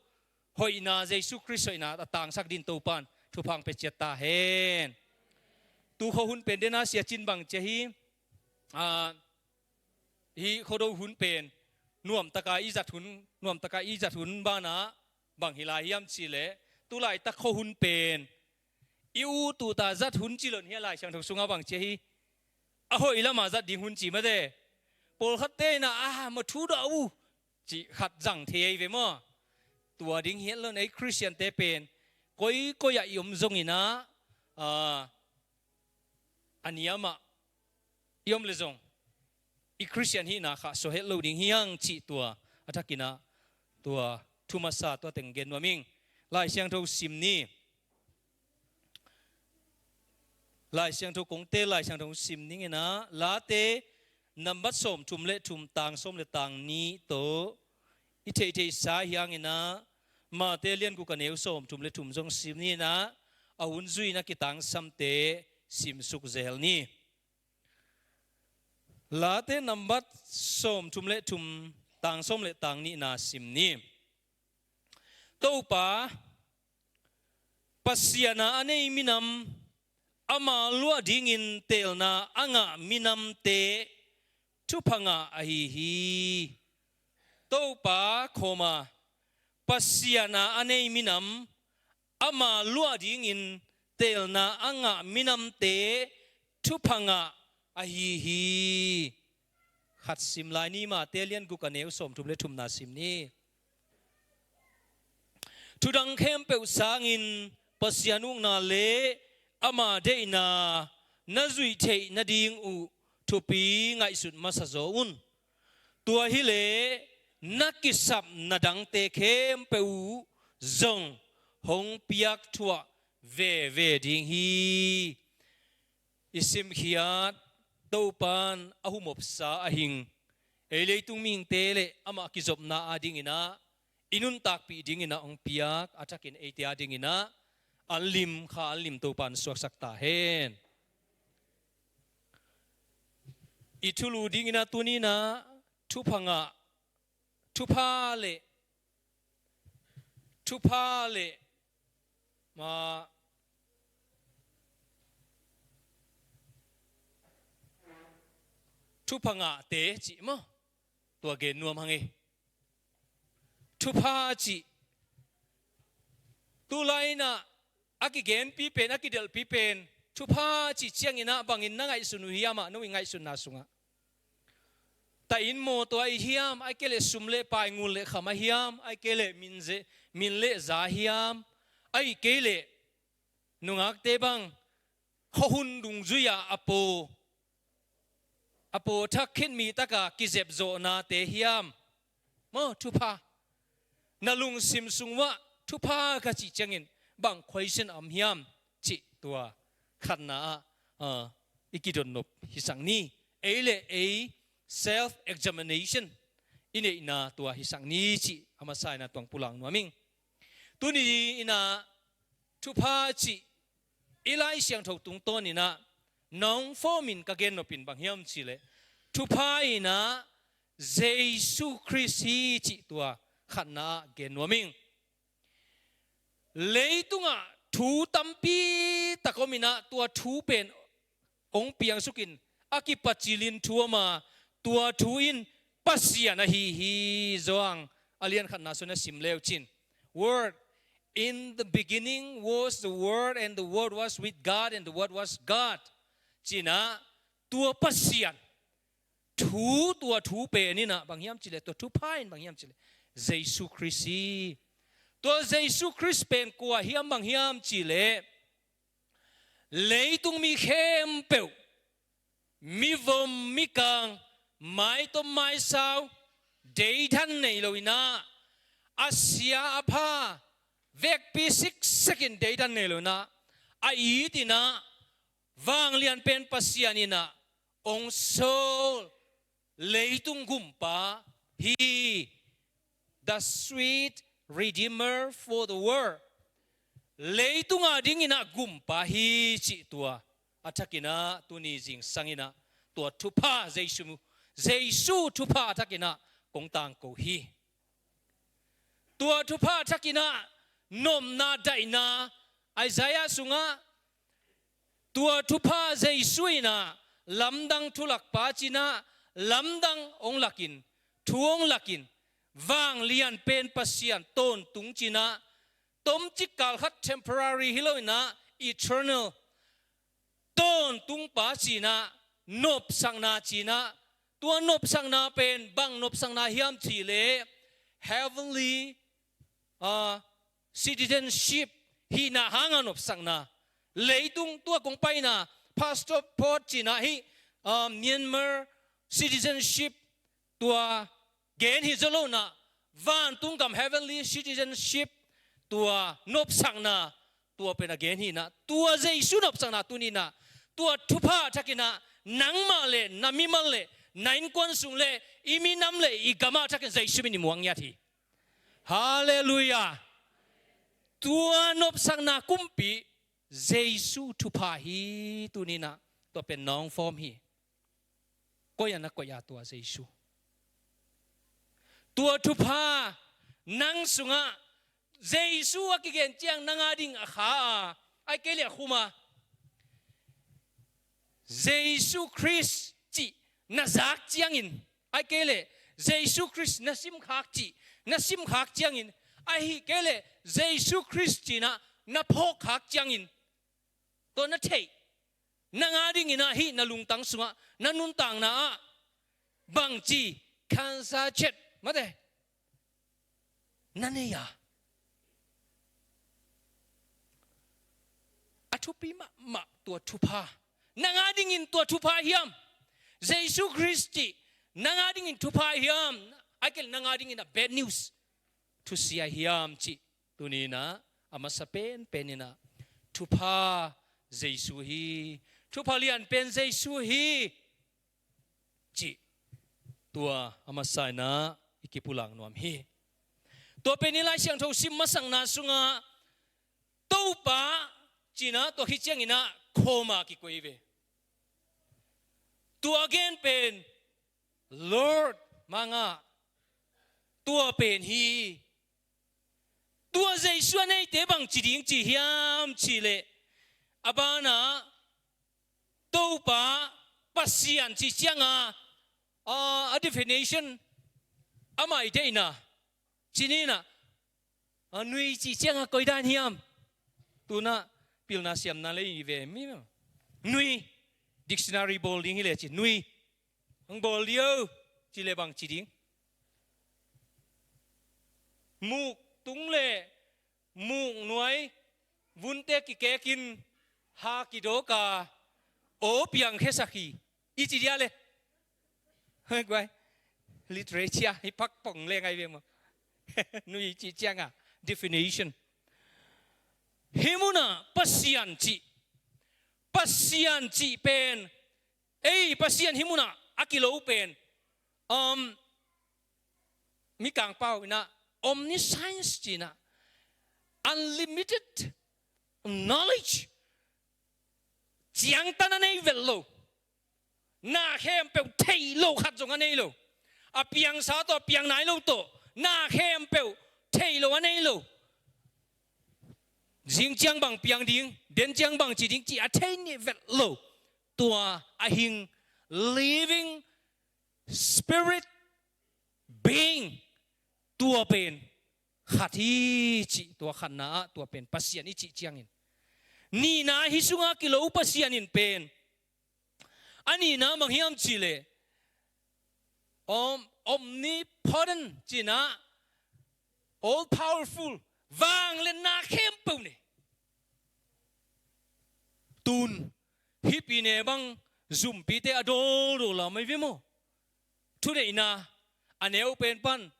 hoihna, Jesu Khrist hoihna a tangsak din Topa in thupha hong pia ciat ta hen. Tu khuahun pen dena sia cin bang cia hi, ah, hih Khuado hun pen nuamtaka i zat hun, nuamtaka i zat hun banah bang hi lai hiam cihleh, tu laitak khuahun pen i ut uh ta zat hun ci lo in, hih a Lai Siangtho sungah bang cia hi, a hoih lamah zat ding hun ci mate. Pawlkhatte in ah, ah, ma thu dah uh cih khat zang thei ahi ve maw. Tua ding hi het lo in, ei Khristiante pen koikoi ah i om zongin ah, ah, a niamah i om le zong i Khristian hihna kha suah het lo ding hi hang cih tua a thakin ah tua thu masa tua teng gen nuam ing. Lai Siangtho sim ni. Lai Siangtho kongte, Lai Siangtho sim ning in ah, Late nambat sawmthum le thum, tang sawm le tang nih tawh i theihtheihsa hi hangin ah, Mate lian guk a neu sawmthum le thum zong sim ni in ah, a hun zui in a kitangsamte simsuk zel ni. Late nambat sawmthum le thum, tang sawm le tang nihna sim ni. Topa, Pasian a a nei minam, ama luah dingin teelna a ngah minamte thupha ngah ahi hi. Topa khawma, Pasian a a nei minam, ama luah dingin teelna a ngah minamte thupha ngah ahi hi. Khat sim lai ni, Mate lian guk a neu sawmthum le thumna sim ni. Thudang khempeuh sangin Pasian ukna le ama deihna na zuih theih nading uh thupi ngaihsut masa zaw un. Tua hileh na kisapna dangte khempeuh uh zong hong piak thuah veve ding hi. I simkhiat Topan a humopsa a hing, ei leitung mihingte le amah kizopna a dingin ah, i nuntakpih dingin ah hong piak a thakin eite a dingin ah an lim, kha an lim Topan suaksak ta hen. I thulu dingin ah tuni in ah thupha ngah, thupha le, thupha le, ma, thupha ngahte cih maw, tua gen nuam hang ei. Thupha cih, tu lai in ah a kigenpi pen, a kidelhpi pen, thupha cih ciangin ah bangin na ngaihsun uh hiam ah, no i ngaihsunna sungah? Tahin mawtaw ahi hiam, ahih kei leh sum le pai, ngul le kham ahi hiam, ahih kei leh min ze-, min le za ahi hiam, ahih kei leh nungakte bang khuahun dungzui-ah a paw, a paw thak khit mi taka kizepzawhnate hiam? Maw, thupha. Na lungsim sung uah thupha ka cih ciangin bang question a om hiam cih tua khatna ah, ah, i kidotnop hisak ni. Ei le ei self examination i neihna tua hisak ni cih a masa in ah tuang pulak nuam ing. Tuni in ah thupha cih i Lai Siangtho tungtawn in ah nong form in ka gennop in bang hiam cih leh thupha in ah Jesu Khrist hi cih tua khatna ah gen nuam ing. Leitungah thu tampi tak om in ah tua thu pen hong piangsuk in a kipacil in thu om a, tua thu in Pasian ahi hi. Johan a lian khatna sung na sim le uh cin, Word, in the beginning was the Word, and the Word was with God, and the Word was God. Ci in ah tua Pasian thu, tua thu pen in ah bang hiam cih leh, tua thupha in bang hiam cih leh Jesu Khrist hi. Tua Jesu Khrist pen kua hiam bang hiam cih leh leitung mi khempeuh, mivom mikang, maitom maisau, deithan nei lo in ah, a sia a pha vekpi siksik in deithan nei lo in ah, a it in ah, vanglian pen Pasian in ah hong sawl leitung gumpa hi. The sweet Redeemer for the world. Leitung a ding in ah gumpa hi cih tua a thak in ah tuni zingsang in ah tua thupha Jesu, Jesu thupha a thak in ah kong tangko hi. Tua thupha a thak in ah nopna daihna, Isaiah sungah tua thupha Jesu in ah lamdang thulakpa ci in ah lamdang hong lak in, thu hong lak in, vanglian pen Pasian tawntung ci in ah, tomcik kal khat, temporary hi lo in ah eternal tawntungpa ci in ah, nopsakna ci in ah, tua nopsakna pen bang nopsakna hiam cih leh heavenly, ah, citizenship hihna hang a nopsakna. Leitung tua kong paina passport ci in ah hih, ah, Myanmar citizenship tua gen hi zaw lo in ah, vantung gam heavenly citizenship tua nopsakna, tua pen a gen hi in ah, tua Jesu nopsakna tuni in ah, tua thupha a thak in ah nangmah le na mimal le na innkuan sung le i minam le i gam a thak in Jesu min i muang ngiat hi. Halleluiah. Tua nopsakna kumpi Jesu thupha hi. Tuni in ah tua pen nong form hi. Koi a na koih a tua Jesu? Tua thupha nang sungah Jesu a kigen ciang nang a ding a kha a, ahih kei leh a khum a, Jesu Khrist cih na zak ciangin, ahih kei leh Jesu Khrist na simkhak cih na simkhak ciangin, ahih kei leh Jesu Khrist cih na, na phawkkhak ciangin, tua na theih, nang a ding in ah hih na lungtang sungah na nuntakna ah bangci khansa chet mate na nei a, a thupi mahmah tua thupha. Nang a dingin tua thupha hiam? Jesu Khrist cih nang a dingin thupha hiam? Ahih kei leh nang a dingin a bad news, thusia hiam cih tuni in ah a masa penpen in ah thupha Jesu hi. Thupha lian pen Jesu hi cih tua a masa in ah i kipulak nuam hi. Tua pen i Lai Siangtho sim masakna sungah Topa ci in ah tua khit ciangin ah comma kikoih ve. Tua gen pen Lord mangah tua pen hi. Tua Jesu a neite bangci ding ci hiam cih leh, a banah Topa, Pasian cih ciangah, ah, a definition, amah i deihna, ci ni in ah, ah, nui cih ciangah koi dan hiam? Tu in ah pilna siamna lei ve mi. Nui, dictionary bawl ding hi leh ci, nui. Hong bawl dih o, ci leh bangci ding? Muk tung leh muk nuai vunte kikekin ha kidawk a, aw piang khiasak hi, i ci dia leh. Hei guai, literature hi pakpong leh ngai ve maw. Nui cih ciangah definition. Hih munah Pasian cih, Pasian cih pen, ei, Pasian hih munah a kilo pen, um, Mikang pau inah omniscience cinah unlimited knowledge, ciangtan a nei vet lo, na khempeuh theih lo khat zong a nei lo. A piangsa tawh, a piang nai lo tawh, na khempeuh theih lo a nei lo. Zing ciang bang piang ding, den ciang bang ci ding cih a thei nih vet lo. Tua a hing living spirit being, tua pen khat hi cih, tua khatna ah tua pen Pasian i cih ciangin, nihna hih sungah kilo Pasian in pen, a nihna bang hiam cihleh, om, omnipotent cinah, all powerful, vangliatna khempeuh nei. Tun hih pi ne bang zumpite a dawldawl lam ahi ve maw? Thuneihna a neu pen pan,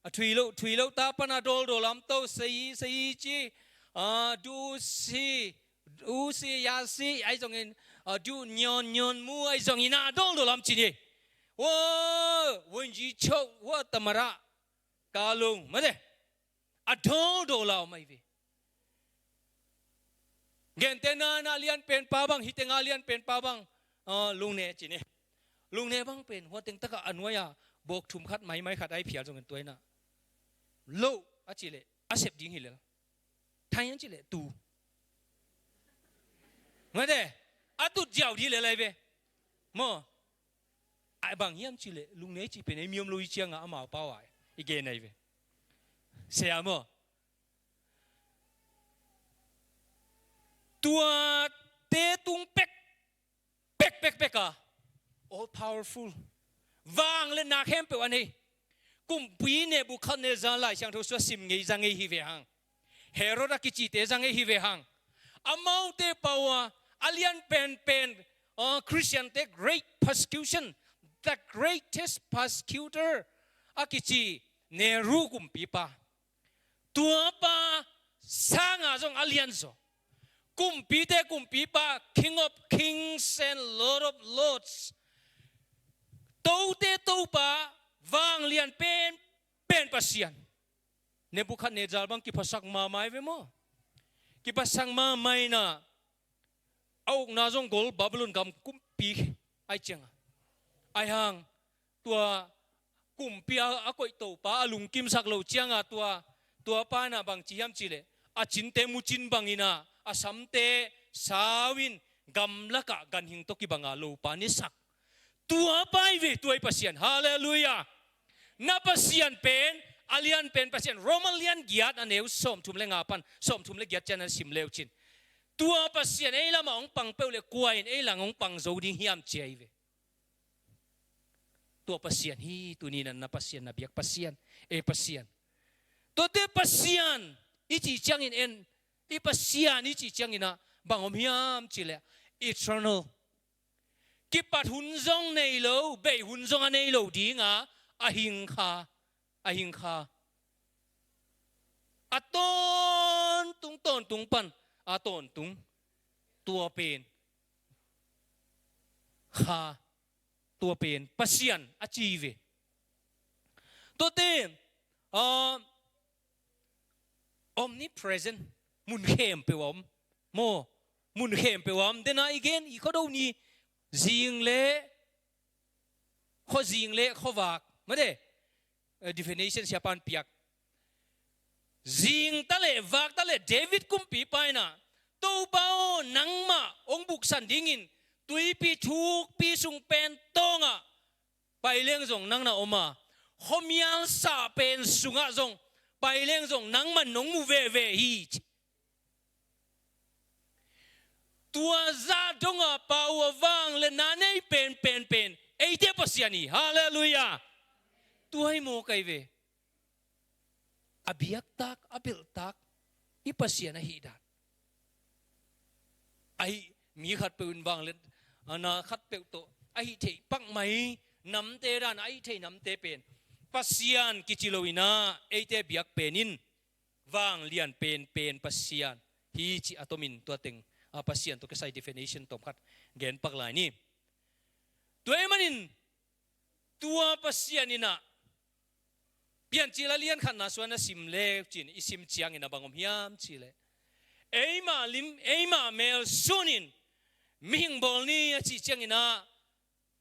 a thuilo, thuilo ta pan a dawldawl lam to, sei, sei ci, a, du si, u si, ya si, ahi zongin, a, du nyon, nyon mu, ahi zongin a dawldawl lam ci ni. Wo, wunji chok, wo tamara, kalung, mate. A dawldawl a om ahi ve. Gentehna, na lian pen pa bang, hih teng a lian pen pa bang, ah, lungne ci ni. Lungne bang pen hua teng takah a nuai-a bawk thum khat, maimai khat ahi phial zongin tua inah, lo a cihleh a sep ding hi lel. Thai an cihleh tu. Mate, a tut ziau ding lel ahi ve. Maw? A bang hiam cihleh, lungne cih pen ei mi om lo i ciangah amau pau ah i gen ahi ve. Sia maw? Tuate tung pek, pek, pek, pek a, all powerful, vangliatna khempeuh a nei Kumpi Nebukhadnezzar Lai Siangtho sua sim ngei za ngei hi ve hang. Herod a kicite za ngei hi ve hang. Amaute pau a, a lian penpen, uh, Christian te great persecution, the greatest persecutor a kici Nero kumpipa. Tuapa sanga zong a lian zaw. Kumpite kumpipa, King of kings and Lord of lords. Tote Topa, vanglian penpen Pasian. Nebukhadnezzar bang kiphasak mahmah hi ve maw? Kiphasak mahmah inah, a ukna zong gol Babylon gam kumpi ahi cianga. Ahi hang, tua kumpi a, a koih Topa a lungkimsak loh cianga tua, tuapa inah bang ci hiam cihleh, a cinte mucin bang inah, a samte sau in gamlakah ganhing tawh kibanga lopa nesak. Tuapa hi ve, tua i Pasian. Halleluiah. Na Pasian pen, a lian pen Pasian. Roma lian giat a neu sawmthum le nga pan sawmthum le giat ciang na sim leu cin, tua Pasian ei lamah hong pang peuh le kua in ei lamah hong pang zo ding hiam ci ahi ve. Tua Pasian hi, tuni na, na Pasian, na biak Pasian, ei Pasian. Tuate Pasian i cih ciangin en, i Pasian i cih ciangin ah bang om hiam cihleh, eternal. Kipat hun zong nei lo, bei hun zong a nei lo dinga, a hing kha, a hing kha. A tawntung, tawntung pan a tawntung. Tua pen kha, tua pen Pasian a ci ve. Tuate, ah, omnipresent, mun khempeuh a om. Maw, mun khempeuh a om. Dena i gen, i Khuado ni, zing le, khuazing le khuavak. Mate, eh, definition siapan piak. Zing ta le, vak ta le, David kumpipa inah, Topa aw, nangmah hong buksan dingin tuipi thukpi sung pen tawngah pai leng zong nang na om a, khuamial sah pen sungah zong pai leng zong nangman nong mu veve hi. Tua zah donga pau a vangliatna nei pen, pen, pen eite Pasian hi. Halleluiah. Tua hi maw kai ve. A biaktak, a belhtak i Pasian ahih dan. Ahi, mi khatpeuh in vangliatna khatpeuh tawh ahih theih pakmai namte dan, ahih theih namte pen Pasian kici lo inah, eite biak pen in vanglian penpen Pasian hi cih a tomin tua teng a, Pasian tawh kisai definition tawmkhat gen pak lai ni. Tua ahih manin tua Pasian in ah Piancil a lian khatna sung a na sim le cin, i sim ciangin a bang om hiam cih leh, eimah lim, eimah mel sunin mihing bawl ni a cih ciangin ah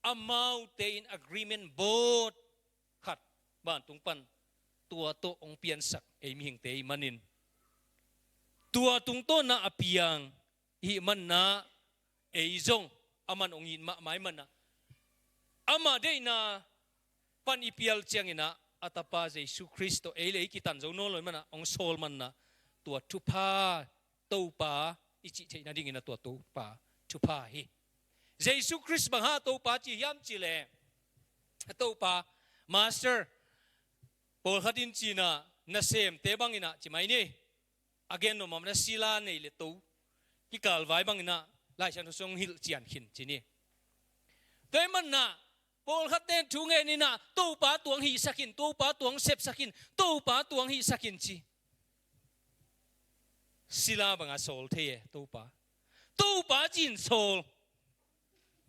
amaute in agreement board khat vantung pan tua tawh hong piansak ei mihingte ahih manin, tua tungtawna a piang i hih manin ah ei zong aman hong it mahmah ahih manin ah, ama deihna pan i pial ciangin ah a Tapa Jesu Khrist tawh ei le ei kitan zo nawn lo ahih manin ah hong sawl manin ah tua thupha, Topa i cih theih nadingin ah tua Topa thupha hi. Jesu Khrist bang hang Topa ci hiam cih leh, Topa, Master, pawlkhat in ci-in ah nasemte bangin ah ci mai ni. A gen nuam mahmah na sila nei le to kikal vai bangin ah Lai Siangtho sung hilh cian khin ci ni. Tua ahih manin ah pawlkhatte in thu ngen in ah Topa tua hong hihsak in, Topa tua hong sepsak in, Topa tua hong hihsak in ci. Sila bang a sawl thei e Topa. Topa ci-in sawl.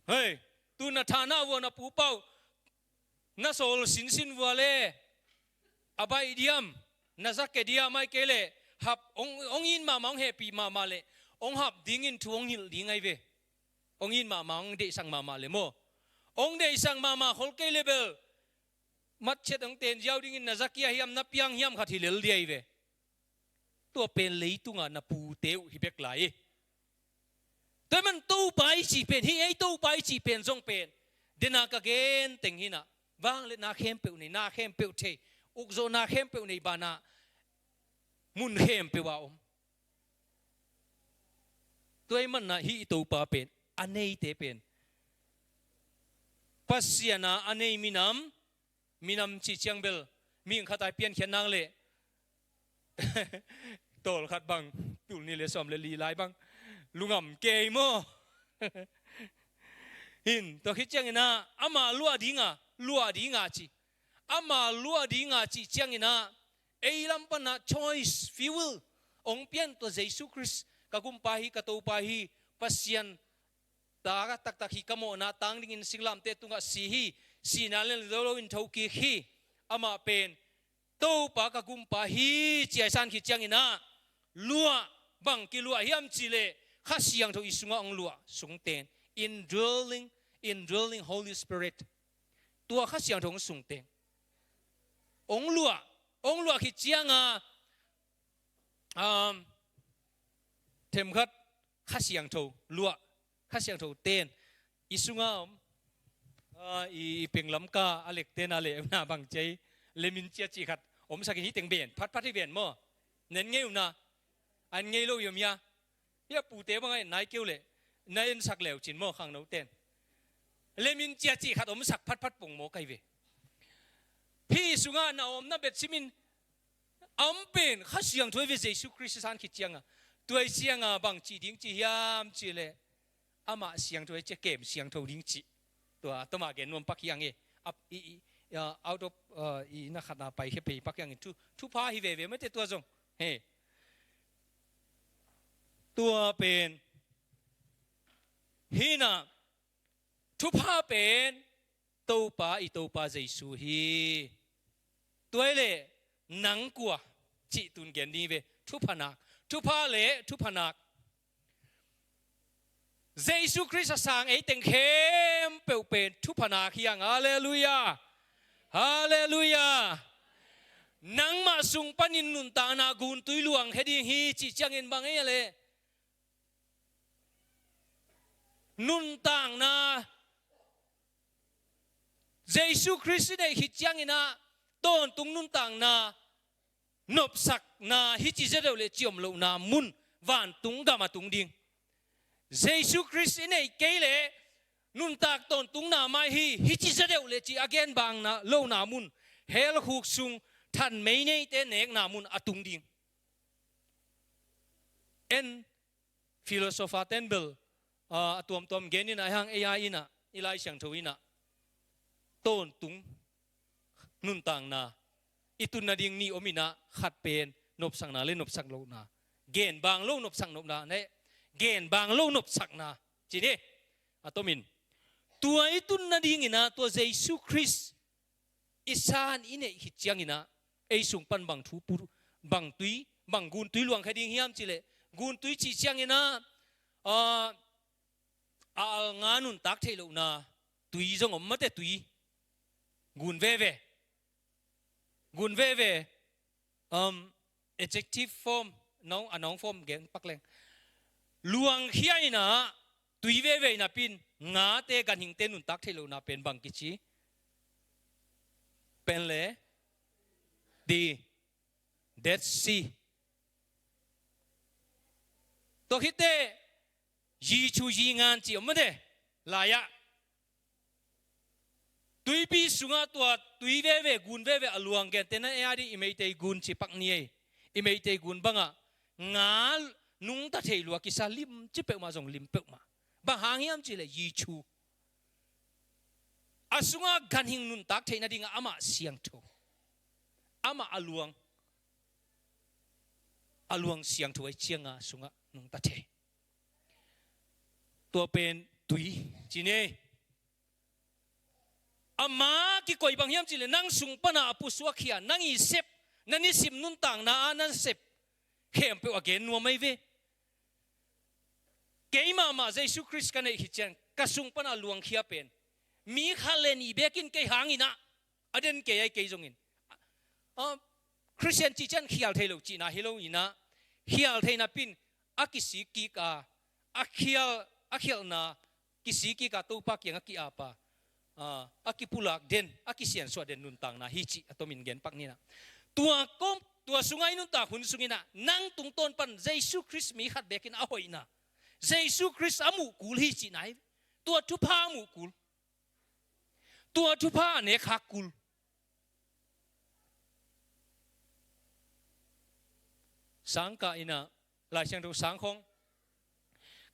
Hei, tu na thana uh a, na pupa uh na sawl sinsin uh a le, a baih diam, na za ke diam, ahih kei leh hap, hong, hong it mahmah, hong hehpih mahmah leh hong hap dingin thu hong hilh ding ahi ve. Hong it mahmah, hong deihsak mahmah leh maw. Hong deihsak mahmah khol kei leh bel matchet hong ten ziau dingin na za kia hiam, na piang hiam khat hi lel ding ahi ve. Tua pen leitungah na pute uh hi bek lai hi. Tua ahih manin Topa i cih pen, hih ei Topa i cih pen zong pen, dena ka gen teng hi-in ah, vangliatna khempeuh nei, na khempeuh thei, ukzawhna khempeuh nei banah mun khempeuh ah om. Tua ahih manin ah hih i Topa pen, a neite pen, Pasian a a nei minam, minam cih ciang bel mihing khat a i piankhiat nang leh tawlkhat bang, tul nih le sawm le li lai bang lungam kei maw? Hin, tua khit ciangin ah ama luah ding a, luah ding a ci. Ama luah ding a cih ciangin ah ei lam pan ah choice, free will hong pian tua Jesu Khrist, ka gumpa hi, ka Topa hi, Pasian ta taktak hi, ka mawhna tang dingin singlamteh tungah si hi, sihna lian zo loin thokik hi. Amah pen Topa ka gumpa hi ci a i san khit ciangin ah luah, bang kiluah hiam cih leh Kha Siangtho i sungah hong luah sungten, indwelling, indwelling Holy Spirit. Tua Kha Siangtho hong sungten hong luah, hong luah khit ciang a, um, themkhat Kha Siangtho luah, Kha Siangtho ten i sungah om, ah, i, i penglam ka a lekte na le na bang ci a, lemin cia cih khat omsak in, hih teng ven phatphat hi ven maw. Na en ngei uh na, a en ngei lo i om hia? Hih a pute bang a en nai kei uh leh na ensak le uh cin maw, khangno ten. Lemin cia cih khat omsak phatphat pongmawk ahi ve. Hih sungah na omna bet simin, a om pen Kha Siangtho ahi ve, Jesu Khrist i san khit ciang a. Tua ahih ciang a bang cih ding ci hiam cih leh, amah siangtho ahi ci a, kem siangtho ding ci. Tua tawmah gen nuam pak hi hang e. Ap, i, i, a, out of, a, i na khat na paikhia phei pak hi hang in, thu, thupha hi veve maw te tua zong. He. Tua pen, hi-in ah, thupha pen Topa, i Topa Jesu hi. Tua ahih leh nang kua cih tun gen ding hi ve. Thupha nak, thupha le thupha nak. Jesu Khrist a sang ei teng khempeuh pen thupha nak hi hang. Halleluiah. Halleluiah. Nangmah sung panin nuntakna guntui luang khia ding hi cih ciangin bang ei a leh, nuntakna, Jesu Khrist i neih khit ciangin ah tawntung nuntakna, nopsakna, hih ci zia deuh leh ci om lohna mun, vantung gam a tung ding. Jesu Khrist i neih kei leh nuntak tawntungna mai hi, hih ci zia deuh leh ci a gen bang lohna mun, hell khuk sung thanmei neite nekna mun a tung ding. En philosopher ten bel, ah, a tuamtuam gen in ah, ahih hang A I in ah, i Lai Siangtho in ah, tawntung nuntakna i tun nading nih om in ah, khat pen nopsakna le nopsak lohna. Gen bang lo nopsak nopna, ne, gen bang lo nopsakna ci ni. A tomin tua i tun nadingin ah tua Jesu Khrist i san i neih khit ciangin ah ei sung pan bang thu pu, bang tui, bang guntui luangkhia ding hiam cih leh, guntui cih ciangin ah, ah, a alnga nuntak theih lohna tui zong om mate, tui. Gun veve. Gun veve. Um, adjective form, noun, a noun form gen pak leng. Luangkhia in ah tui veve in ah pen ngate ganhingte nuntak theih lohna pen bang kici? Pen le di, Dead Sea. Tua khit teh, Zi Chu Zi Ngan ci om mate, lai-ah. Tuipi sungah tua tui veve, gun veve a luang, gentehna ei a dih i Meitei gun ci pak ni ei. I Meitei gun bangah nga nungta thei lua kisa, limci peuhmah zong lim peuhmah. Bang hang hiam cih leh Zi Chu. A sungah ganhing nuntak theih nadingah amah siangtho. Amah a luang, a luang siangtho ahih ciangah sungah nungta thei. Tua pen tui ci ni. Ama kikoih bang hiam cih leh nang sung panah a pusuakkhia, nang i sep, na nisim nuntakna ah na sep khempeuh a gen nuam ahi ve. Kei mahmah Jesu Khrist ka neih khit ciang ka sung panah luangkhia pen mi khat le nih beek in kei hangin ah a den kei ahi, kei zongin. Ah, Khristian cih ciang khial thei lo cihna hi lo in ah, khial theihna pen a kisik kik a, a khial, a khialhna kisik kik a, Topa kiangah ki-ap a, ah, a kipulak den, a kisiansuah den nuntakna hi cih a tomin gen pak ni in ah. Tua kong, tua sungah i nuntak hun sungin ah nang tungtawn pan Jesu Khrist mi khat beek in a hoihna, Jesu Khrist a muh kul hi cihna hi. Tua thupha a muh kul. Tua thupha a nek khak kul. Sang kah in ah, Lai Siangtho sang khong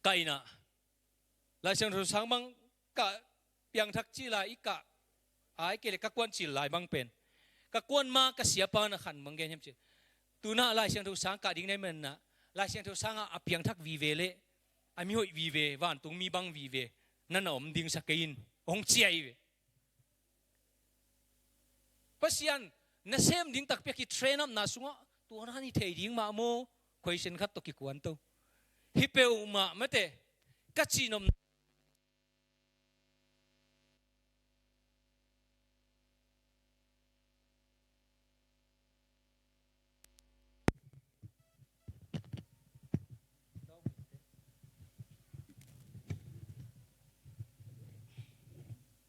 kah in ah, Lai Siangtho sang bang kah, piangthak cil lai i kah, ahih kei leh ka kuan cil lai bang pen, ka kuan ma ka siapa na khan bang gen hiam cih leh, tu-in ah Lai Siangtho sang kah ding na hih manin ah, Lai Siangtho sangah a piangthak vive leh a mihoih vive, vantung mi bang vive na na om ding sa kei in, hong ci ahi ve. Pasian nasem ding takpi a ki-train upna sungah tua na hi thei ding mah maw? Question khat tawh kikuan to. Hi peuhmah mate, ka cih nopna.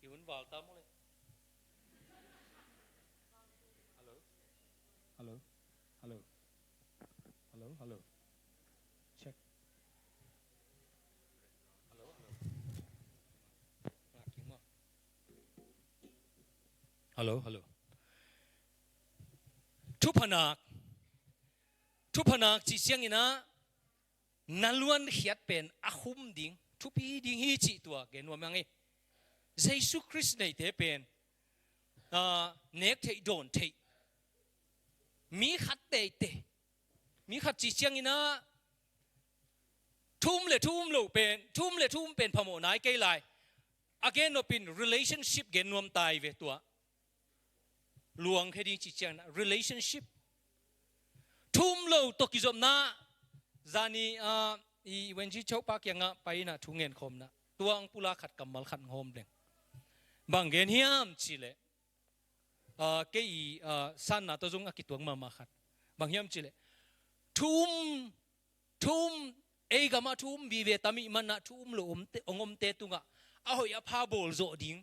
I hun val ta maw le. Hello? Hello? Hello? Hello? Hello? Check. Hello? Hello? Ngah kik maw? Hello? Hello? Thupha nak, thupha nak cih ciangin ah na luankhiat pen a khum ding, thupi ding hi cih tua gen nuam ing ei. Jesu Khrist neite pen, ah, nek theih, dawn theih, mi khat teitei, mi khat cih ciangin ah thu um le thu um lo pen, thu um le thu um pen phamawh nai kei lai. A gen nop in relationship gen nuam ta hi ve tua. Luangkhia ding cih ciangin ah relationship. Thu um lo tawh kizopna, zani, ah, i Wenji Chopa kiangah pai in ah thu ngen khawmna, tua ang pula khat kammal khat hong hawm leng. Bang gen hiam cih leh, ah, kei i, ah, sanna tawh zong a kituak mahmah khat. Bang hiam cih leh, thu um, thu um, ei gamah thu um vive tam ih manin ah thu um lo omte, hong omte tungah a hoih a pha bawl zawh ding,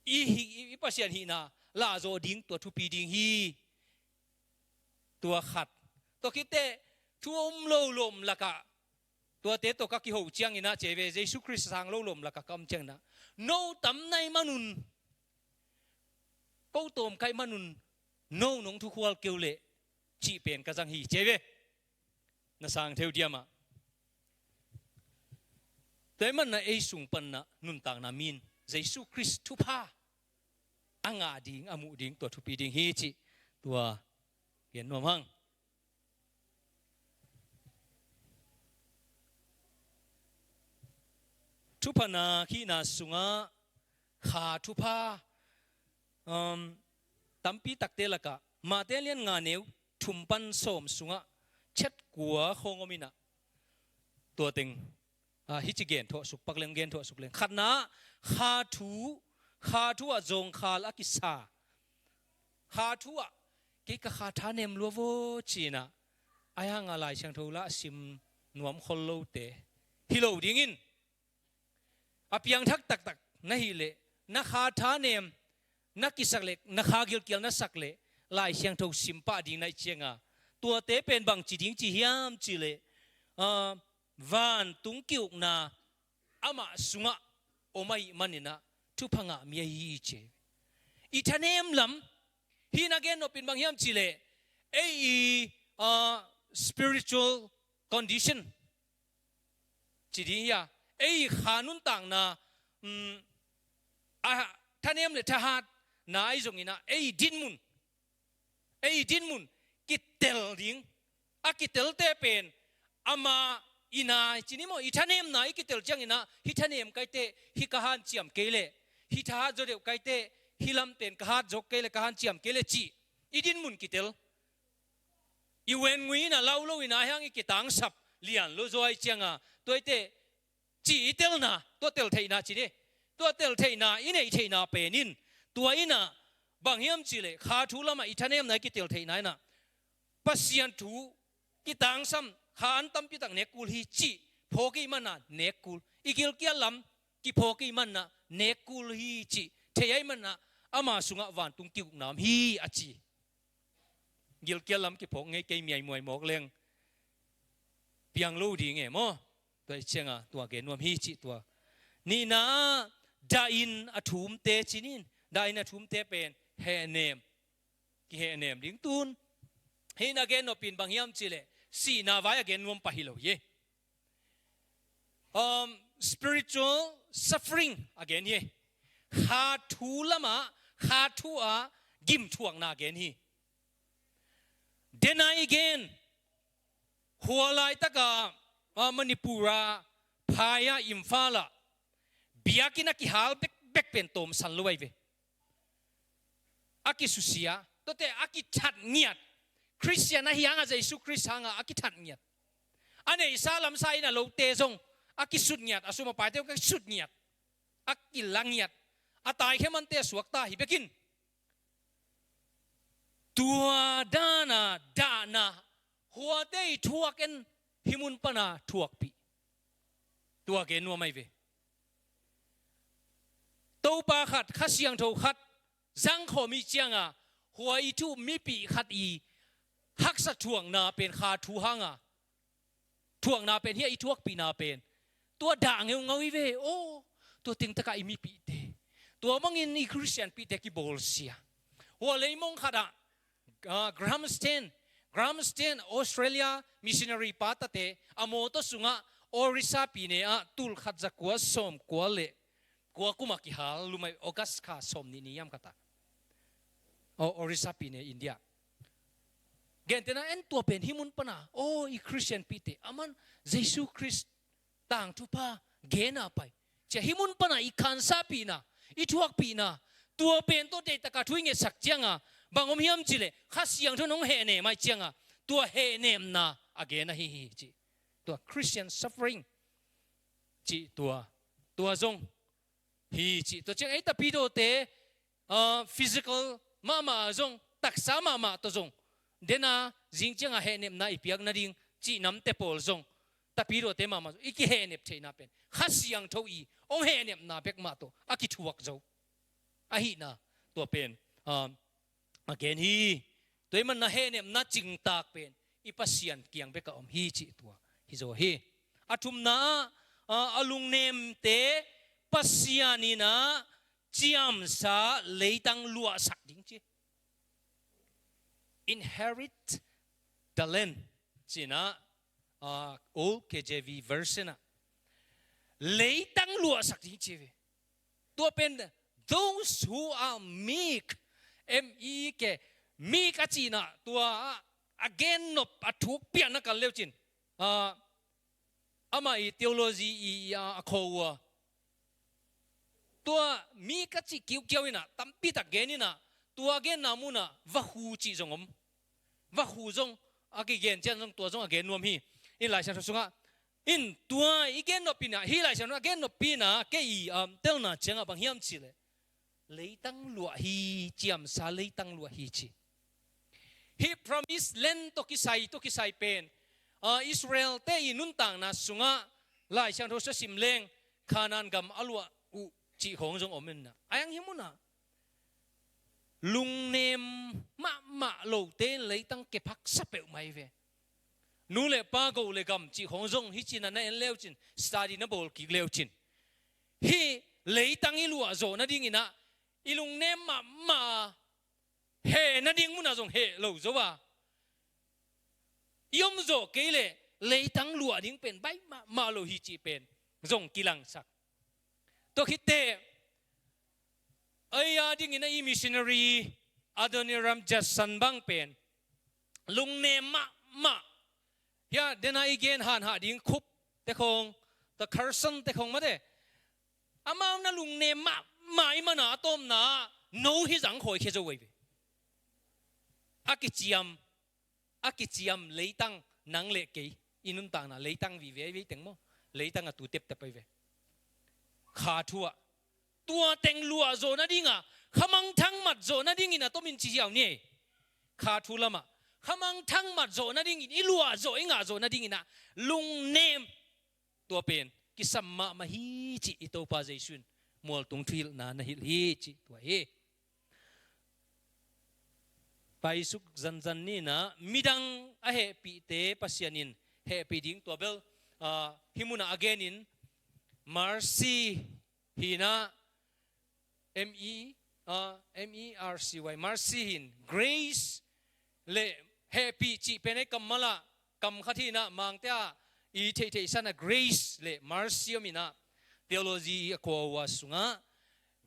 i, i, i Pasian hihna lah zawh ding, tua thupi ding hi. Tua khat. Tua khit teh thu um lo lawm lakah, tuate tawh ka kiho ciangin ah ci ve, Jesu Khrist sang lo lawm lakah ka om ciangin ah, no tam na hih manun, ko tawm ka hih manun, no nong thukhual kei uh leh cih pen ka zang hi ci ve. Na sang thei uh diam ah. Tua ahih manin ah ei sung panin ah nuntakna mi in Jesu Khrist thupha a ngah ding, a muh ding, tua thupi ding hi cih tua gen nuam hang. Thupha nak hihna sungah kha thupha, um, tampi takte lakah Mate lian nga neu thum pan sawm sungah chet kua khawng om inah, tua teng, ah, hici gen thawh suk pak leng, gen thawh suk leng. Khatna, kha thu, kha thu ah zawngkhal a kisa. Kha thu ah, kei ka kha thanem lua vaw ci-inah, ahi hanga Lai Siangtho lah a sim nuam khol lote hi lo dingin, a piangthak taktak na hih leh, na kha thanem na kisak leh, na kha gilkial na sak leh, Lai Siangtho sim pah ding na hih cianga, tuate pen bangci ding ci hiam cih leh, ah, vantung ki-ukna amah sungah om ahih maninah thupha ngah mi ahi hi ci. I thanem lam hihna gen nopin bang hiam cih leh, ei i, ah, spiritual condition ci ding hi a, ei i kha nuntakna, um, a thanem le thahatna ahi zonginah, ei i dinmun, ei i dinmun kitel ding, a kitelte pen ama i na ci ni maw, i thanemna i kitel cianginah, hih thanem kaite hih ka hanciam kei leh, hih thahat zaw deuh kaite hih lamten ka hat zaw kei leh, ka hanciam kei leh cih i dinmun kitel. I wen ngui inah lau lo inah hiang i kitangsap lian lo zaw ahih cianga, tuaite ci i telna, tua tel theihna ci ni. Tua tel theihna, i neih theihna pen in, tua inah bang hiam cih leh, kha thu lamah i thanemna i kitel theihna inah, Pasian thu kitangsam, kha an tampi tak nek kul hi cih phawk i hih manah nek kul, i gilkial lam kiphawk i hih manah nek kul hi cih thei ahih manah, ama sungah vantung ki-ukna om hi a ci. Gilkial lam kiphawk ngei kei miaimuai mawk leng piang lo ding e maw. Tua i cianga tua gen nuam hi cih tua. Nihna, dahin a thumte ci ni. Dahin a thumte pen hehnem, kihehnem ding tun. Hihna gen nopin bang hiam cih leh, sihna vai a gen nuam pah hi lo hi. Um, spiritual suffering a gen hi. Kha thu lamah, kha thu ah gimthuakna a gen hi. Denai i gen, khua laitakah, ah, Manipur ah, Phai ah, Imphal ah, biakinn a kihal bekbek pen tawmsan lo ahi ve. A kisusia, tuate a kithat ngiat. Khristian ahi hangah, Jesu Khrist hangah a kithat ngiat. A neihsa lamsa in a lote zong a kisut ngiat, a sum a paite zong a kisut ngiat, a kila ngiat. A taikhemante a suakta hi bekin. Tua dana dahna, khuate i thuak en, hih mun pana thuakpih. Tua gen nuam ahi ve. Topa khat, Kha Siangtho khat zangkhawm i cianga, khua i thuh mipih khat i haksa thuakna pen, kha thu hanga thuakna pen, hia i thuakpihna pen, tua dah ngeungau hi ve. Aw, tua tengtakah i mipihte, tua bangin i Khristianpihte kibawlsia. Hua leimong khatah, ah, Graham Staines, Graham Staines, Australia missionary pa tate, a mawtaw sungah Orissa pine ah tul khat za kua sawm kua le kua kuma kihal lumai, August kha sawm nih ni hiam khatah. Aw, Orissa pine, India. Gentehna en, tua pen hih mun pana, aw, i Khristianpihte, aman Jesu Khrist tangthupha gena pai, cia hih mun pana i khansapihna, i thuakpihna, tua pen tawh deihtaka thu i ngetsak cianga bang om hiam cihleh, Kha Siangtho in hong hehnem ahih cianga, tua hehnemna a gen ahi hi cih. Tua Christian suffering cih tua, tua zong hi cih. Tua ciang ei tapidawte, ah, physical mahmah zong, taksa mahmah tawh zong, dena zing cianga hehnepna i piak nading cih namte pawl zong, tapidawte mahmah zong i kihehnep theihna pen Kha Siangtho i hong hehnepna bek mah tawh a kithuak zo ahihna, tua pen, ah, a gen hi. Tua ahih manin hehnepna cingtak pen i Pasian kiang bekah om hi cih tua hi zaw hi. A thumna ah, ah, a lungnemte Pasian in ah ciamsa leitang luahsak ding ci. Inherit the land ci-in ah, ah, Old K J V version ah leitang luahsak ding ci ve. Tua pen, those who are meek, M E E K, meek a cihna, tua a gennop a thuk pianna kal leucin, ah, amah i theology i, i, a, a kho uh a, Tua mi ka cih kiukiau inah, tampitak gen inah, tua genna munah vakhu cih zong om. Vakhu zong a kigen ciang zong tua zong a gen nuam hi. In Lai Siangtho sungah, in tua i gen nop inah, hih Lai Siangtho a gen nop inah kei i, um, telna ciangah bang hiam cihleh, leitang luah hi, ciamsa leitang luah hi ci. Hih promise land tawh kisai, tawh kisai pen, ah, Israel-te i nuntakna sungah Lai Siangtho sua sim leng Kanaan gam a luah uh cih khawng zong om inah. A iang hih munah lungnem mahmah lote in leitang kep haksa peuhmah hi ve. Nu le pa, go le gam cih khawng zong hih cinah na en leucin, study na bawl kik leucin, hih leitang i luah zawh nadinginah i lungnem mahmah heh nading munah zong heh lo zo a, i om zawh kei leh leitang luah ding pen baih mahmah lo hi cih pen zong kilangsak. Tua khitteh, ei a dingin a i missionary Adoniram Judson bang pen lungnem mahmah. Hia, dena i gen hanhah ding Cope te khawng, tua Carson te khawng mate. Amau na lungnem mahmah i mana a tawpna no hi zang khawi khia zo vei ve. A kiciam, a kiciam leitang nang le kei i nuntakna leitang vive vei teng maw? Leitang a tu teptep ai ve. Kha thu ah tua teng luah zawh nadinga khamangthang mat zawh nadingin a tomin ci hiau ni. Kha thu lamah khamangthang mat zawh nadingin i luah zawh, i ngah zawh nadinginah lungnem, tua pen kisam mahmah hi cih i Topa Jesu in mualtung thuhilhna na hilh hi cih tua hi. Paisuk zanzan ninah midang a hehpihte Pasian in hehpih ding tua bel, ah, hih munah a genin mercy hinah, M E, ah, M E R C Y, mercy hin, grace le hehpih cih pen ei kammalah kam khat hinah, mangte ah i theihtheihsanah grace le mercy om inah, theology a khuaua sungah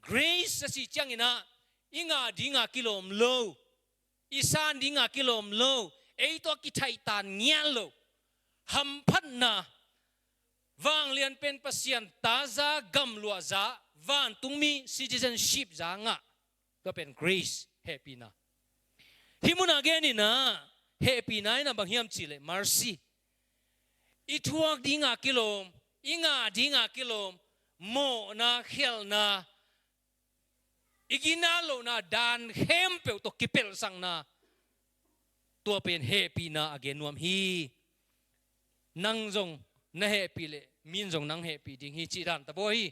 grace a cih cianginah i ngah dinga kilawm lo, i san dinga kilawm lo, ei tawh a kithaihtan ngial lo, hamphatna, vanglian pen Pasian taza, gamluahza, vantungmi citizenship za ngah, tua pen grace, hehpihna. Hih munah geninah hehpihna inah bang hiam cihleh mercy. I thuak dinga kilawm, i ngah dinga kilawm, mawhna, khialhna, i ginat lohna dan khempeuh tawh kipelhsakna, tua pen hehpihna a gen nuam hi. Nang zong na hehpih leh min zong nang hehpih ding hi cih dan ta baw hi.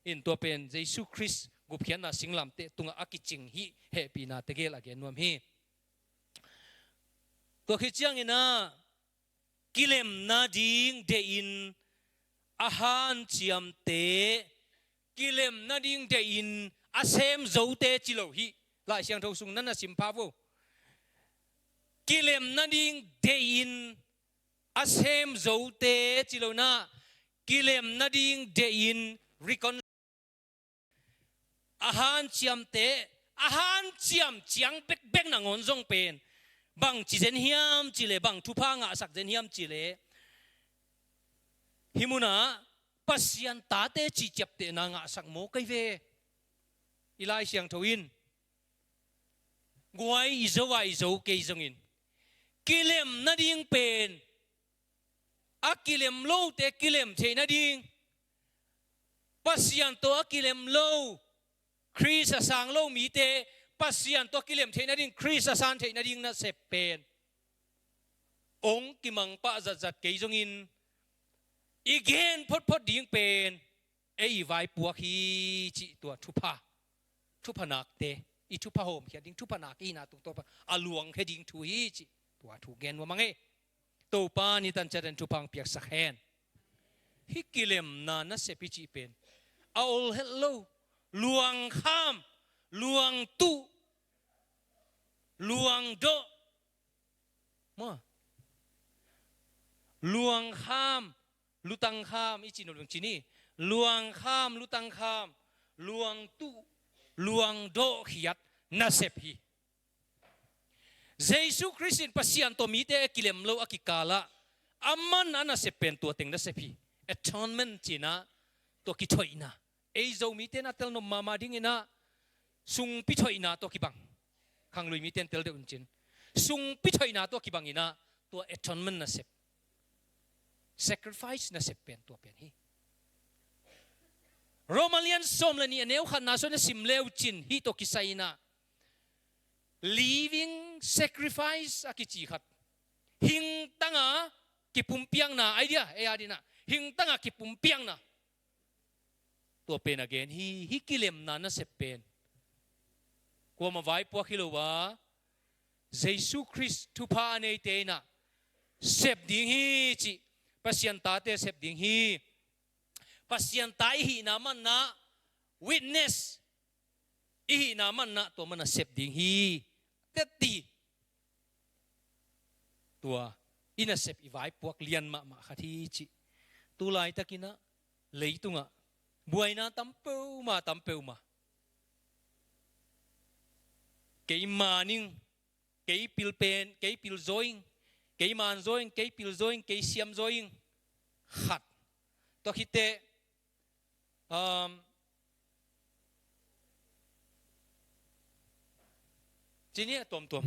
In tua pen Jesu Khrist gupkhiatna singlamteh tungah a kicing hih hehpihna tegel a gen nuam hi. Tua khit cianginah kilemna ding deihin a hanciamte, kilemna ding deihin a sem zote ci lo hi. Lai Siangtho sung nan a simpha vo. Kilemna ding deihin a sem zote ci lo inah, kilemna ding deihin recon- a hanciamte, a hanciam ciang bekbek nangawn zong pen bang ci zen hiam cihleh, bang thupha ngahsak zen hiam cihleh, hih munah Pasian tate cih ciaptehna ngahsak maw kei ve. I Lai Siangtho in guai i zo a i zo kei zongin kilemna ding pen a kilem lote kilem theih nading, Pasian tawh a kilem lo, Khrist a sang lo mite Pasian tawh a kilem theih nading, Khrist a san theih nading nasep pen hong kimangpah zatzat kei zongin i gen photphot ding pen ei i vaipuak hi cih tua thupha, thupha nakte, i thupha hawmkhiat ding thupha nak i hihna tungtawn pan a luangkhia ding thu hi cih tua thu gen nuam ing ei. Topa ni tan ciat in thupha hong piaksak hen. Hih kilemna nasep i cih pen a ol het lo, luangkham, luangtuh, luangdawh, maw, luangkham, lutangkham i cih nop leng ci ni. Luangkham, lutangkham, luangtuh, luangdawhkhiat nasep hi. Jesu Khrist in Pasian tawh mite a kilem lo a kikalah aman a nasep pen tua teng nasep hi. Atonement cihna, tua kithoihna. ei Zomite na tel nop mahmah dingin ah sungpi thoihna tawh kibang. Khanglui mite in tel deuh in cin. Sungpi thoihna tawh kibang in ah tua atonement nasep, sacrifice nasep pen tua pen hi. Roma lian sawm le nih a neu khatna sung na sim le uh cin hih tawh kisai in ah living sacrifice a kici khat. Hingtanga kipumpiakna, idea, ei a dingin ah hingtanga kipumpiakna. Tua pen a gen hi, hih kilemna nasep pen. Kuamah vaipuak hi lo a, Jesu Khrist thupha a neite in ah sep ding hi cih, Pasian tate sep ding hi. Pasian ta i hihna manna, witness i hihna manna, tua manna sep ding hi. Teti. Tua i nasep i vaipuak lian mahmah khat hi cih. Tu laitakin ah leitungah buaina tam peuhmah, tam peuhmah. Kei man ing, kei pil pen, kei pil zaw ing, kei man zaw ing, kei pil zaw ing, kei siam zaw ing. Khat. Tua khitteh, um, ci ni a tuamtuam.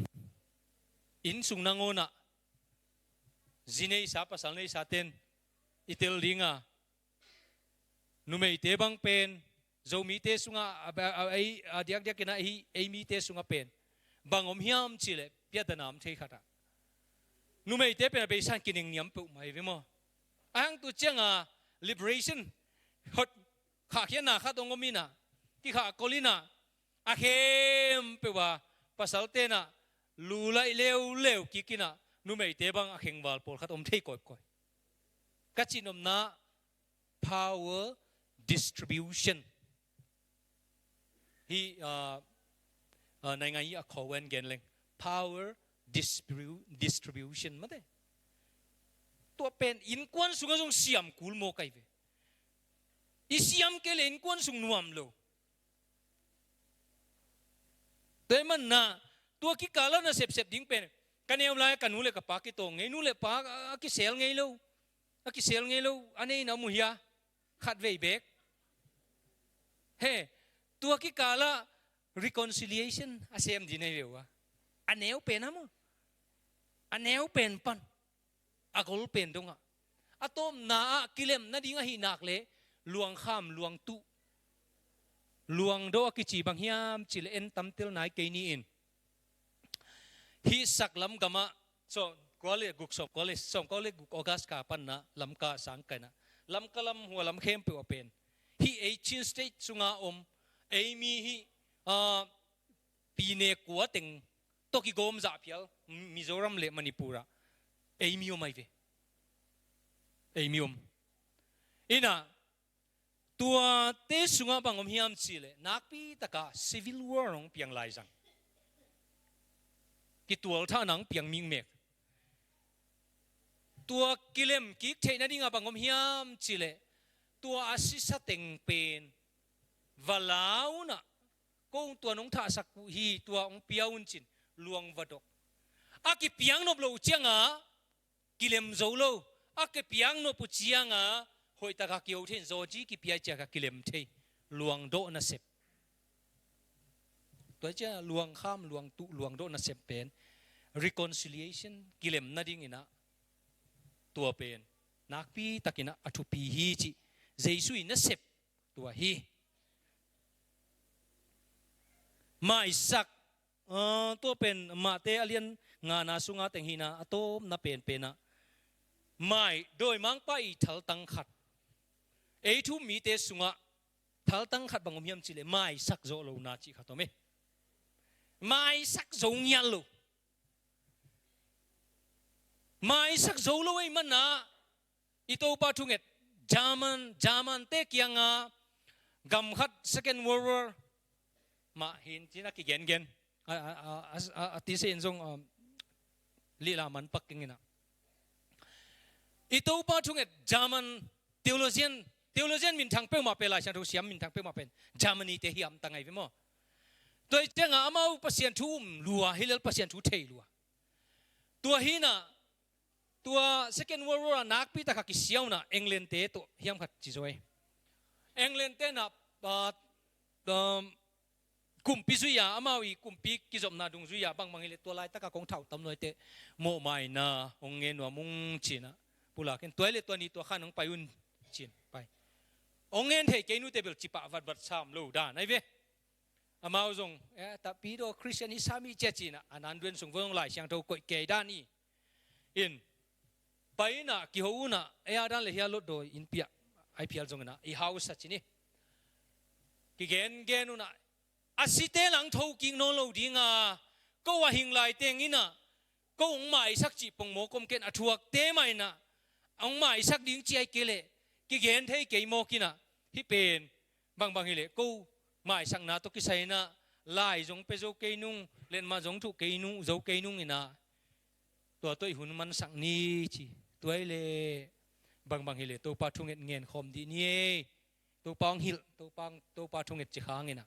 Inn sung nangawn ah zi neisa, pasal neisa ten i tel ding a, numeite bang pen, Zomite sungah a, a, a, ei, a diakdiakin ah ei, ei mite sungah pen bang om hiam cih leh, piatana om thei khat ah numeite pen a beisa in kineng niam peuhmah hi ve maw. A hang tu ciangah liberation, hot, khahkhiatna khat hong om in ah, kikhahkol in ah, a khempeuh ah pasalte in ah lu laih leuleu kik in ah, numeite bang a khengval pawlkhat om thei kawikawi. Ka cihnopna, power distribution. Hih, ah, ah, naingan hi a, Cohen gen leng, power distribu-, distribution mate. Tua pen innkuan sungah zong siam kul mawk ahi ve. I siam kei leh innkuan sung nuam lo. Tua ahih manin tua kikal ah na sepsep ding pen, ka neu lai-ah ka nu le ka pa kitawng ngei, nu le pa a, a kisel ngei lo, a kisel ngei lo, a nei na mu hia, khatvei bek. He, tua kikal ah reconciliation a sem ding na hi ve uh a. A neu pen a maw. A neu pen pan a gol pen dongah. A tawpna ah kilem nading ahih nak leh luangkham, luangtuh, luangdawh a kici bang hiam cih leh en tamtel nai kei ni in. Hih saklam gamah sawm kua le guk, sawm kua le, sawm kua le guk August ka panna Lamka sang kaina. Lamka lam, hua lam khempeuh a pen. Hih ei Chin State sunga om, ei mi hih, ah, pine kua teng tawh kigawm zah phial, Mizoram le Manipur ah ei mi om ahi ve. Ei mi om. Inah, tuate sungah bang om hiam cih leh, nakpi takah civil war hong piang lai zang. Kitualthahna hong piang mikmek. Tua kilem kik theih nadingah bang om hiam cih leh, tua a sisa teng pen va la un ah, ko tua nong thahsak uh hi, tua hong pia un cin, luang va dok. A kipiak nop loh uh ciangah kilem zo lo. A kipiak nop uh ciangah hoih takah kiho thei in, zaw ci kipia ciangah kilem thei. Luangdawh nasep. Tua ciangah luangkham, luangtuh, luangdawh nasep pen reconciliation, kilem nading inah, tua pen nakpi takin ah a thupi hi cih Jesu i nasep tua hi. Maisak, ah, tua pen Mate a lian ngana sunga teng hi-in ah, a tawpna penpen ah mai, dawimangpa i thaltang khat, ei thu-um mite sungah thaltang khat bang om hiam cih leh, maisak zawh lohna cih khat om hi. Maisak zo ngiat lo. Maisak zo lo ahih manin ah, i Topa thunget, German, German-te kiangah gam khat, Second World War mah hi-in, ci-in a kigengen. A, a, a, a, a, a tise in zong, um, lihla man pak keng inah. I Topa thunget, German theologian, theologian minthang peuhmah pen, Lai Siangtho siam minthang peuhmah pen Germany-te hi, a hamtang ahi ve maw. Tua ahih ciangah amau Pasian thu um lua, hi lel Pasian thu thei lua. Tua hi-in ah, tua Second World War ah nakpi takah kisia un ah England-te tawh hiam khat ci zaw hi. England-te in ah, pa, um, kumpi zui-a, amau i kumpi kizopna dungzui-a, bangbang hileh tua laitaka kong thauh tam nuaite mawhmaina hong ngen nuam ung cinah, pulak in tua hileh tua ni tua khan hong pai un cin pai. Hong ngen thei kei nute bel cipah vatvat sam lo dan ai ve. Amau zong, eh, tapidaw Christian hi sam hi cia cinah, a nan duan sung vong Lai Siangtho koih kei dan hi. In, pai inah, kiho unah, ei a dan le hia lotdaw in piah, ai phial zong inah, i hausa cin hi. Kigengen unah, a site lang thokik nawn lo dinga, ko a hing lai teng inah, ko hong maisak cih pongmaw kom ken a thuakte mah inah, hong maisak ding ci ai kei leh, kigen thei kei mawk inah, hih pen, bangbang hileh, ko maisakna tawh kisai inah, lai zong pia zo kei nung, letmah zong thuh kei nung, zo kei nung inah, tua tawh i hun mansak ni ci. Tua hileh, bangbang hileh, Topa thunget ngen khawm dih ni ei. Topa hong hilh, Topa, Topa thunget ci khang inah.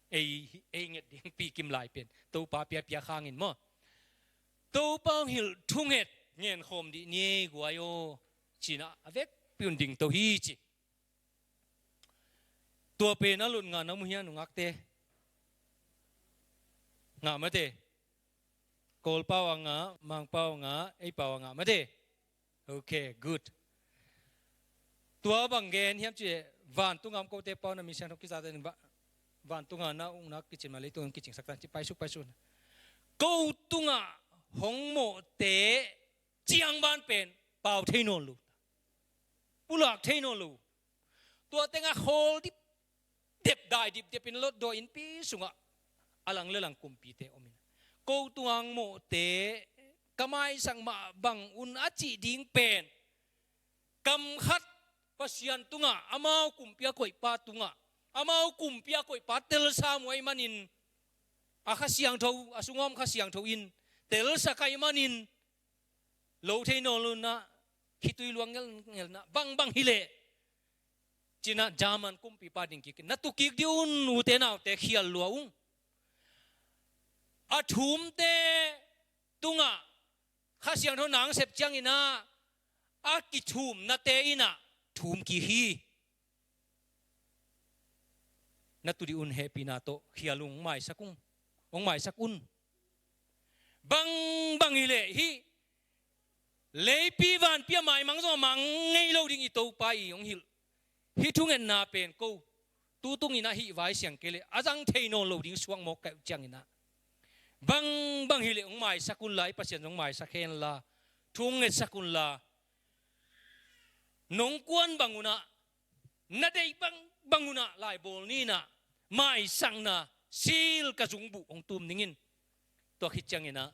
Ei, ei nget ding pikim lai pen Topa piapia khang in maw. Topa hong hilh thunget ngen khawm dih ni ei guai aw. Cinah a vekpi un ding to hi ci. Tua pen a lutngah na mu hian uh ngakte. Ngah mate. Kawl pau a ngah, Mang pau a ngah, ei pau a ngah mate. Ok, good. Tua bang gen hiam cih leh, vantunga om kote pau na mi siangtho kizate in va-, vantunga na ukna kicin mah leitung kicingsak tan ci paisuk paisuk. Ko tungah hong mawhte ciang ban pen pau thei nawn lo. Pulak thei nawn lo. Tua tengah khawl dipdep, dai dipdep in lotdaw innpi sungah a lang le lang kumpite om in, ko tungah hong mawhte ka maisak mah bang un a cih ding pen, kam khat Pasian tungah, amau kumpi a koihpa tungah, amau kumpi a koihpa telsa muai manin, a Kha Siangtho, a sungah om Kha Siangtho in telsa kai manin, lo thei nawn lo inah, khitui luang ngelngel inah, bangbang hileh cinah German kumpipa ding kik in, na tukik dih un, ute naute khial lua ung. A thumte tungah Kha Siangtho nang sep ciang inah, a kithumnate inah thum kik hi. Na tu dih un, hehpihna tawh khial ung, hong maisak ung, hong maisak un. Bangbang hileh hih leipi vanpi a maimang zong a mang ngei lo ding i Topa i hong hilh hih thungetna pen ko tu tung inah hih vai siang kei leh a zang thei nawn lo ding suak mawk ka hih uh ciang inah, bangbang hileh hong maisak unla, i Pasian zong maisak henla, thu hong ngetsak unla, nong kuan bang unah, na deih bangbang unah laibawl ni inah, maisakna sil ka zungbuh hong tum ning in. Tua khit ciang inah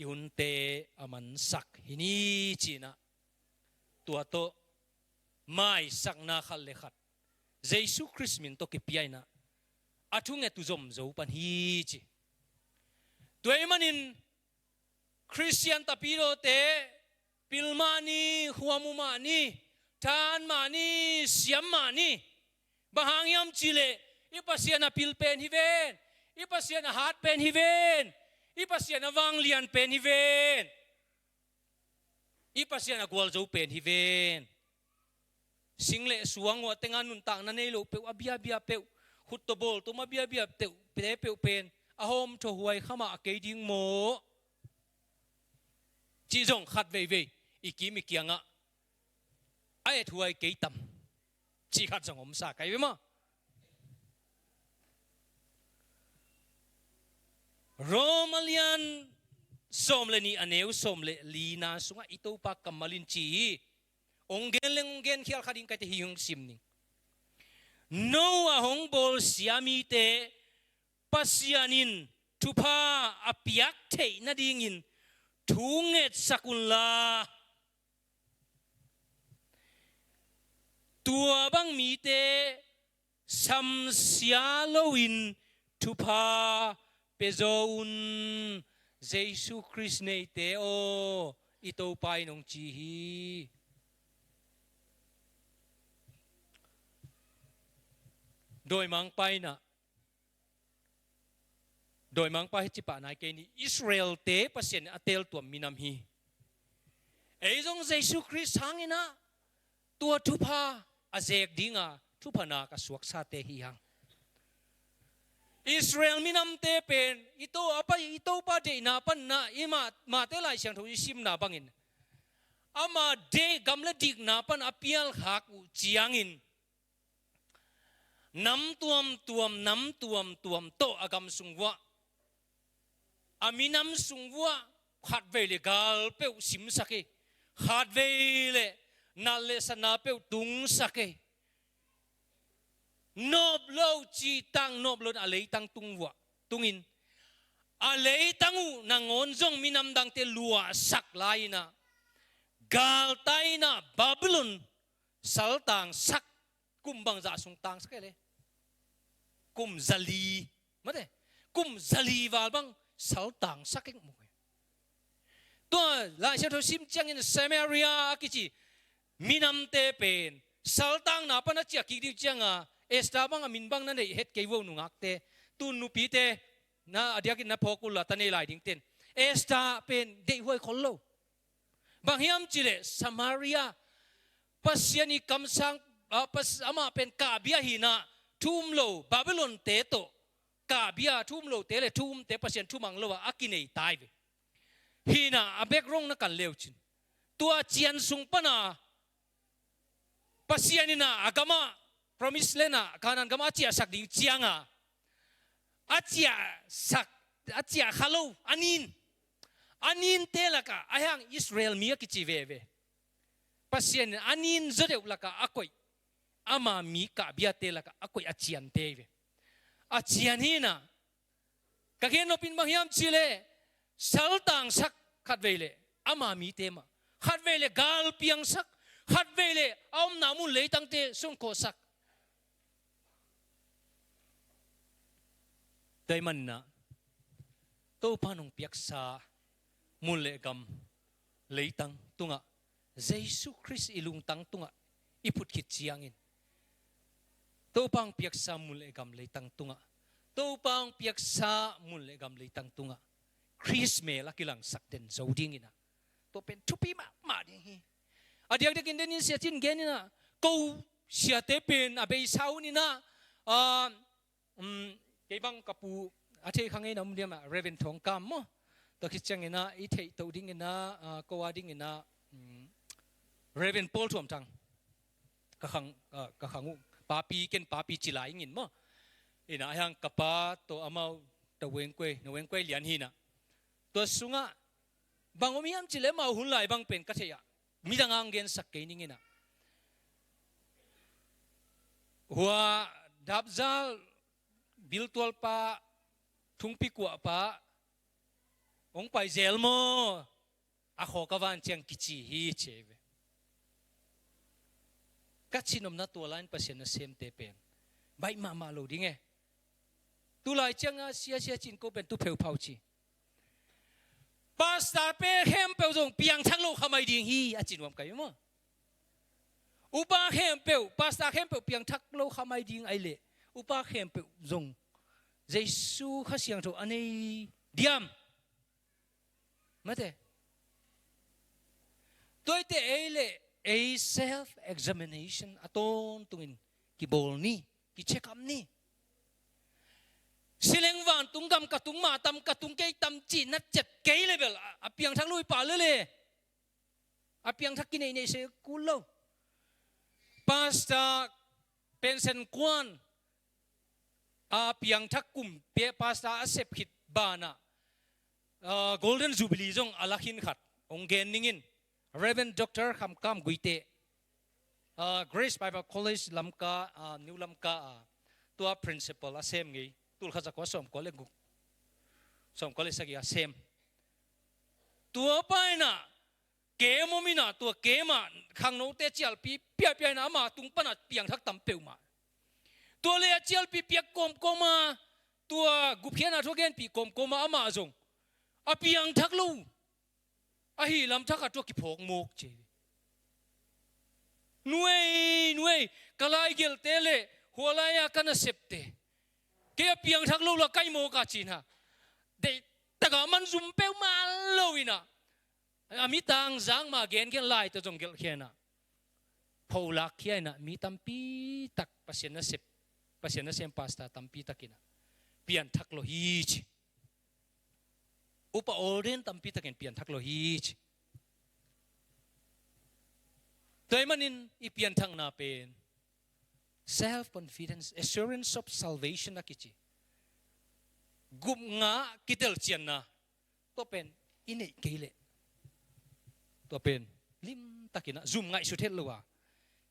i hunte a mansak hi ni ci inah, tua tawh maisakna khat le khat Jesu Khrist min tawh kipia inah, a thunget uh zom zo pan hi ci. Tua ahih manin Khristian tapidawte pil mah ni, khuamu mah ni, than mah ni, siam mah ni. Bang hang hiam cih leh, i Pasian a pil pen hi ven, i Pasian a hat pen hi ven, i Pasian a vanglian pen hi ven, i Pasian a gualzo pen hi ven. Sing le suang uh a tengah nuntakna nei lo peuh, a biabia peuh, khut tawh bawl tum a biabia peuh, te peuh pen a hawm thawhuai kha mah kei ding maw? Cih zong khat veivei i kim i kiangah a ethuai kei tam cih khat zong om sa kai ve maw? Rom a lian sawm le nih, a neu sawm le lina sungah i Topa kammal in ci hi. Hong gen leng hong gen khial kha ding ka hih teh, hih hong sim ning. Noah hong bawlsia mite Pasian in thupha a piak theih nadingin thu ngetsak unla, tua bang mite samsia loin thupha pia zo un. Jesu Khrist neite aw, i Topa in hong ci hi. Dawimangpa in ah, dawimangpa hi cipah nai kei ni, Israel-te Pasian in a teeltuam minam hi. Ei zong Jesu Khrist hangin ah tua thupha a zek dinga thupha nak a suaksate hi hang. Israel minamte pen i To, a pai, i Topa deihna panna i mah, mahte Lai Siangtho i simna bangin ama deih gam le dikna pan a pialkhak uh ciangin nam tuamtuam, nam tuamtuam tawh a gam sung vuah, a minam sung vuah khatvei le gal peuh simsak hi. Khatvei le nal le sana peuh tungsak hi. Nop lo, cihtak nop lo a leitang tung vuah tungin a leitang uh nangawn zong minam dangte luahsak lai-in ah galtai-in ah Babylon saltangsak. Kum bangzah sung tangsak e le? Kum zali. Mate, kum zali val bang saltangsak e mu. Tua Lai Siangtho sim ciangin Samaria a kici minamte pen saltangna pan a ciah kik ding cianga Esther bang a min bang na neih het kei vo nungakte. Tun nupite na a diakin na phawk uh la ta nei lai dingten Esther pen deihhuai khol lo. Bang hiam cih leh Samaria Pasian i kamsang, ah, pas-, amah pen kahbia hi-in ah thu um lo Babylon-te tawh kahbia, thu um lote le thu umte Pasian thumang lo-a a kinei tai ve. Hi-in ah a background na kan leucin tua cian sung pana Pasian in ah a gamah, Promise Land ah, Canaan gamah a ciahsak ding cianga a ciahsak, a ciah kha lo a nin, a ninte lakah a hiang Israel mi a kici veve. Pasian in a nin zaw deuh lakah a koih, ama mi kahbiate lakah a koih a ciante hi ve. A cian hi-in ah ka gen nopin bang hiam cih leh saltangsak khatvei le ama mite mah, khatvei le gal piangsak, khatvei le a omna mun leitangte sungkhawhsak. Tua ahih manin ah Topa nong piaksa mun le gam leitang tungah Jesu Khrist i lungtang tungah i phut khit ciangin Topa hong piaksa mun le gam leitang tungah, Topa hong piaksa mun le gam leitang tungah Khrist mel a kilangsak den zo dingin ah tua pen thupi mahmah ding hi. A diakdiakin denin siaci in gen in ah ko siate pen a beisa hun in ah, ah, um, kei bang ka pu a thei kha ngei na um diam ah Reverend Thawng Kam maw? Tua khit ciangin ah i theih toh dingin ah, ah, ko a dingin ah, um, Reverend Paul Thuam Thang. Ka khang, ah, ka khang uh papi, ken papi ci lai ing in maw? In ah a hiang ka pa tawh amau tawh wengkuai, na wengkuai lian hi-in ah. Tua sungah bang om hiam cih leh amau hun lai bang pen ka theih ah midang a hong gensak kei ning in ah. Hua dapzal biltualpa, thungpi kuahpa hong pai zel maw? A khaw ka van ciang kici hi ci hi ve. Ka cihnopna tua lai-in Pasian nasemte pen baih mahmah lo ding e. Tulai cianga sia sia cin ko pen tu pheuphau ci. Pastor pe khempeuh zong piangthak lo kha mai ding hi a ci nuam ka hi maw? Upa khempeuh, pastor khempeuh piangthak lo kha mai ding ahih leh upa khempeuh zong Jesu Kha Siangtho a nei diam? Mate. Tua ahih teh ei le ei self examination a tawntungin kibawl ni, kicheck up ni. Sileng vantung gam ka tung, mah tam ka tung, kei tam cih na ciat kei le bel a, a piangthak lo hi pah lel e. A piangthak kineih neih se kul lo. Pastor Pensen Kuan a piangthak kum pe-, pastor a sep khit banah, ah, Golden Jubilee zong a la khin khat hong gen ning in. Reverend Doctor Kham Kam Guite, ah, Grace Bible College Lamka, ah, New Lamka, ah, tua principal a sem ngei, tul khat za kua sawmkua le guk, sawmkua le sagih a sem. Tua pa in ah camp om in ah, tua camp ah khangnote cialpi piahpiah in ah ama tung pan ah piangthak tam peuhmah. Tua leh a cialpi piak kawmkawm a, tua gupkhiatna thu a genpih kawmkawm a, amah zong a piangthak lo, a hi lamthak ah tua kiphawk mawk ci hi. Nuei, nuei, ka laigelhte le hua lai-a ka nasepte, kei a piangthak lo la kai mawk a ci-in ah, deihtak a man zum peuhmah lo in ah, a mi tangzak mah gengen lai tawh zong gelhkhia in ah, pholak khia inah mi tampi tak Pasian nasep, Pasian nasem pastor tampi tak inah pianthak lo hi ci. Upa ordain tampi takin pianthak lo hi ci. Tua ahih manin i pianthakna pen self confidence, assurance of salvation a kici. Gupna, kitelcianna. Tua pen i neih kei leh, tua pen limtakin ah zum ngaihsut het lo a,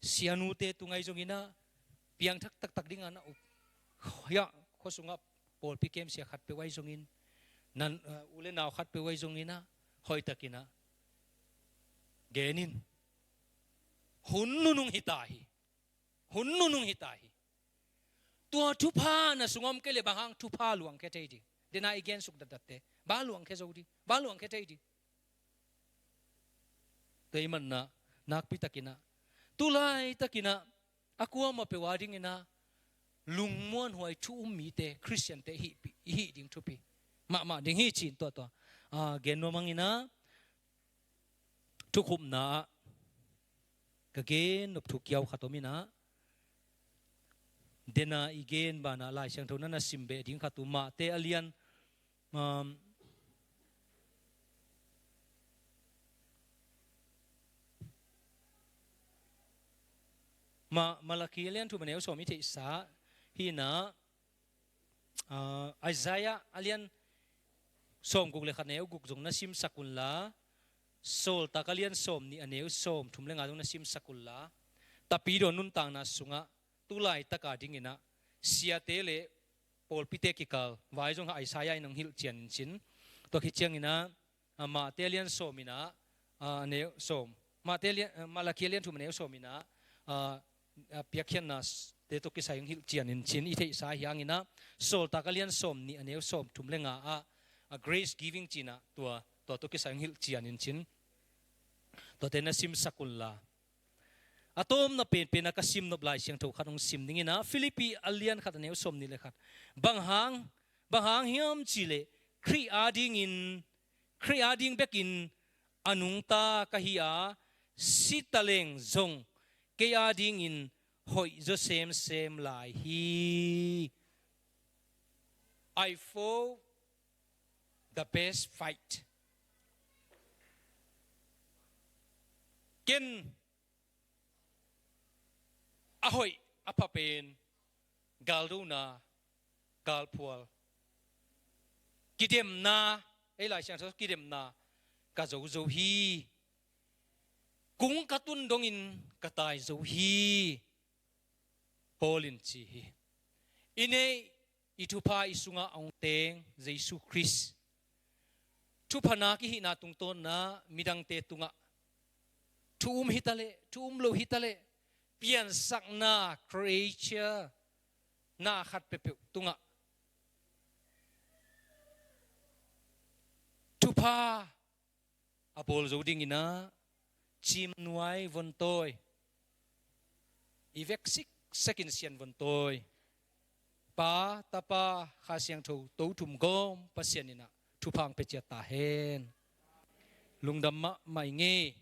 sianute tung ahi zongin ah piangthak taktak ding a na up, hiah khua sungah pawlpi kemsia khat peuh ahi zongin, nan, uh, u le nau khat peuh ahi zongin ah hoihtakin ah gen in. Hun nunung hi ta hi. Hun nunung hi ta hi. Tua thupha na sungah om kei leh bang hang thupha luangkhia thei ding? Dena i gensuk datdatte, bang luangkhia zo ding, bang luangkhia thei ding? Tua ahih manin ah nakpi takin ah tu laitakin ah a kuamah peuh a dingin ah lungmuanhuai thu um mite, Khristiante i hih, i hih ding thupi mahmah ding hi ci-in tua tua, ah, gen nuam hang in ah, thukhupna ah ka gen nop thu kiau khat om in ah, dena i gen banah Lai Siangtho na na sim beh ding khat uh, Mate a lian, um, Ma-, Malakhi a lian thum a neu sawm i theihsa hi in ah, ah, Isaiah a lian sawmguk le khat a neu guk zong na simsak unla, Sawltak a lian sawmnih a neu sawmthum le nga zong na simsak unla, Tapidaw nuntakna sungah tu laitak a dingin ah siate le pawlpite kikal vai zong Isaiah in hong hilhcian in cin. Tua khit ciangin ah, ah, Mate a lian sawm in ah, ah, a neu sawm. Mate a lian, ah, Malakhi a lian thum a neu sawm in ah, ah, ah, piakkhiatnate tawh kisai hong hilhcian in cin i theihsa hi hang in ah, Sawltak a lian sawmnih a neu sawmthum le nga ah, ah, grace giving ci-in ah tua, tua tawh kisai hong hilhcian in cin. Tuate na simsak unla. A tawpna penpen ah ka simnop Lai Siangtho khat hong sim ding in ah, Philippi a lian khat a neu sawmnih le khat. Bang hang, bang hang hiam cih leh Khrih a dingin, Khrih a ding bekin a nungta ka hi a, si taleng zong kei a dingin hoih zaw semsem lai hi. I fought the best fight. Ken a hoih a pha pen galdona, galphual, kidemna, ei Lai Siangtho kidemna ka zo zo hi. Kung ka tun dongin ka tai zo hi, Paul in ci hi. I neih i thupha i sungah a hong teng Jesu Khrist, thuphanak i hihna tungtawn in ah midangte tungah, thu um hi ta leh, thu um lo hi ta leh, piansakna, creature na khat peuhpeuh tungah thupha a bawl zo dingin ah, cimnuai vontawi, i vek siksekin sian vontawi, Pa, Tapa, Kha Siangtho, Tothum Gawm Pasian in ah thupha hong pia ciat ta hen. Lungdam mahmah ing ei.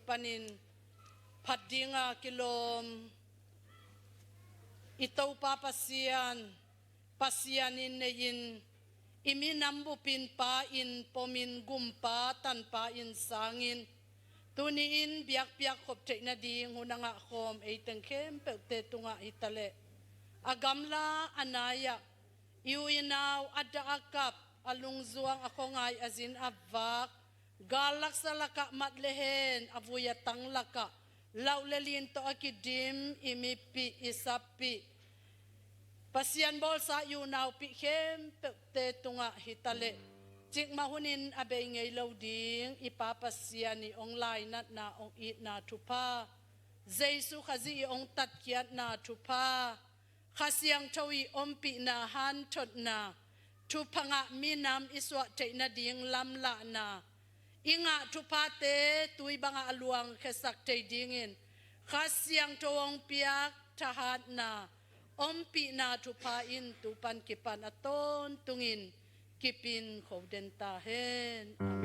panin phat dinga kilawm i Topa Pasian, Pasian in nei-in i minam bupin Pa in pomin gumpa tanpa in sangin tuni-in biakpiak khop theih nading hun a ngah khawm eiteng khempeuhte tungah hitaleh a gamla a nai-ah i u i nau a dah a kap, a lungzuang a khuangai a zin a vak, gal laksa lakah mat le hen a vui a tang lakah lauh le lin tawh a kidim i mipih i sappih Pasian bawlsa i unaupih khempeuhte tungah hitaleh cikmah hunin a bei ngei lo ding i Pa Pasian i ong lainatna ong itna thupha, Jesu Khazih i ong tatkhiatna thupha, Kha Siangtho i ompihna hanthotna, thupha ngah minam i suah theih nading lamlahna, i ngah thuphate tui bangah a luang khesak thei dingin Kha Siangtho ong piak thahatna, ompihna thupha in tupan kipan a tawntungin kipin khoden ta hen.